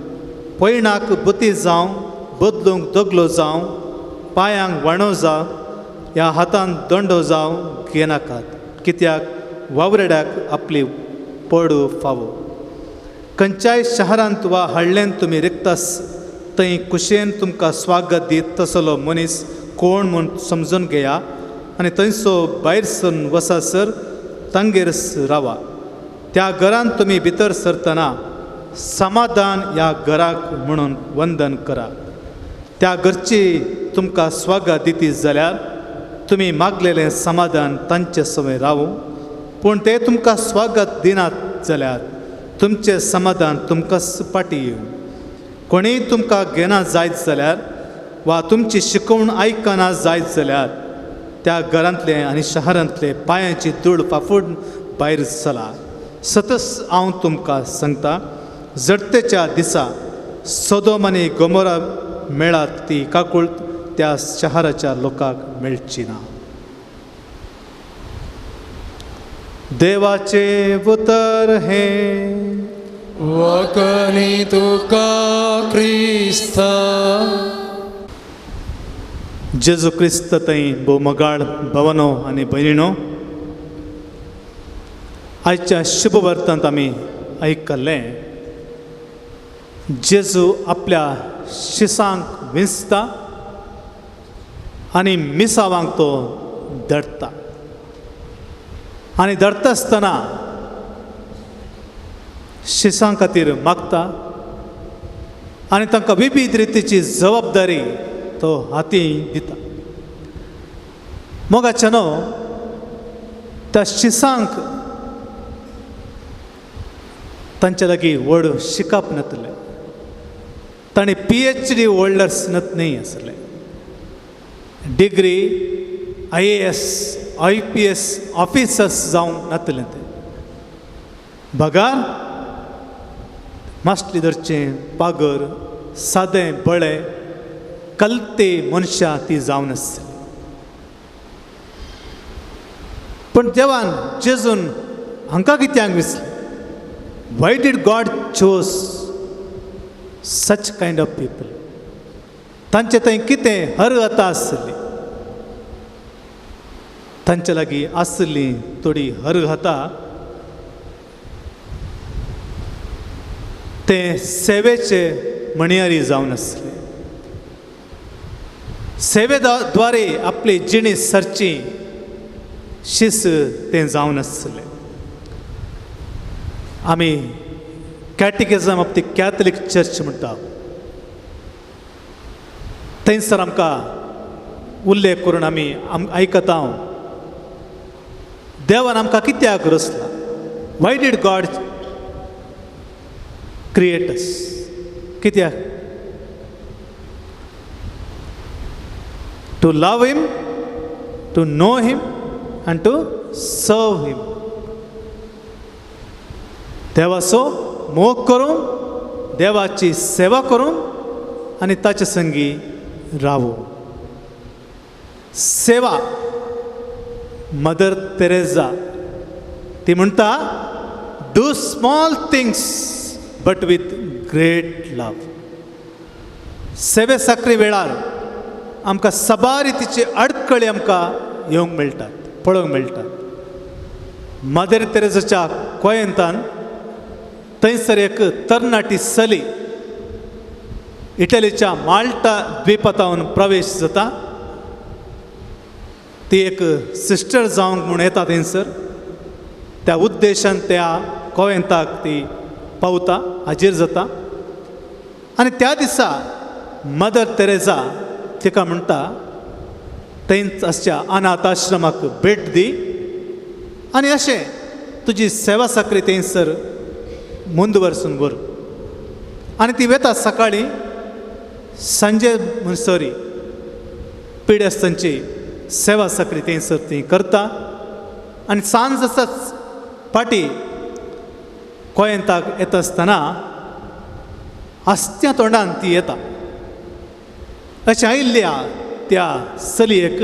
पयणाक बुती जावं, बदलूंक दगलो जावं, पांयांक वाणो जावं, ह्या हातान दंडो जावं घेनाकात, कित्याक वावरेड्याक आपली पडू फावो. खंयच्याय शहरांत वा हाडल्यान तुमी रिक्तास थंय कुशेन तुमकां स्वागत दीत तसलो मनीस कोण म्हूण समजून घेया आनी थंयसो भायर सरून वसासर तांगेर रावा. त्या घरांत तुमी भितर सरतना समाधान ह्या घराक म्हणून वंदन करा. त्या घरची तुमकां स्वागत दिती जाल्यार तुमी मागलेलें समाधान तांचे सवय रावूं, पूण ते तुमकां स्वागत दिनात जाल्यार तुमचें समाधान तुमकांच पाटी येवं. कोणीय तुमकां घेना जायत जाल्यार वा तुमची शिकवण आयकना जायत जाल्यार त्या घरांतले आनी शहरांतले पांयांची धूळ फाफूड भायर चला. सतच हांव तुमकां सांगता, जडतेच्या दिसा सोदोम आनी गोमोरा मेळात ती काकूळ त्या शहराच्या लोकांक मेळची ना. देवाचे उतर हें. वखणी तुका क्रिस्ता. जेजू क्रिस्त थंय भोवमगाळ भवनो आनी भयणीनो, आयच्या शुभवर्तांत आमी आयकल्लें जेजू आपल्या शिसांक विंचता आनी मिसावांक तो धरता आनी धरता आसतना शिसां खातीर मागता आनी तांकां विविध रितीची जबाबदारी तो हाती दिता. मोगाचे न्हू त्या शिसांक तांचे लागीं व्हड शिकप नातलें, तांणी PhD holders न्हय आसले, degree IAS IPS officers जावंक नातलें ते, बगार मास्टली धरचें पागर सादें बळें कलते मनशां ती जावन आसली. पूण देवान जेजून हांकां कित्याक विसलें? Why did God chose such kind of people? तांचे थंय कितें अर्हता आसली? तांचे लागीं आसली थोडी अर्हता, ते सेवेचे म्हणयारी जावन आसले. सेवे द्वारे आपली जिणी सरची शिस तें जावन आसलें. आमी catechism of the Catholic church म्हणटा, थंयसर आमकां उल्लेख करून आमी आयकता देवान आमकां कित्याक रचला? Why did God create us? कित्याक? To love him, to know him and to serve him. देवाचो मोग करून, देवाची सेवा करून आनी ताचे संगी रावू. सेवा मदर तेरेजा ती म्हणटा, do small things but with great love. सेवे साकरी वेळार आमकां साबार रितीचे अडकळी आमकां येवंक मेळटात, पळोवंक मेळटात. मदर तेरेजाच्या कोयंतान थंयसर एक तरणाटी चली इटलीच्या माल्टा द्विपतावन प्रवेश जाता. ती एक सिस्टर जावंक म्हूण येता थंयसर. त्या उद्देशान त्या कोवेंताक ती पावता, हाजीर जाता आनी त्या दिसा मदर तेरेजा तिका म्हणटा, थंयच आसच्या अनाथ आश्रमाक भेट दी आनी अशें तुजी सेवा साकरी थंयसर मुंदवर्सून व्हर. आनी ती वेता सकाळीं सांजे म्हणसरी पिडेस्तांची सेवा साकरी थंयसर ती करता आनी सांज आसाच पाटी कोयंताक येता आसतना आसत्या तोंडान ती येता. अशें आयिल्ल्या त्या चलयेक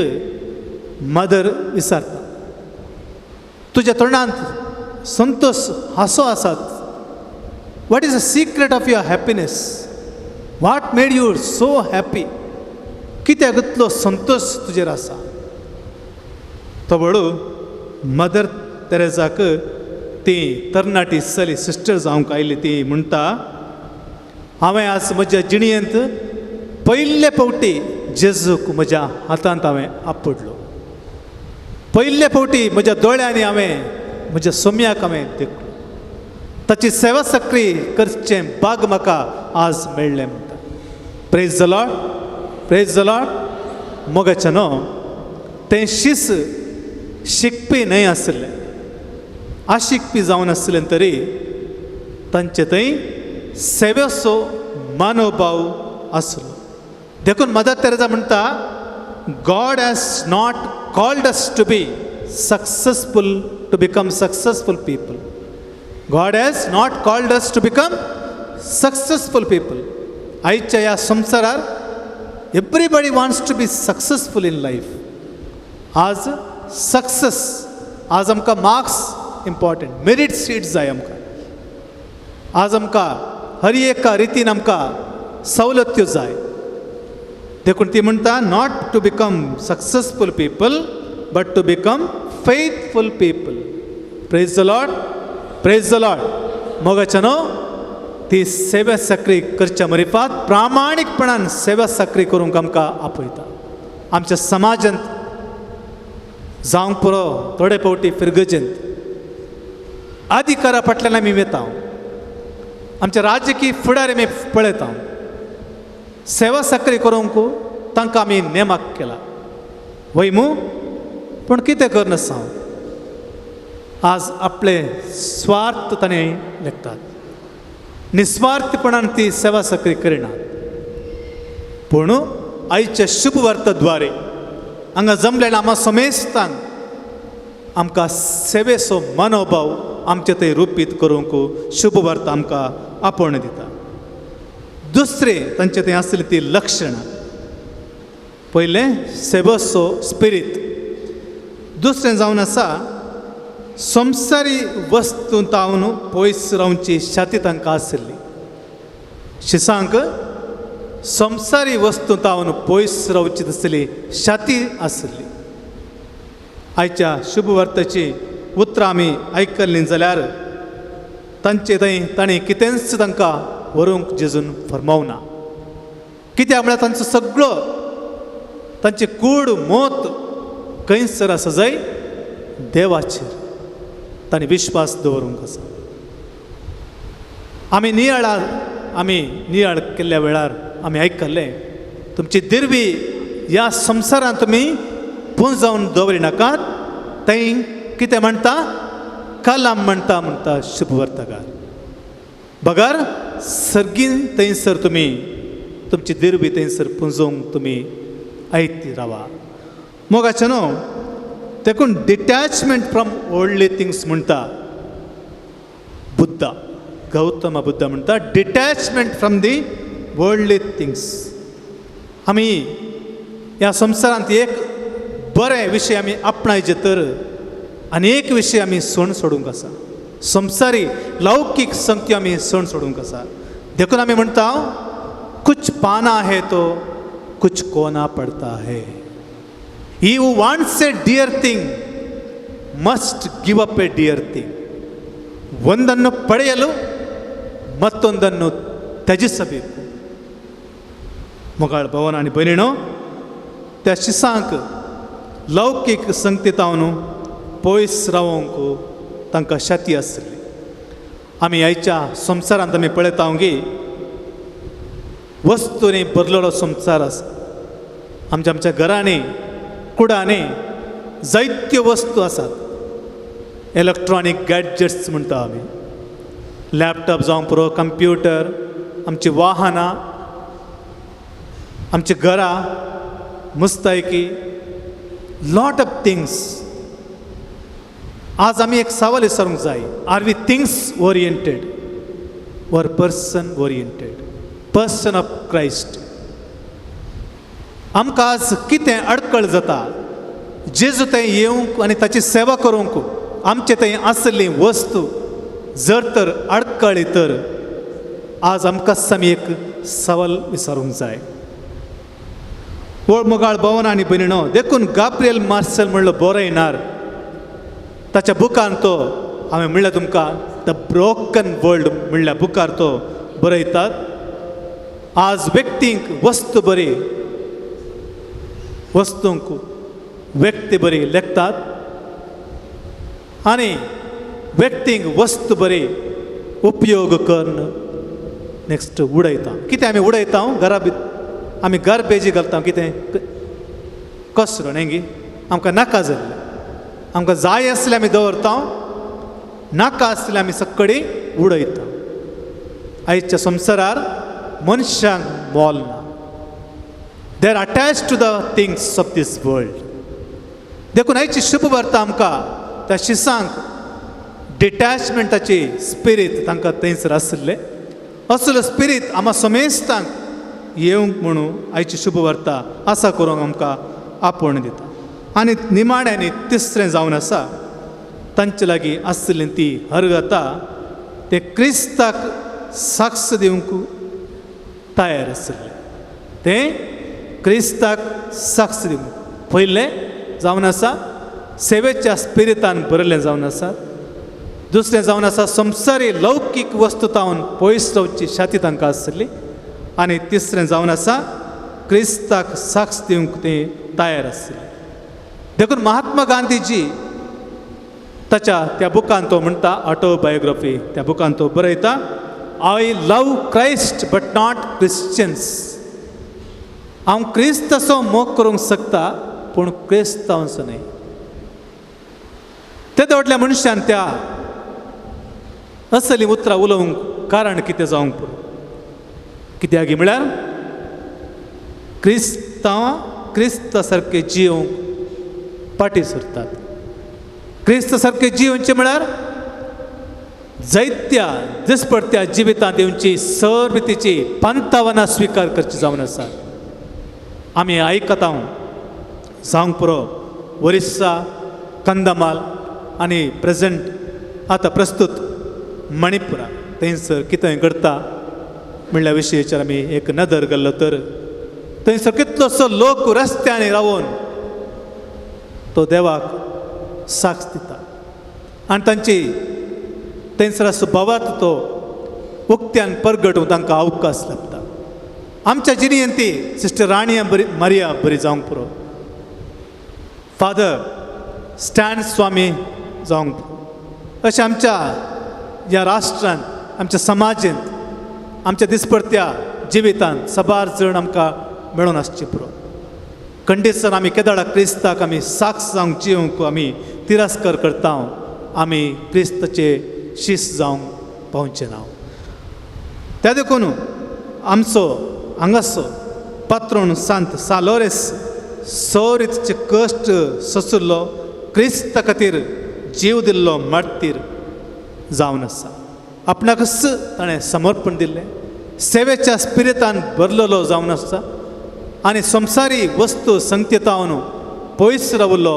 मदर विचारता, तुज्या तोंडांत संतोष हांसो आसात, what is the secret of your happiness? What made you so happy? कित्याक इतलो संतोष तुजेर आसा? तो बळू मदर तेरेजाक ती तरणाटी चली सिस्टर जावंक आयली ती म्हणटा, हांवें आज म्हज्या जिणयेंत पयले फावटी जेजूक म्हज्या हातांत हांवें आपडलो. पयले फावटी म्हज्या दोळ्यांनी हांवें म्हज्या सोम्याक हांवें देखलो. ताची सेवा सक्री करचें भाग म्हाका आज मेळ्ळें म्हणटा. Praise the Lord, praise the Lord. मोगाचें न्हू तें शीस शिकपी न्हय आसलें, आशिकपी जावन आसलें तरी तांचे थंय सेवेचो मनोभाव आसलो. देखून मदर तेरेजा म्हणटा, God has not called us to be successful, to become successful people. God has not called us to become successful people. आयच्या ह्या संवसारार everybody wants to be successful in life. आज सक्सेस, आज आमकां marks important, merit seat जाय आमकां. आज आमकां हर एका रितीन आमकां सवलत्यो जाय. देखून ती म्हणटा, not to become successful people but to become faithful people. Praise the Lord, praise the Lord. मोगाच्या न्हू, ती सेवा सक्री करच्या मरिफात प्रामाणीकपणान सेवा सक्री करूंक आमकां आपयता. आमच्या समाजांत जावंक पुरो थोडे फावटी फिरगजेंत अधिकारा फाटल्यान आमी वता, आमच्या राजकीय फुडारी आमी पळयता. सेवा सक्री करूंक तांकां आमी नेमाक केला वय मू, पूण कितें करना सांग, आज आपले स्वार्थ ताणें लेखतात, निस्वार्थपणान ती सेवा सक्री करिनात. पूण आयच्या शुभवार्ताद्वारे हांगा जमलेल्या आमा समेस्तांक आमकां सेवेचो मनोभाव आमचे थंय रुपीत करूंक शुभवार्ता आमकां आपोवणें दिता. दुसरें तांचे थंय आसली ती लक्षणां, पयलें सेवेचो स्पिरीत, दुसरें जावन आसा संवसारी वस्तू तावन पयस रावची शाती तांकां आशिल्ली. शिसांक संवसारी वस्तू तावन पयस रावची तसली शाती आशिल्ली. आयच्या शुभवार्ताची उतरां आमी आयकल्लीं जाल्यार तांचे थंय तांणी कितेंच तांकां व्हरूंक जेजून फर्मावना. कित्याक म्हळ्यार तांचो सगळो तांची कूड मोत खंयसर आसा जाय देवाचेर तांणी विश्वास दवरूंक आसा. आमी नियाळा, आमी नियाळ केल्ल्या वेळार आमी आयकल्लें, तुमची दिरवी ह्या संवसारांत तुमी पुंजावन दवरी नाकात, थंय कितें म्हणटा कलाम म्हणटा म्हणटा शुभवर्तकार बगर सर्गीन थंयसर तुमी तुमची दिरवी थंयसर पुंजोवंक तुमी आयती रावा. मोगाचें न्हू, देखून डिटॅचमेंट फ्रॉम वर्ल्डली थिंग्स म्हणटा बुद्धा, गौतम बुद्ध म्हणटा detachment from the worldly things. आमी ह्या संवसारांत एक बरें विशय आमी आपणायचे तर आनी एक विशय आमी सण सोडूंक आसा, संवसारी लौकीक संगती आमी सण सोडूंक आसा. देखून आमी म्हणटा कुछ पाना है तो कुछ कोना पडता है. He who wants a dear thing must give up a dear thing. ಒಂದನ್ನು ಪಡೆಯಲು ಮತ್ತೊಂದನ್ನು ತ್ಯಜಿಸಬೇಕು. ಮೊಗಾळ भवन आनी भयणीनो, त्या शिसांक लौकीक संगतीतावन पयस रावंक तांकां शाती आसली. आमी आयच्या संवसारांत आमी पळयता की वस्तूंनी भरलेलो संवसार आसा. आमच्या आमच्या घरांनी कुडांनी जायत्यो वस्तू आसात. इलेक्ट्रॉनीक गॅडजेट्स म्हणटा आमी, लॅपटॉप जावं पुरो, कंप्युटर, आमची वाहनां, आमची घरां, मुस्तायकी, लॉट ऑफ थिंग्स. आज आमी एक सवाल विचारूंक जाय, are we things oriented or person oriented, person of Christ? आमकां आज कितें अडकळ जाता, जेजू थंय येवंक आनी ताची सेवा करूंक आमचे थंय आसली वस्तू जर तर अडकळी तर आज आमकां आमी एक सवाल विचारूंक जाय. ओळ मोगाळ भवन आनी भयणीनो, देखून गाब्रियल मार्सेल म्हणलो बरो येणार ताच्या बुकान तो हांवें म्हणलें तुमकां the broken world म्हणल्या बुकार तो बरयतात. आज व्यक्तींक वस्तू बरी, वस्तूंक व्यक्ती बरी लेखतात आनी व्यक्तींक वस्तू बरी उपयोग करून नेक्स्ट उडयता. कितें आमी उडयता घरा आमी गार्बेजी घालता, कितें कसरो न्ही गी, आमकां नाका जाल्लें, आमकां जाय आसलें आमी दवरता, नाका आसलें आमी सक्कडी उडयता. आयच्या संवसारार मनशांक मोल ना. They are attach to the things of this world. देखून आयची शुभ वार्ता आमकां त्या शिसांक डिटॅचमेंटाची स्पिरीत तांकां थंयसर आशिल्लें असलो स्पिरीत आमा समेस्तांक येवंक म्हणून आयची शुभ वार्ता आसा करूंक आमकां आपोवण दिता. आनी निमाणें आनी तिसरें जावन आसा तांचे लागीं आशिल्ली ती हरगता ते क्रिस्ताक साक्ष दिवंक तयार आशिल्ले. ते क्रिस्ताक साक्ष दिवंक पयलें जावन आसा सेवेच्या स्पिरितान भरलें जावन आसा. दुसरें जावन आसा संवसारी लौकीक वस्तू तावन पयस रावची शाती तांकां आशिल्ली. आनी तिसरें जावन आसा क्रिस्ताक साक्ष दिवंक ते तयार आशिल्ले. देखून महात्मा गांधीजी ताच्या त्या बुकान तो म्हणटा ऑटोबायोग्राफी त्या बुकान तो बरयता I love Christ but not Christians. हांव क्रिस्ताचो मोग करूंक शकता पूण क्रिस्तांवचो न्हय. तेद्या व्हडल्या मनशान त्या असली उतरां उलोवंक कारण कितें जावंक पुरो कित्याक म्हळ्यार क्रिस्तांव क्रिस्ता सारके जिवंक फाटीं सरतात. क्रिस्त सारके जिवनचें म्हळ्यार जैत्या दिसपडत्या जिवितांत येवची सर्वतिची पंतावना स्विकार करची जावन आसा. आमी आयकता जावंक पुरो ओरिस्सा कंदमाल आनी प्रेजेंट आतां प्रस्तूत मणिपुरा थंयसर कितें घडटा म्हणल्या विशयाचेर आमी एक नदर घालो तर थंयसर कितलोसो लोक रस्त्यांनी रावून तो देवाक साक्ष दिता आनी तांची थंयसर असो भावार्थ तो उक्त्यान परगटून तांकां अवकाश लाबता. आमच्या जिणेंत ती सिस्टर राणया बरी मारिया बरी जावंक पुरो, फादर स्टॅन स्वामी जावंक पुरो. अशें आमच्या ह्या राष्ट्रांत आमच्या समाजेंत आमच्या दिसपडत्या जिवितांत साबार जण आमकां मेळून आसचे पुरो. कंडीशन आमी केदाळा क्रिस्ताक आमी साक्ष जावंक जिवंक आमी तिरस्कार करता आमी क्रिस्ताचे शीस जावंक पावचे ना. त्या देखून आमचो हांगासो पात्रोण सांत सालोरेस सौरीचे कश्ट सोंशिल्लो क्रिस्ता खातीर जीव दिल्लो मार्तीर जावन आसा. आपणाकच ताणें समर्पण दिल्लें सेवेच्या स्पिरितान भरलेलो जावन आसा आनी संवसारी वस्तू संगतीतावन पयस राविल्लो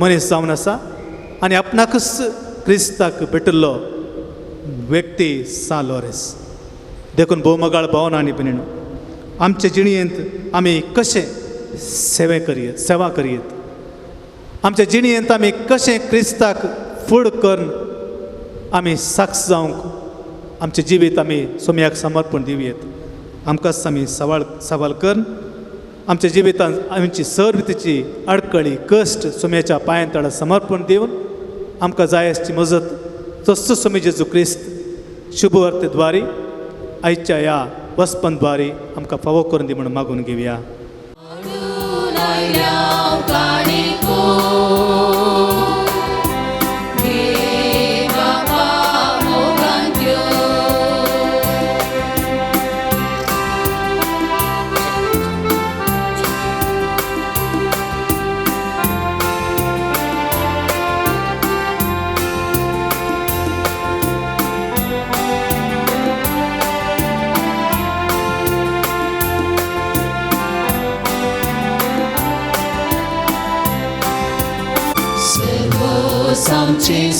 मनीस जावन आसा आनी आपणाकच क्रिस्ताक भेटिल्लो व्यक्ती सालोरेस. देखून भोवमगाळ भावना आनी भयणीनो आमचे जिणेंत आमी कशें सेवे करयेत सेवा करयेत आमच्या जिणेंत आमी कशें क्रिस्ताक फुड करून आमी साक्ष जावंक आमचें जिवीत आमी सोम्याक समर्पण दिवयेत. आमकांच आमी सवाल सवाल करून आमच्या जिवितांत आमची सर्वतिची अडकळी कश्ट सोम्याच्या पांयां तळा समर्पण दिवन आमकां जाय आसची मजत तस्सो सोमी जेजू क्रिस्त शुभवार्तेद्वारी आयच्या ह्या वसपनद्वारी आमकां फावो करून दी म्हणून मागून घेवया.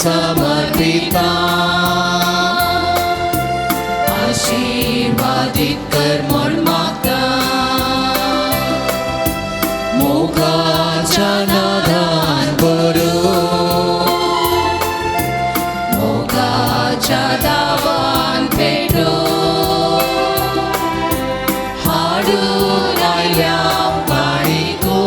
समर्पिता आशीर्वादित कर म्हूण मागता मोगाच्या नादान बरो मोगाच्या दावान पेटो हाडून आयल्या काणिको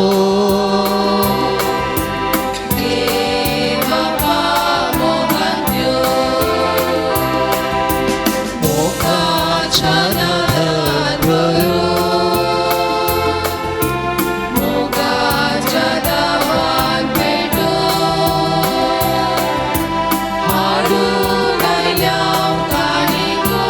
हाडून आयल्या काणिको.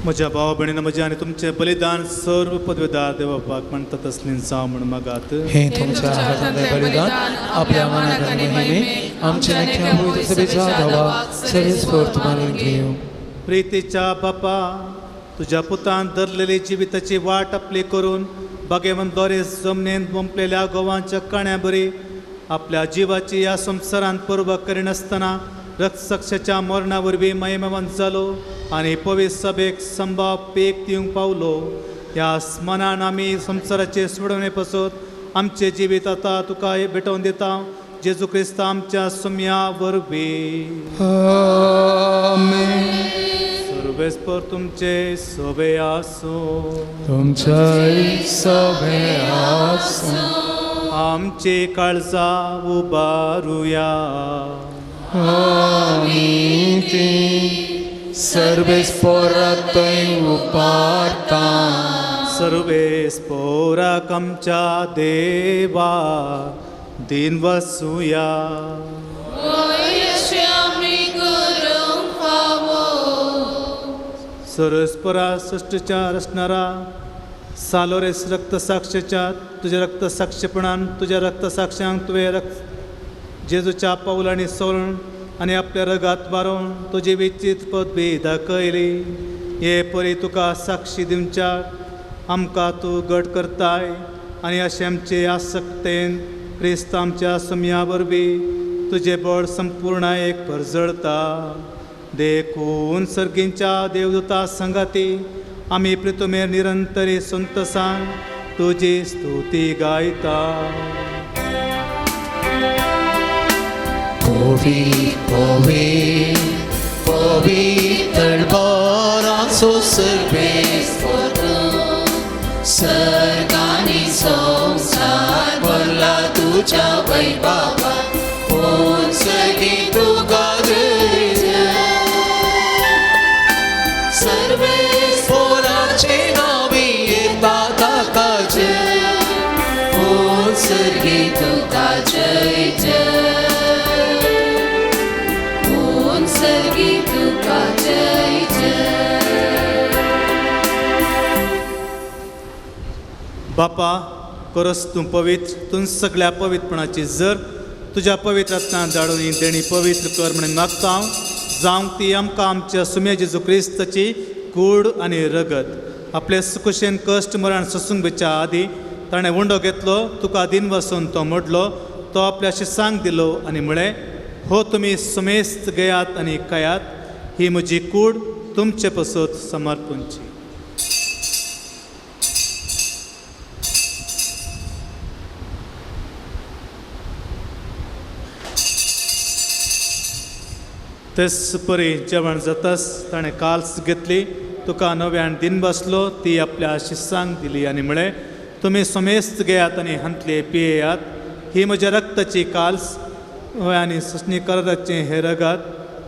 म्हज्या भावा भयणीन म्हजें आनी तुमचें बलिदान सर्व पदवेदार देवबापाक म्हणटा तसलीं जावं म्हूण मागात. हे तुमच्या हातांतलें बलिदान आपल्या मनाक आनी महिमेक आमच्या नेक्या सभेच्या धावा सर्वेस्पोर मानून घेवं. प्रितीच्या बापा, तुज्या पुतान धरलेली जिविताची वाट आपली करून बागेवन दोरेस जमनीन बोंपलेल्या गोवांच्या काण्या बरी आपल्या जिवाची ह्या संवसारांत पर्व करिनासतना रक्तसाक्षाच्या मरणा वरवीं महिमावान जालो आनी पवित्र सभेक संभाव पेक दिवंक पावलो. ह्या स्मरणान आमी संवसाराचे सोडवणे पासत आमचें जिवीत आतां तुका भेटोवन दिता, जेजू क्रिस्त आमच्या सुम्या वरवीं. आमेन. सर्वेस्पर तुमचे सोबे आसूं. तुमच्याय सोबे आसूं. आमचे काळजा उबारुया. आमी ती सर्वेस्पोरातय उबारता. सर्वेस्पोराक आमच्या देवा दिन वसुया. सर्वेस्परा सृश्टीच्या रचणारा सालोरेस रक्तसाक्षेच्या तुज्या रक्तसाक्षेपणान तुज्या रक्तसाक्षांक तुवें रक्त जेजूच्या पावलांनी सोडून आनी आपल्या रगात वारोवन तुजी विचित पदवी दाखयली. हे परी तुका साक्षी दिवच्याक आमकां तूं घट करताय आनी अशें आमचे आसक्तेन क्रिस्त आमच्या सम्या वरवीं तुजें बळ संपूर्ण एक परजळता. देखून सर्गींच्या देवदूता संगाती आमी प्रितुमेर निरंतरी संतसान तुजी स्तुती गायता. पवी पवी पवित्र बाराचो सर्वेस्पोर सर्गानी संसार भरला तुझ्या वैभवा कोण सगी तुका जय जय. सर्वेस्पोराचे नावी येता ताका जय, कोण सर्गी तुका जय जय, कोण सर्गी तुका जय जय. बापा करस तूं पवित्र, तूं सगळ्या पवित्रपणाची जर तुज्या पवित्र आत्म्यान धाडून ही देणी पवित्र कर म्हणून मागता हांव. जावंक ती आमकां आमच्या सुम्या जेजू क्रिस्ताची कूड आनी रगत. आपले सुकुशेन कश्ट मरण सोसूंक बेच्या आदी ताणें उंडो घेतलो, तुका दिन वसून तो मोडलो, तो आपल्या शिसांक दिलो आनी म्हळें, हो तुमी सुमेस्त घेयात आनी खायात, ही म्हजी कूड तुमचे पसत समर्पणची. तेच परी जेवण जाताच ताणें काल्स घेतली, तुका नव्यान दिन बसलो, ती आपल्या शिसांक दिली आनी म्हळें, तुमी समेस्त घेयात आनी हांतले पियेयात, ही म्हज्या रक्ताची काल्स आनी सस्नी कराराचें हें रगात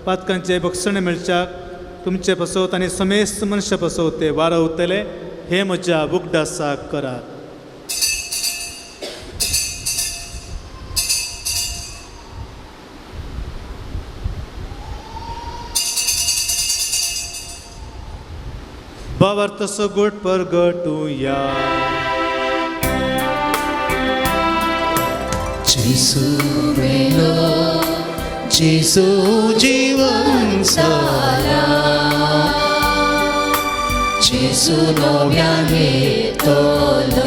पातकांचें बक्षण मेळच्याक तुमचे पसवत आनी समेस्त मनशा पसवत ते वारवतले, हे म्हज्या उगडासाक करात. भावार्थ सगोट परगटुया. जेजू मेलो, जेजू जीवन जाला, जेजू नव्यान येतलो.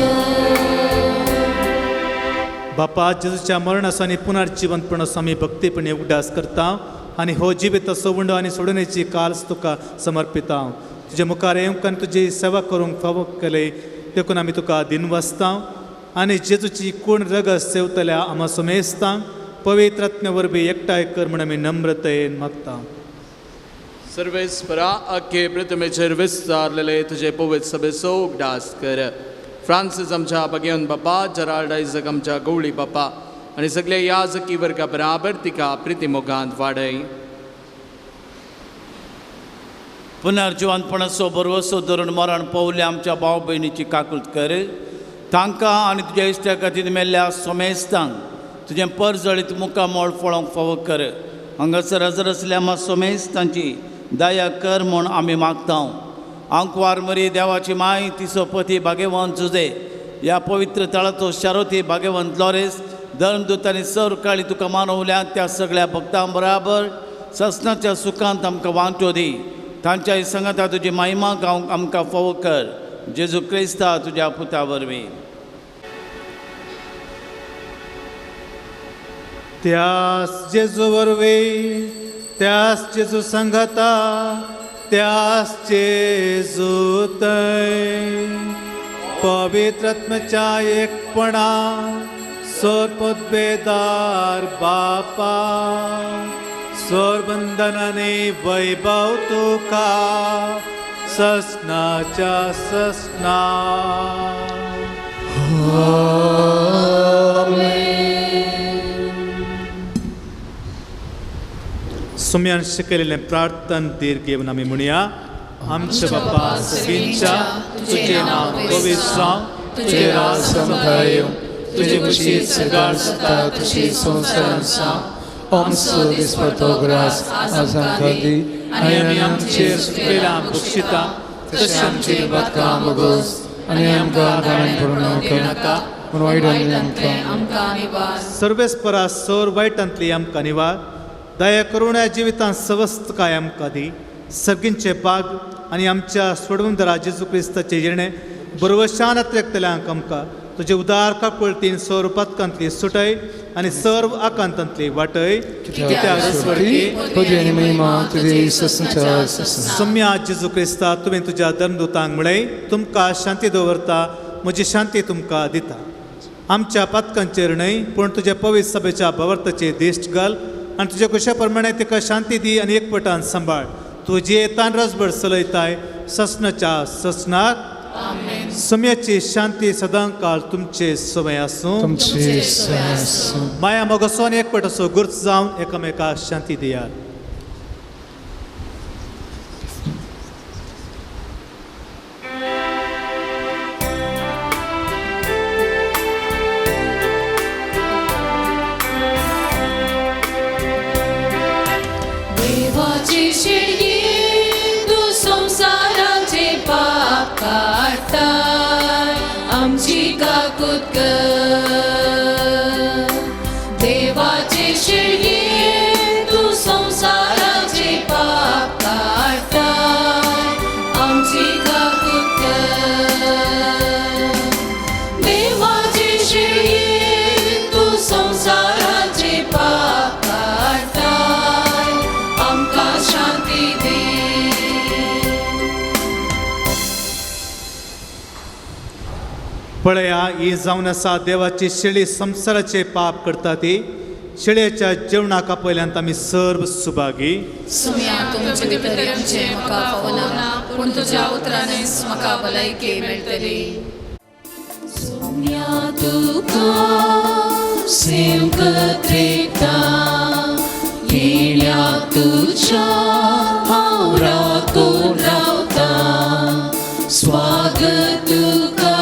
बापा, जेजूच्या मरणाचो आनी पुनर्जिवनपणाचो आमी भक्तीपणी उगडास करता आनी हो जिविताचो उंडो आनी सोडण्याची काल्स तुका समर्पिता. तुजे मुखार येवंक आनी तुजी सेवा करूंक फावो केले देखून आमी तुका दिनवासता आनी जेजूची कोण रगत सेवतल्या आमा समेस्तांक पवित्र आत्म्या वरवीं एकठांय कर म्हूण आमी नम्रतायेन मागता. सर्वेस्परा अख्खे प्रतिमेचेर विस्तारलेले तुजे पवित्र सभेचो उगडास कर. फ्रांसीस आमच्या बगेवन बापा, जराल्ड आयजक आमच्या गवळी बापा आनी सगळे याजकी वर्गा बराबर तिका प्रितीमोगांत वाडय. पुनर्जिवनपणाचो भरवसो धरून मरण पावले आमच्या भाव भयणीची काकूत कर. तांकां आनी तुज्या इश्टा खातीर मेल्ल्या सोमेस्तांक तुजें परजळीत मुखामळ फळोवंक फावो कर. हांगासर हजर आसल्या आमच्या सोमेस्तांची दया कर म्हूण आमी मागता. आंकवार मरी देवाची माय तिचो पती भाग्यवंत जुजे ह्या पवित्र तळाचो शारोती भाग्यवंत लॉरेस धर्मदूत आनी सर्व काळी तुका मानवल्या त्या सगळ्या भक्तां बराबर ससनाच्या सुखांत आमकां वांटो दी. तांच्या संगता तुजी महिमा गावंक आमकां फावो कर. जेजू क्रिस्ता तुज्या पुता वरवीं. त्यास जेजू वरवीं, त्यास जेजू संगता, त्यास जेजू थंय पवित्रात्म्याच्या एकपणा सर्वपदवेदार बापा स्वरबंधनाने वैभव तुका ससनाच्या ससना. सुम्यान शिकयलेलें प्रार्थन दीर्घ घेवन आमी म्हणया. आमच्या बापा सगळींच्या तुजें नांव पवित्र जावं, तुजें राज आमकां येवं, तुजी खुशी स्वर्गार जाता तशी संवसारांत जावं. आमचो दिसपट्टो ग्रास आज आमकां दी आनी आमी आमचेर चुकयलां बक्षिता तशें आमची बातकां भोगोस आनी आमकां घाण करूं नाका पूण वायटांतलें आमकां निवार. सर्वेस्परा सर वायटांतली आमकां निवार. दया करून ह्या जिवितांत सवस्तकाय आमकां दी. सर्गींचे बाग आनी आमच्या सोडवणदारा जेजू क्रिस्ताचे येणे बरवशान अत्रेकतल्यांक आमकां तुजे उदार काकुळतीन सर्व पातकांतली सुटय आनी सर्व आकांतांतली वाटय. सम्या जेजू क्रिस्ता तुवें तुज्या धर्मदूतांक म्हळें तुमकां शांती दवरता, म्हजी शांती तुमकां दिता. आमच्या पातकांचेर न्हय पूण तुज्या पवित्र सभेच्या भावार्थाचेर दिश्ट घाल आनी तुज्या कुशा प्रमाणे तिका शांती दी आनी एकपटान सांबाळ. तुजे तान रसभर चलयताय ससनाच्या ससनाक. सम्याची शांती सदांकाळ तुमचे समय आसूं. माया मोगसो आनी एकपट असो गुर्च जावन एकामेकाक शांती दियात. देवाची शिळगी तूं संवसाराचे पाप काडटाय, आमची काकूत कर. देवाची शिळगी तूं संवसाराचे पाप काडटाय, आमची काकूत कर. देवाची शिळगी तूं संवसाराचे पाप काडटाय, आमकां शांती दी. पळया ही जावन आसा देवाची शेळी संवसाराचे पाप करता ती. शेळयेच्या जेवणाक आपयल्यान आमी सर्व सुभागी. सुम्या तुमचे भितर येवचें म्हाका फावना, पूण तुज्या उतरांनीच म्हाका भलायकी मेळटली. सुम्या तुका सेवकत रेखता, येण्याक तुज्या हांव राखून रावता. स्वागत तुका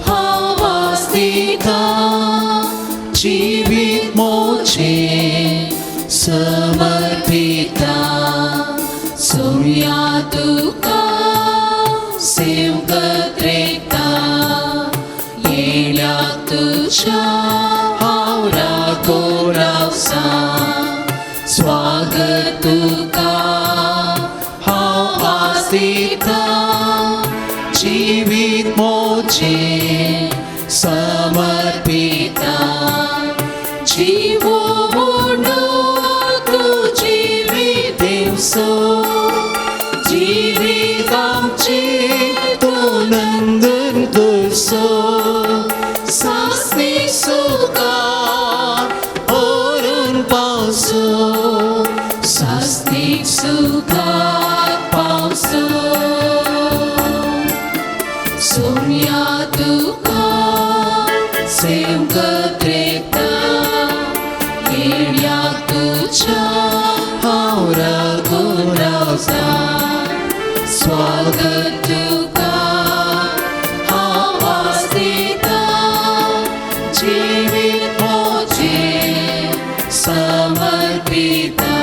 हांव आस्तिता, जिवीत मोचे समर्पिता. सुम्या तुका सेवकत रेखता, येण्याक तुज्या हांव राखून रावता. स्वागत तुका हांव आस्तिता, जिवीत मोचे समर्पिता. जीवो म्हणून तूं जिवीत दिवसो, जिवीत आमचें तूं नंदन करसो. सासणी सुखान व्हरून पावसो, सासणी सुखान पावसो. सुम्या तुका सेवकत रेखता, येण्याक तुज्या हांव राखून रावता. स्वागत तुका हांव आस्तिता, जिवीत मोचे समर्पिता.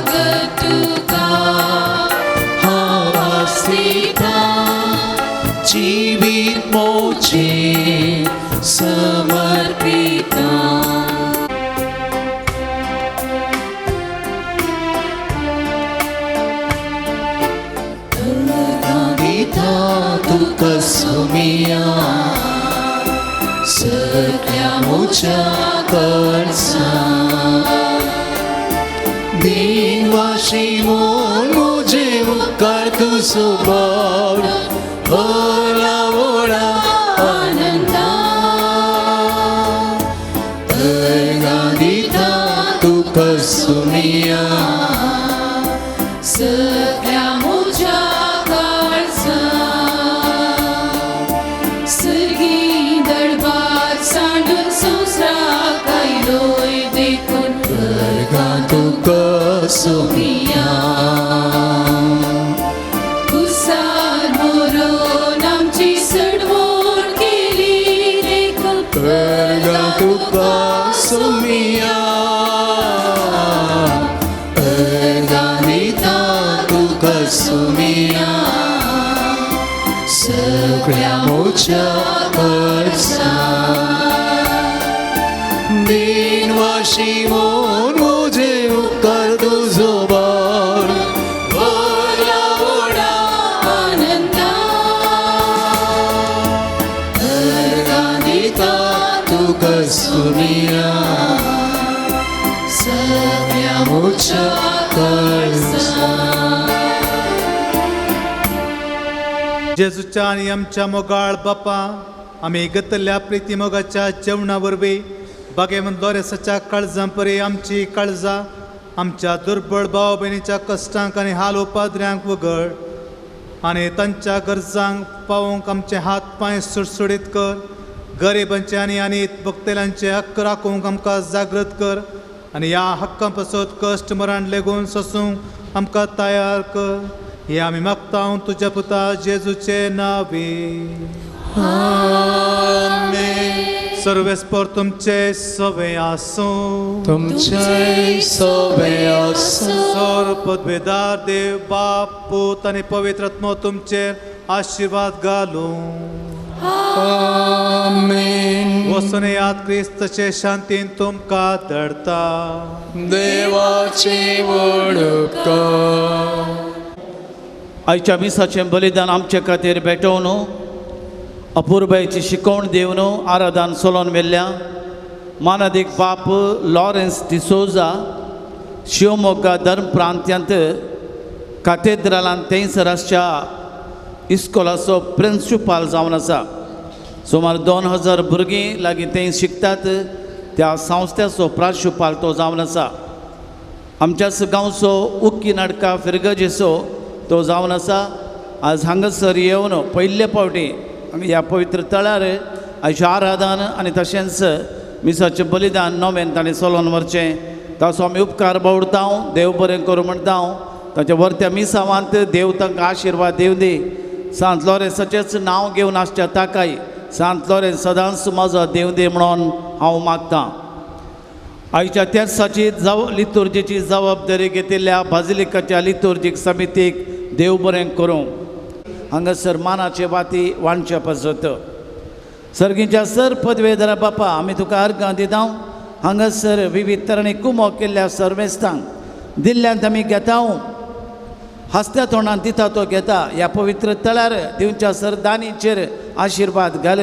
स्वागत तुका हांव आसता जिवीत मोचे समर्पिता. दिता तुका सोमिया सगळ्या म्हज्या काळजान दिनवाशी म्हूण म्हजे उपकार तुजो बावडो व्हडा व्हडा आनंदान अर्गां दिता तुका सोमिया सगळ्या म्हज्या काळजान सर्गी दरबार सांडून संवसाराक आयलोय देखून अर्गां तुका सोमिया कुसार मरोन आमची सडवण केली देखून अर्गां तुका सोमिया अर्गां दिता तुका सोमिया सगळ्या म्हज्या काळजान दिनवाशी म्हूण म्हजे उपकार तुजो बावडो व्हडा व्हडा आनंदान अर्गां दिता तुका सोमिया सगळ्या म्हज्या काळजान. जेजूच्या आनी आमच्या मोगाळ बापा, आमी घेतल्या प्रिती मोगाच्या जेवणा वरवीं बागेवन लोरेसाच्या काळजां परी आमची काळजां आमच्या दुर्बळ भाव भयणीच्या कश्टांक आनी हाल उपाद्र्यांक वगळ आनी तांच्या गरजांक पावोवंक आमचे हात पांय सुडसुडीत कर. गरिबांचे आनी आनी भक्तेल्यांचे हक्क राखूंक आमकां जागृत कर आनी ह्या हक्कां पासत कश्ट मरण लेगून सोसूंक आमकां तयार कर. हे आमी मागता तुज्या पुता जेजूचे नावे. आमेन. सर्वेस्पर तुमचे सवे आसूं. तुमचे सवे आसूं. सर्व पदवेदार देव बाप पूत आनी पवित्र आत्मो तुमचेर आशिर्वाद घालूं. आमेन. वचून याद क्रिस्ताचे शांतीन तुमकां धाडता. देवाचे व्हड उपकार. आयच्या मिसाचें बलिदान आमचे खातीर भेटोवन अपुरबायेची शिकवण दिवन आराधन चलोवन व्हेल्ल्या मानादीक बाप लॉरेन्स डिसोजा शिवमोग्गा धर्म प्रांत्यांत कातेद्रालान थंयसर आसच्या इस्कोलाचो प्रिंसिपाल जावन आसा. सुमार 2000 भुरगीं लागीं थंय शिकतात. त्या संस्थेचो प्रांशुपाल तो जावन आसा. आमच्याच गांवचो उक्की नाटका फिरगजेचो तो जावन आसा. आज हांगासर येवन पयले फावटी ह्या पवित्र तळार आयचें आराधन आनी तशेंच मिसाचें बलिदान नवेन ताणें चलोवन व्हरचें ताचो आमी उपकार बावडता. देव बरें करूं म्हणटा. ताच्या वर्त्या मिसावांत देव तांकां आशिर्वाद दिवं दी. सांत लॉरेन्साचेंच नांव घेवन आसच्या ताकाय सांत लॉरेन्स सदांच म्हजो देव दी म्हणून हांव मागतां. आयच्या तेर्साची लितुर्जीची जबाबदारी घेतिल्ल्या बाजिलिकाच्या लितुर्जीक समितीक देव बरें करूं. हांगासर मानाचे वाती वांटचे पासत सर्गीच्या सर पदवेदारा बापा आमी तुका अर्गां दिता. हांगासर विविध तरांनी कुमो केल्ल्या सर्वेस्तांक दिल्ल्यांत आमी घेता. हासत्या तोंडान दिता तो घेता. ह्या पवित्र तळार दिवच्या सर दानीचेर आशिर्वाद घाल.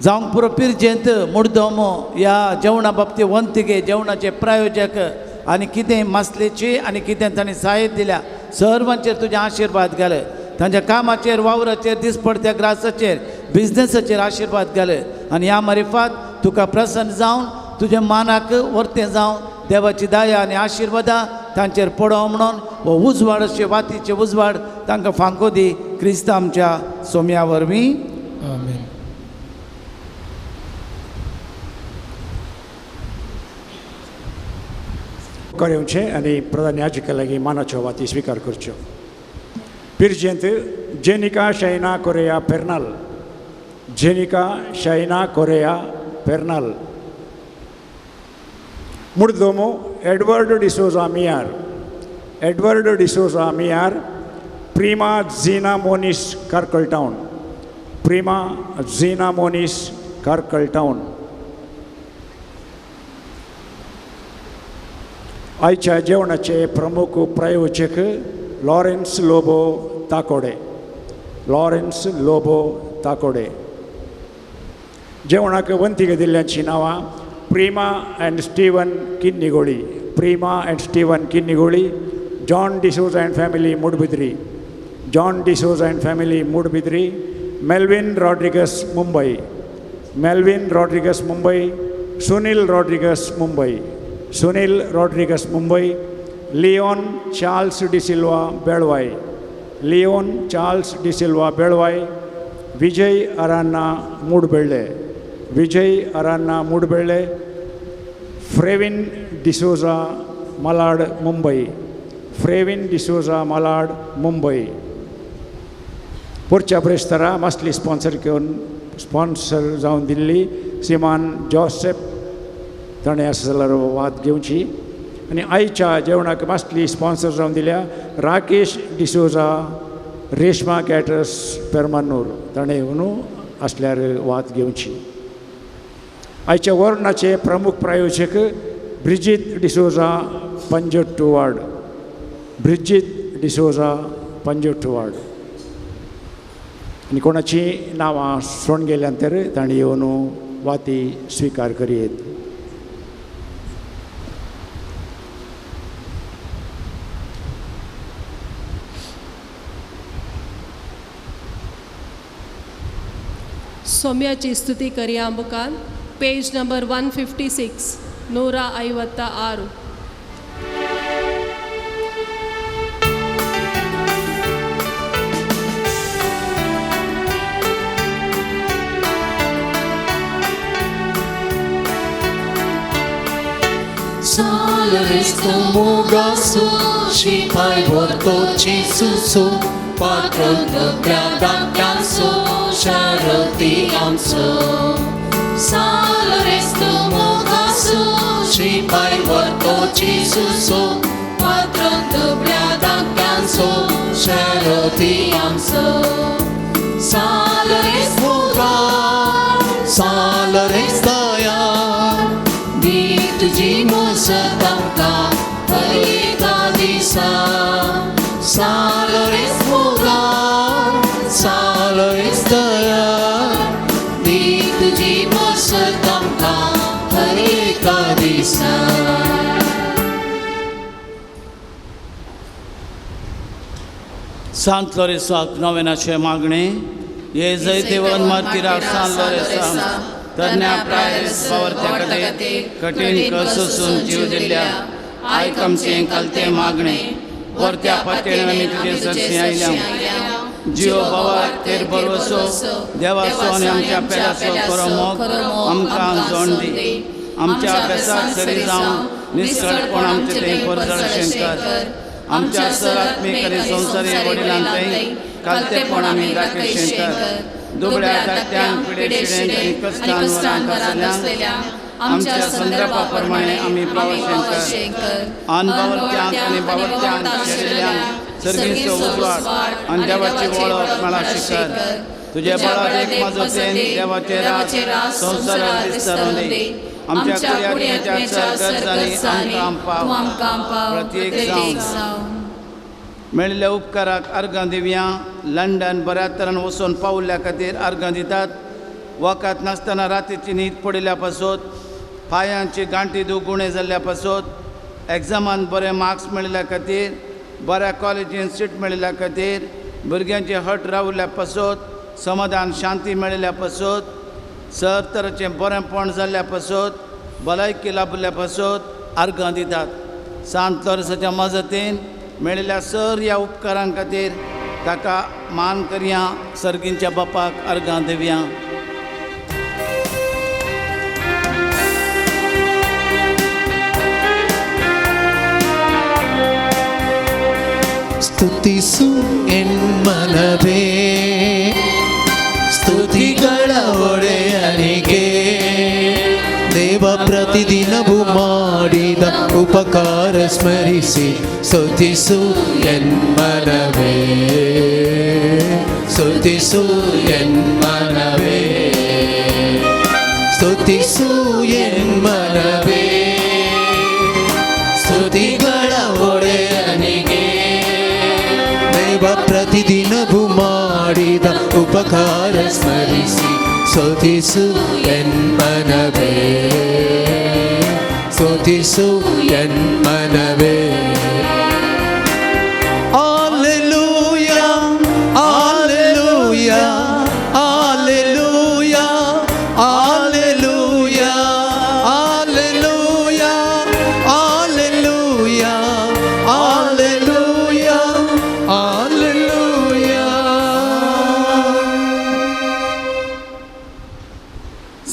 जावंक पुरो पिरजेंत मुडदम ह्या जेवणा बाबतींत वंतिगे जेवणाचे प्रायोजक आनी कितें मासलेची आनी कितें तांणी सहाय्य दिल्या सर्वांचेर तुजे आशिर्वाद घाल. तांच्या कामाचेर वावराचेर दिसपडत्या ग्रासाचेर बिजनेसाचेर आशिर्वाद घाल आनी ह्या मारिफात तुका प्रसन्न जावन तुज्या मानाक वर्तें जावन देवाची दया आनी आशिर्वादा तांचेर पडो म्हणून हो उजवाड अशे वातीचे उजवाड तांकां फांको दी क्रिस्त आमच्या सोम्या वरवीं. आमेन. करेवचें आनी प्रधान याजका लागीं मानाच्यो वाती स्विकार करच्यो. पिरजेंत जेनिका शैना कोरेया पेर्नाल, जेनिका शैना कोरेया पेर्नाल. मुर्दोमो एडवर्ड डिसोजा मियार, एडवर्ड डिसोजा मियार, प्रिमा झिना मोनीस कार्कल टावन, प्रिमा झिना मोनीस कार्कल टावन। आयच्या जेवणाचे प्रमुख प्रायोजक लॉरेन्स लोबो ताकोडे, लॉरेन्स लोबो ताकोडे। जेवणाक वंतीक दिल्ल्यांची नांवां Prema and Steven Kinnigoli, Prema and Steven Kinnigoli, John D'Souza and family Moodbidri, John D'Souza and family Moodbidri, Melvin Rodrigues Mumbai, Melvin Rodrigues Mumbai, Sunil Rodrigues Mumbai, Sunil Rodrigues Mumbai, Leon Charles D'Silva Belvai, Leon Charles D'Silva Belvai, Vijay Aranha Moodbelle, Vijay Aranha Moodbelle, Frevin D'Souza Malad Mumbai, Frevin D'Souza Malad Mumbai. पुढच्या ब्रेस्तारा मासली sponsor घेवन sponsor जावन दिल्ली श्रीमान Joseph ताणें आसा जाल्यार वाद घेवची आनी आयच्या जेवणाक मासली स्पॉन्सर जावन दिल्या राकेश डिसोजा रेशमा कॅटर्स पेरमानूर ताणें येवन आसल्यार वाद घेवची। आयच्या वर्णाचे प्रमुख प्रायोजक Bridget D'Souza पंजोट्टू ward, Bridget D'Souza पंजोट्टू ward. आनी कोणाची नांवां सोण गेल्यान तर तांणी येवन वाती स्विकार करयेत। सौम्याची स्तुती करया मुखार पेज number 156 156. Mugasu, Shipai Vortochi Susu, Patron Gradakansu, Sharoti Amsu. Salrestu Mugasu, Shipai Vortochi Susu, Patron Gradakansu, Sharoti Amsu. Salrestu Muga, Salrestaya, Di तुझी मोसत आमकां हर एका दिसा. सालरेस मोगा, सालरेस दया, दी तुझी मोसत आमकां हर एका दिसा. सांत लोरेसाक नोवेनाचें मागणें हे जैतेवन मार्तीराक सांत लोरेसा तरण्या प्रायस बावरत्या खातीर कठीण कसोसून जीव दिल्ल्या आयक आमचें कलतें मागणें वरत्या पातयेन आमी तुजे सरशी आयल्या. जियो बाबा तेर भरवसो देवाचो आनी आमच्या पेल्याचो खरो मोग आमकां जोण दी. आमच्या अभ्यासाक सरी जावन निस्कळपण आमचें थंय परजळशें कर. आमच्या सर आत्मीक आनी संवसारी वडिलां थंय कालतेपण आमी दाखयशें कर. दुबळ्या धाकट्यांक पिडेशिडेंक आनी कश्टान वरांत आसलेल्यांक आमच्या संदर्भा प्रमाणे आमी पावशें कर. अनबावरत्यांक आनी बावरत्यांक शेरिल्ल्यांक सर्गीचो उजवाड आनी देवाची वळख मेळाशी कर. तुजे बळाक मजतीन देवाचे राज संवसारात विस्तारून दी. आमच्या कुड्याच्या गरजांनी आमकां पाव प्रत्येक जावन मेळिल्ल्या उपकाराक अर्गां दिवया. लंडन बऱ्या तरान वचून पावल्ल्या खातीर अर्गां दितात. वखद नासतना रातीची न्हीद पडिल्ल्या पासत, पांयांची गांठी दूख उणें जाल्ल्या पासत, एग्जामान बरे मार्क्स मेळिल्ल्या खातीर, बऱ्या कॉलेजीन सीट मेळिल्ल्या खातीर, भुरग्यांचे हट रावल्ल्या पासत, समाधान शांती मेळिल्ल्या पासत, सर तरेचें बरेंपण जाल्ल्या पासत, भलायकी लाभिल्ल्या पासत अर्गां दितात. सांत लोरेसाच्या मजतीन मेळिल्ल्या सर ह्या उपकारां खातीर ताका मान करया. सर्गींच्या बापाक अर्गां दिवया. ಸ್ತುತಿಸು ಎನ್ಮನವೇ ಸ್ತುತಿಗಳ ಒಡೆಯನಿಗೆ, ದೇವ ಪ್ರತಿದಿನವೂ ಮಾಡಿದ ಉಪಕಾರ ಸ್ಮರಿಸಿ ಸ್ತುತಿಸು ಎನ್ಮನವೇ, ಸ್ತುತಿಸು ಎನ್ಮನವೇ, ಸ್ತುತಿಸು ಎನ್ಮನವೇ, ಸ್ತುತಿಗಳ ಒಡೆಯನಿಗೆ. ದೈವ ಪ್ರತಿದಿನವೂ ಮಾಡಿದ ಉಪಕಾರ ಸ್ಮರಿಸಿ ಸ್ತುತಿಸು ಎನ್ಮನವೇ, ಸ್ತುತಿಸು ಎನ್ಮನವೇ. Alleluia, alleluia, alleluia, alleluia, alleluia, alleluia, alleluia, alleluia.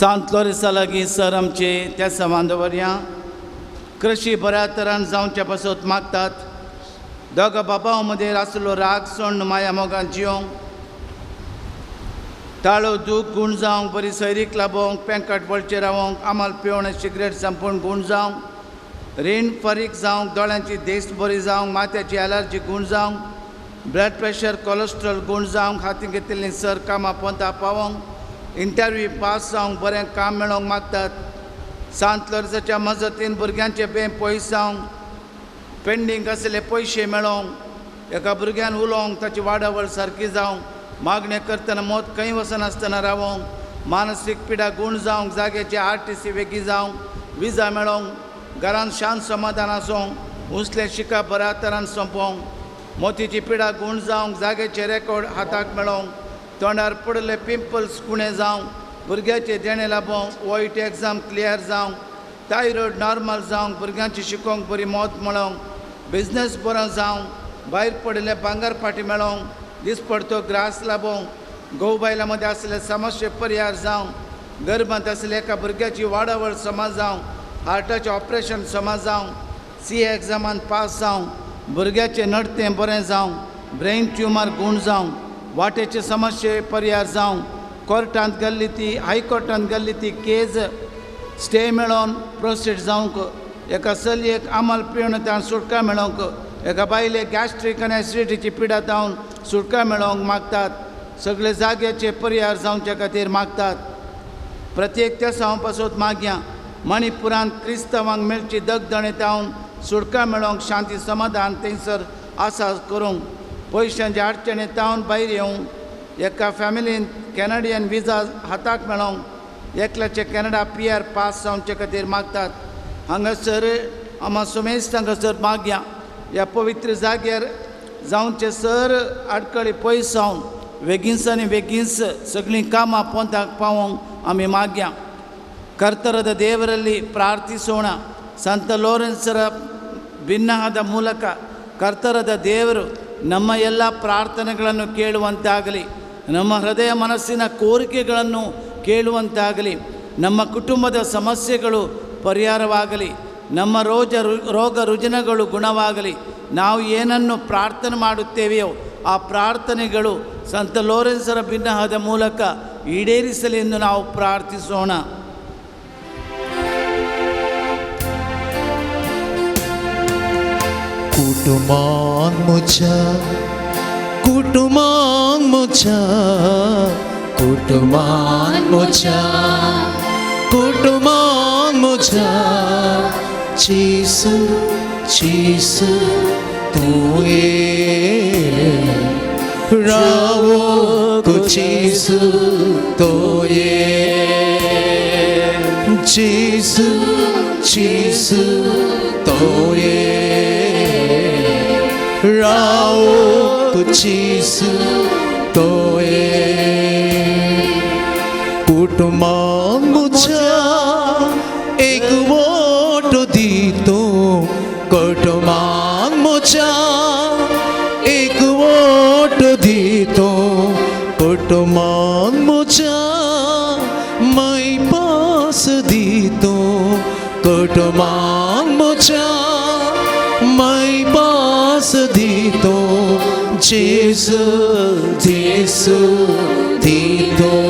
Sant लोरेसा लागीं सर आमचे त्या समान दवरया. कृशी बऱ्या तरान जावच्या पासत मागतात. दोगा बाबा मदेर आसलो राग सोण्ण माया मोगान जियोंक, ताळो दूख गूण जावंक, बरी सैरीक लाबोवंक, पेंकट वळचे रावोंक, आमाल पिवण सिगरेट संपूर्ण गूण जावंक, रीण फारीक जावंक, दोळ्यांची देस बरी जावंक, माथ्याची एलर्जी गूण जावंक, ब्लड प्रेशर कोलेस्ट्रॉल गूण जावंक, हातीन घेतिल्लीं सर कामां पोंता पावोंक, इंटरव्यू पास जावंक, बरें काम मेळोवंक मागतात. सांत लोरेसाच्या मजतीन भुरग्यांचे बें पयस जावंक, पेंडींग आसले पयशे मेळोवंक, एका भुरग्यान उलोवंक ताची वाडावळ सारकी जावंक, मागणें करतना मत खंय वचनासतना रावोंक, मानसीक पिडा गूण जावंक, जाग्याची RTC वेगळी जावंक, विजा मेळोवंक, घरांत शांत समाधान आसूंक, उंचलें शिकप बऱ्या तरान सोंपोवंक, मोतीची पिडा गूण जावंक, जाग्याचे रेकॉर्ड हाताक मेळोवंक, तोंडार पडिल्ले पिंपल्स कुणे जावंक, भुरग्याचें देणें लाबोवंक, OET exam clear जावंक, थायरॉयड नॉर्मल जावंक, भुरग्यांची शिकोवंक बरी मत मेळोवंक, बिजनेस बरो जावंक, भायर पडिल्लें भांगर फाटी मेळोवंक, दिसपडतो ग्रास लाबोवंक, घोव बायलां मदीं आसले समस्ये परिहार जावंक, गर्भांत आसले एका भुरग्याची वाडावळ समा जावंक, हार्टाचें ऑपरेशन समा जावंक, CA एग्जामान पास जावंक, भुरग्याचें नडतें बरें जावंक, ब्रेन ट्युमर गूण जावंक, वाटेचे समस्ये परिहार जावंक, कोर्टांत गेल्ली ती हायकोर्टांत गेल्ली ती केज स्टे मेळोवन प्रोसीड जावंक, एका चलयेक आमल पिवन त्यान सुटका मेळोवंक, एका बायलेक गॅस्ट्रीक आनी एसिडिटीची पिडा जावन सुटका मेळोवंक मागतात. सगळे जाग्याचे परिहार जावचे खातीर मागतात. प्रत्येक त्या साव पासत मागया. मणिपुरांत क्रिस्तांवांक मेळची दगदणे जावन सुटका मेळोवंक, शांती समाधान थंयसर आसा करूंक, पयशांच्या अडचणी तावन भायर येवंक, एका फॅमिलीन कॅनडियन विजा हाताक मेळोवंक, एकल्याचे कॅनडा PR पास जावचे खातीर मागतात. हांगासर आमा सुमेस्त हांगासर मागया. ह्या पवित्र जाग्यार जावचे सर आडखळी पयस जावन वेगींच आनी वेगींच सगळीं कामां पोंताक पावोवंक आमी मागया. ಕರ್ತರದ ದೇವರಲ್ಲಿ ಪ್ರಾರ್ಥಿಸೋಣ. ಸಂತ ಲೋರೆನ್ಸರ ಭಿನ್ನಹದ ಮೂಲಕ ಕರ್ತರದ ದೇವರು ನಮ್ಮ ಎಲ್ಲ ಪ್ರಾರ್ಥನೆಗಳನ್ನು ಕೇಳುವಂತಾಗಲಿ, ನಮ್ಮ ಹೃದಯ ಮನಸ್ಸಿನ ಕೋರಿಕೆಗಳನ್ನು ಕೇಳುವಂತಾಗಲಿ, ನಮ್ಮ ಕುಟುಂಬದ ಸಮಸ್ಯೆಗಳು ಪರಿಹಾರವಾಗಲಿ, ನಮ್ಮ ರೋಗ ರುಜಿನಗಳು ಗುಣವಾಗಲಿ. ನಾವು ಏನನ್ನು ಪ್ರಾರ್ಥನೆ ಮಾಡುತ್ತೇವೆಯೋ ಆ ಪ್ರಾರ್ಥನೆಗಳು ಸಂತ ಲೋರೆನ್ಸರ ಭಿನ್ನಹದ ಮೂಲಕ ಈಡೇರಿಸಲಿ ಎಂದು ನಾವು ಪ್ರಾರ್ಥಿಸೋಣ. कुटुंबांत म्हज्या, कुटुंबांत म्हज्या, कुटुंबांत म्हज्या, कुटुंबांत म्हज्या, जेजू जेजू तूं ये, रावोंक जेजू तो ये, जेजू जेजू तो ये, रावोंक जेजू तो ये. कुटुंबांत म्हज्या एक वोट दी तूं, कुटुंबांत म्हज्या एक वोट दी तूं, कुटुंबांत म्हज्या माय पास दी तूं, कुटुंबांत म्हज्या माय पास दी तूं, जेजू जेजू दी तूं,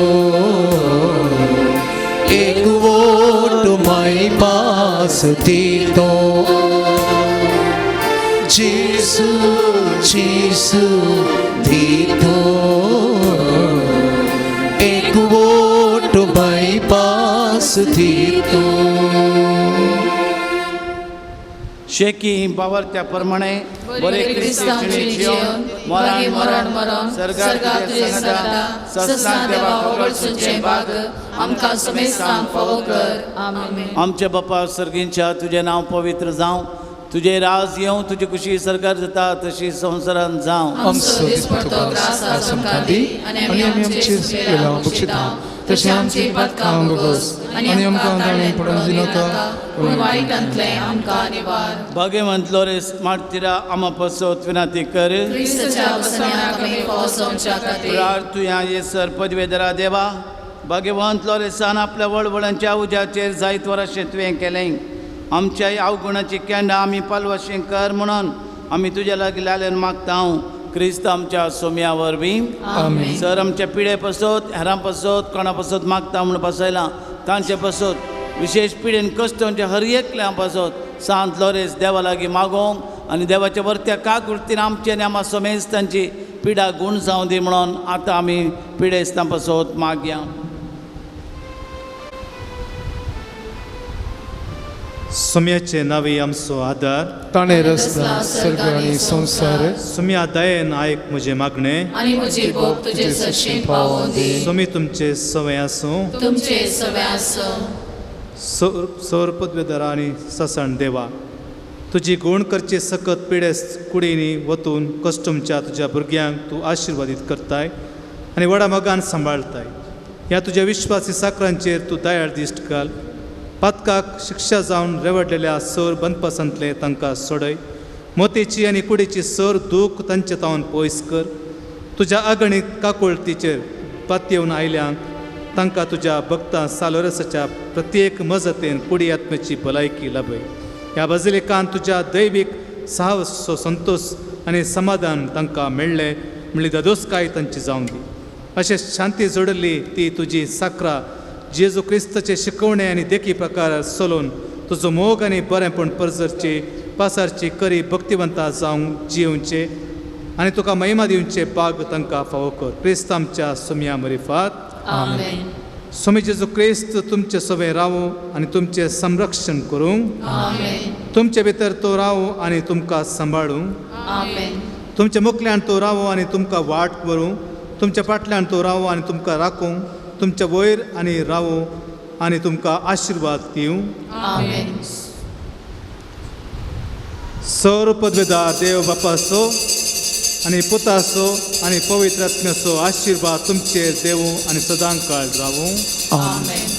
एक वोट माय पास दी तूं. जेजू जेजू दितो एक वोट बायपास दितो. शेकी बावरत्या प्रमाणे बरे क्रिस्तांव जिवन मरण मरण मरण सर्गात सदा ससना देवा होगळसूंचें भाग आमकां समेस्तांक फावो कर. आमेन. आमच्या बापा सर्गींच्या तुजें नांव पवित्र जावं, तुजें राज येवं, तुजी खुशी सरकार जाता तशी संवसारांत जावं. आमचो दिसपडतो ग्रास आज आमकां दी आनी आमी आमचे चुकलेल्यांक बक्षिता तशें आमची पातकां भोगोस आनी आमकां ताणें पडून दिनाका पूण वायटांतलें आमकां निवार. भाग्यवंत लोरेस मार्तिरा आमा पासत विनंती कर. क्रिस्ताच्या बसण्याक आमी फावो जावच्या खातीर. प्रार्थुया येसर पदवेदरा देवा, भाग्यवंत लोरेसान आपल्या वळवळांच्या उज्याचेर जायत वराशें तुवें केलें. आमच्या अवगुणाची केंडां आमी पालवाशें कर म्हणून आमी तुज्या लागीं लाल्यान मागता. क्रिस्त आमच्या सोम्या वरवीं. आमेन. सर आमच्या पिडे पासत, हेरां पासत, कोणा पासत मागता म्हूण बसयलां तांचे पासत, विशेश पिडेन कश्टांच्या हर एकल्या पासत सांत लोरेस देवा लागीं मागोवंक आनी देवाच्या वरत्या काकुळतीन आमचे आनी आमा समेस्तांची पिडा गूण जावं दी म्हणून आतां आमी पिडेस्तां पासत मागया. सुम्याचे नावे आमचो आदार, ताणें रचला सर्ग आनी संवसार. सुम्या दयेन आयक म्हजें मागणें आनी म्हजी भोग तुजे सरशीं पावोवं दी. सुमी तुमचे सवय आसूं, तुमचे सवय आसूं. सौर पदवेदारा आनी ससण देवा, तुजी गुण करची सकत पिडेस्त कुडींनी वतून कस्टमच्या तुज्या भुरग्यांक तूं आशिर्वादीत करताय आनी व्हडा मोगान सांबाळताय. ह्या तुज्या विश्वासी साकरांचेर तूं दयाळ दिश्ट घाल. पातकाक शिक्षा जावन रेवडलेल्या सर बंदपासांतले तांकां सोडय. मोतेची आनी कुडीची सर दूख तांचे तावन पयस कर. तुज्या अगणीत काकुळतीचेर पातयेवन आयल्यांक तांकां तुज्या भक्तां सालोरसाच्या प्रत्येक मजतेन कुडी आत्म्याची भलायकी लाभय. ह्या बाजिलिकान तुज्या दैवीक साहसो संतोश आनी समाधान तांकां मेळ्ळें म्हणली दादोसकाय तांची जावं दी. अशें शांती जोडली ती तुजी साकरा जेजू क्रिस्ताचे शिकवणे आनी देखी प्रकार चलोवन तुजो मोग आनी बरेंपण परजरची पासारची करी भक्तिवंता जावंक जियेवचे आनी तुका महिमा दिवचे बाग तांकां फावो कर. क्रिस्त आमच्या सुम्या मरिफात. आमेन. स्वामी जेजू क्रिस्त तुमचे सवे रावूं आनी तुमचें संरक्षण करूं. आमेन. तुमचे भितर तो रावूं आनी तुमकां सांबाळूं. आमेन. तुमच्या मुखल्यान तो रावूं आनी तुमकां वाट व्हरूं. तुमच्या फाटल्यान तो रावूं आनी तुमकां राखूं. तुमच्या वयर आनी रावूं आनी तुमकां आशिर्वाद दिवं. आमेन. सर पदवेदार देव बापाचो आनी पुताचो आनी पवित्र आत्म्याचो आशिर्वाद तुमचेर देवूं आनी सदां काळ रावूं. आमेन.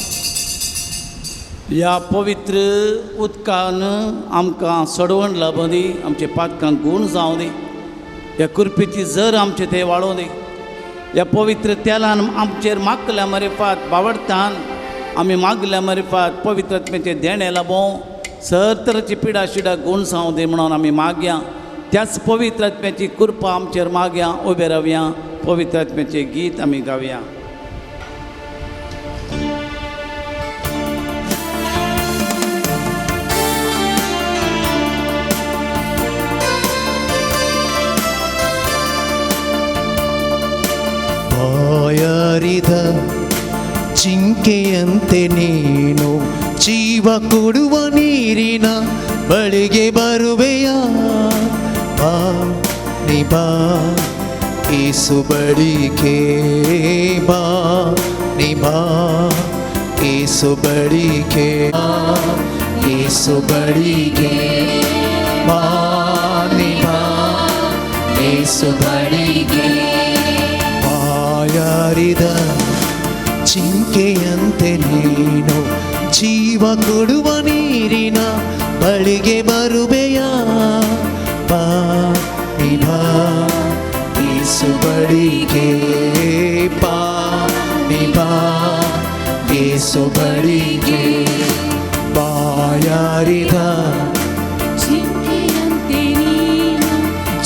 ह्या पवित्र उदकान आमकां सडवण लाबूं दी, आमचे पातकांक गूण जावं दी, ह्या कुरपेची जर आमचे ते वाळोवं दी. ह्या पवित्र तेलान आमचेर मागल्या मरिफात बावडतान आमी मागल्या मरिफात पवित्र आत्म्याचें देणें लाबोवं, सर तरेची पिडा शिडा गूण जावं दी म्हणून आमी मागया. त्याच पवित्र आत्म्याची कृपा आमचेर मागया. उबे रावया, पवित्र आत्म्याचें गीत आमी गावया. ಬಾಯಾರಿದ ಜಿಂಕೆಯಂತೆ ನೀನು ಜೀವ ಕೊಡುವ ನೀರಿನ ಬಳಿಗೆ ಬರುವೆಯ. ಬಾ ನೀ ಬಾ ಏಸು ಬಳಿಗೆ, ಬಾ ನೀ ಬಾ ಏಸು ಬಳಿಗೆ, ಏಸು ಬಳಿಗೆ, ಬಾ ನೀ ಬಾ ಏಸು ಬಳಿಗೆ. ಬಾಯಾರಿದ ಜಿಂಕೆಯಂತೆ ನೀನು ಜೀವ ಕೊಡುವ ನೀರಿನ ಬಳಿಗೆ ಬರುವೆಯ. ಬಾ ನೀ ಬಾ ಏಸು ಬಳಿಗೆ, ಬಾ ನೀ ಬಾ ಏಸು ಬಳಿಗೆ. ಬಾಯಾರಿದ ಜಿಂಕೆಯಂತೆ ನೀನು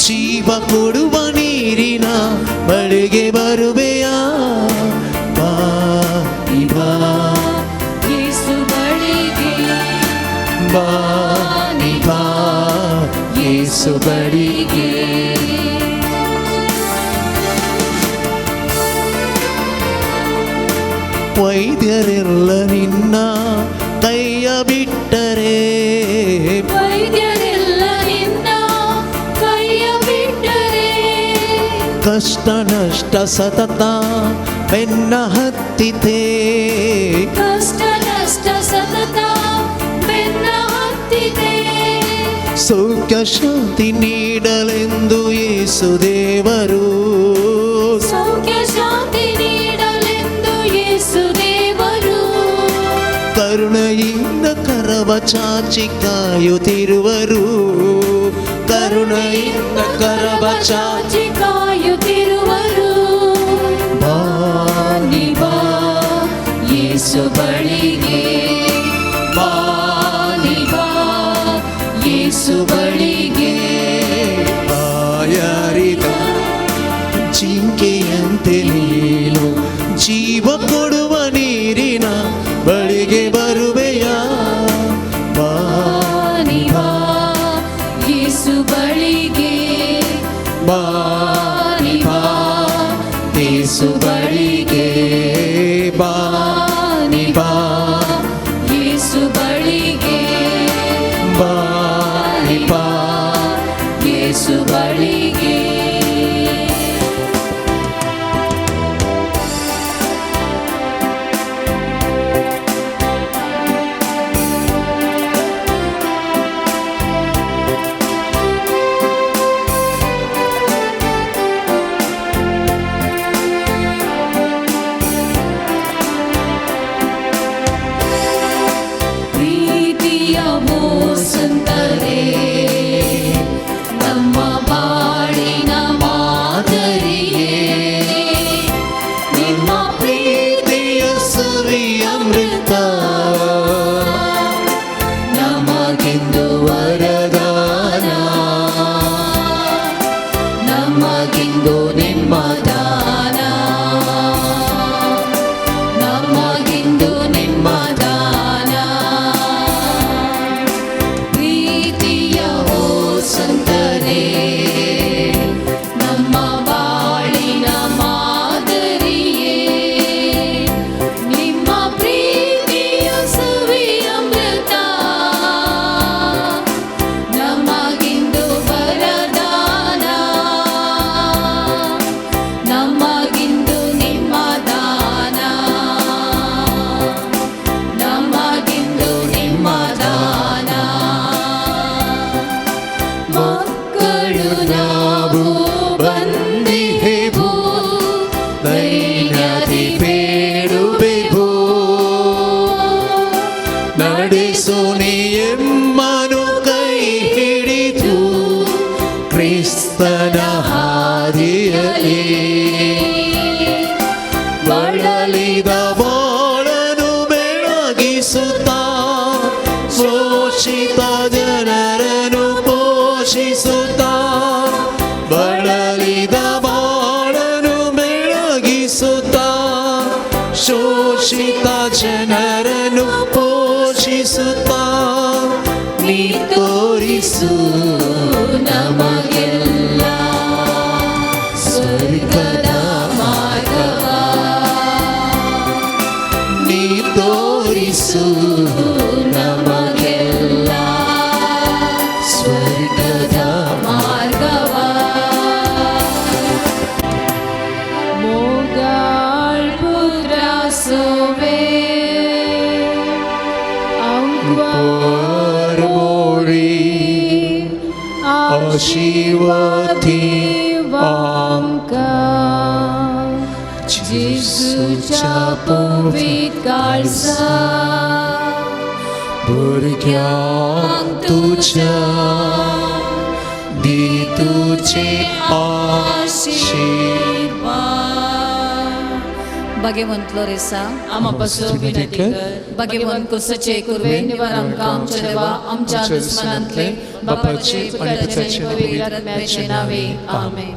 ಜೀವ ಕೊಡುವ ನೀರಿನ ಬಳಿಗೆ ಬರುವೆಯ. ಬಾ ನೀ ಬಾ ಯೇಸು ಬಳಿಗೆ, ಬಾ ನೀ ಬಾ ಏಸು ಬಳಿಗೆ. ಬಳಿಗೆ. ವೈದ್ಯರೆಲ್ಲ ನಿನ್ನ ಕೈಯ ಬಿಟ್ಟರೆ, ವೈದ್ಯರೆಲ್ಲ ನಿನ್ನ ಕೈಯ ಬಿಟ್ಟರೆ, ಕಷ್ಟ ನಷ್ಟ ಸತತ ಬೆನ್ನ ಹತ್ತಿತೆ, ಕಷ್ಟ ನಷ್ಟ ಸತತ ಬೆನ್ನ ಹತ್ತಿದೆ, ಸೌಖ್ಯ ಶಾಂತಿ ನೀಡಲೆಂದು ಯೇಸು ದೇವರು, ಸೌಖ್ಯ ಶಾಂತಿ ನೀಡಲೆಂದು ಯೇಸು ದೇವರು, ಕರುಣೆಯಿಂದ ಕರವ ಚಾಚಿ ಕಾಯುತ್ತಿರುವರು, ಕರುಣೆಯಿಂದ ಕರವ ಚಾಚಿ ಕಾಯುತ್ತಿರುವರು. ಬಾನಿ ಬಾ ಯೇಸು ಬಳಿಗೆ, ಬಾನಿ ಬಾ ಯೇಸು ಬಳಿಗೆ. ಬಾಯಾರಿದ ಜಿಂಕೆಯಂತೆ ನೀನು ಜೀವ ಕೊಡುವ ನೀರಿನ ಬಳಿಗೆ ಬರುವೆಯ, ಬಾನಿ ಬಾ ಯೇಸು ಬಳಿಗೆ, ಬಾನಿ ಬಾ ಯೇಸು ಬಳಿಗೆ, ಬಾನಿ ಬಾ ಯೇಸು ಬಳಿಗೆ, ಬಾನಿ ಬಾ ಯೇಸು ಬಳಿಗೆ. ಪ್ರೀತಿಯ ಸಂತರೇ ನಮ್ಮ ಬಾಳಿನ ಮಾದರಿಯೇ, ನಿಮ್ಮ ಪ್ರೀತಿಯ ಸುರಿ ಅಮೃತ ನಮಗಿಂದು ವರದಾನ, ನಮಗಿಂದು ನಿಮ್ಮ ದಾನ, ನಮಗಿಂದು ನಿಮ್ಮ ದಾನ. ಪ್ರೀತಿಯ ಓ ಸಂತರೇ ನಮ್ಮ ಬಾಳಿನ ಮಾದರಿಯೇ, ನಿಮ್ಮ ಪ್ರೀತಿಯ ಸುವಿ ಅಮೃತ ನಮಗಿಂದು ವರದಾನ, ನಮಗಿಂದು ನಿಮ್ಮ ದಾನ, ನಮಗಿಂದು ನಿಮ್ಮ ದಾನ. ಮಕ್ಕಳು ನಾವು ಬಂದಿಹೆವು, ದೈನ್ಯದಿ ಬೇಡುವೆವು, ನಡೆಸು ನೀ ಎಮ್ಮನು ಕೈ ಹಿಡಿದು ಕ್ರಿಸ್ತನ ಹಾದಿಯಲ್ಲಿ, ಬಳಲಿದ ಬಾಳನು ಬೆಳಗಿಸುತ್ತಾ, ಶೋಷಿತ ಜನರನ್ನು ಪೋಷಿಸುತ್ತಾ, ಬಳಲಿದ ಬಾಳನು ಬೆಳಗಿಸುತ್ತಾ, ಶೋಷಿತ ಜನರನ್ನು ಪೋಷಿಸುತ್ತಾ, ನೀ ತೋರಿಸು ನಮಗೆಲ್ಲ ಸ್ವರ್ಗದ ಮಾರ್ಗವ, ನೀ ತೋರಿಸು ನಮಗೆಲ್ಲ ಸ್ವರ್ಗದ ಮಾರ್ಗವ. ಮೋಗಾಳ್ ಪುತ್ರ ಸೋವೆ ಪರಮೋರಿ ಆಶೀರ್ವಾದಿ जेजूच्या पवित्र काळजा भुरग्यांक तुज्या दी तुजे आशीर्वाद. भगवंत लोरेसा आमा पासून विनंती कर. भगवंत कुसचे कुर्वे निवार आमकां आमच्या देवा आमच्या दुस्मनांतले बापाचे आणि पुत्राचे पित्याचे पवित्र आत्म्याचे नावे आमेन.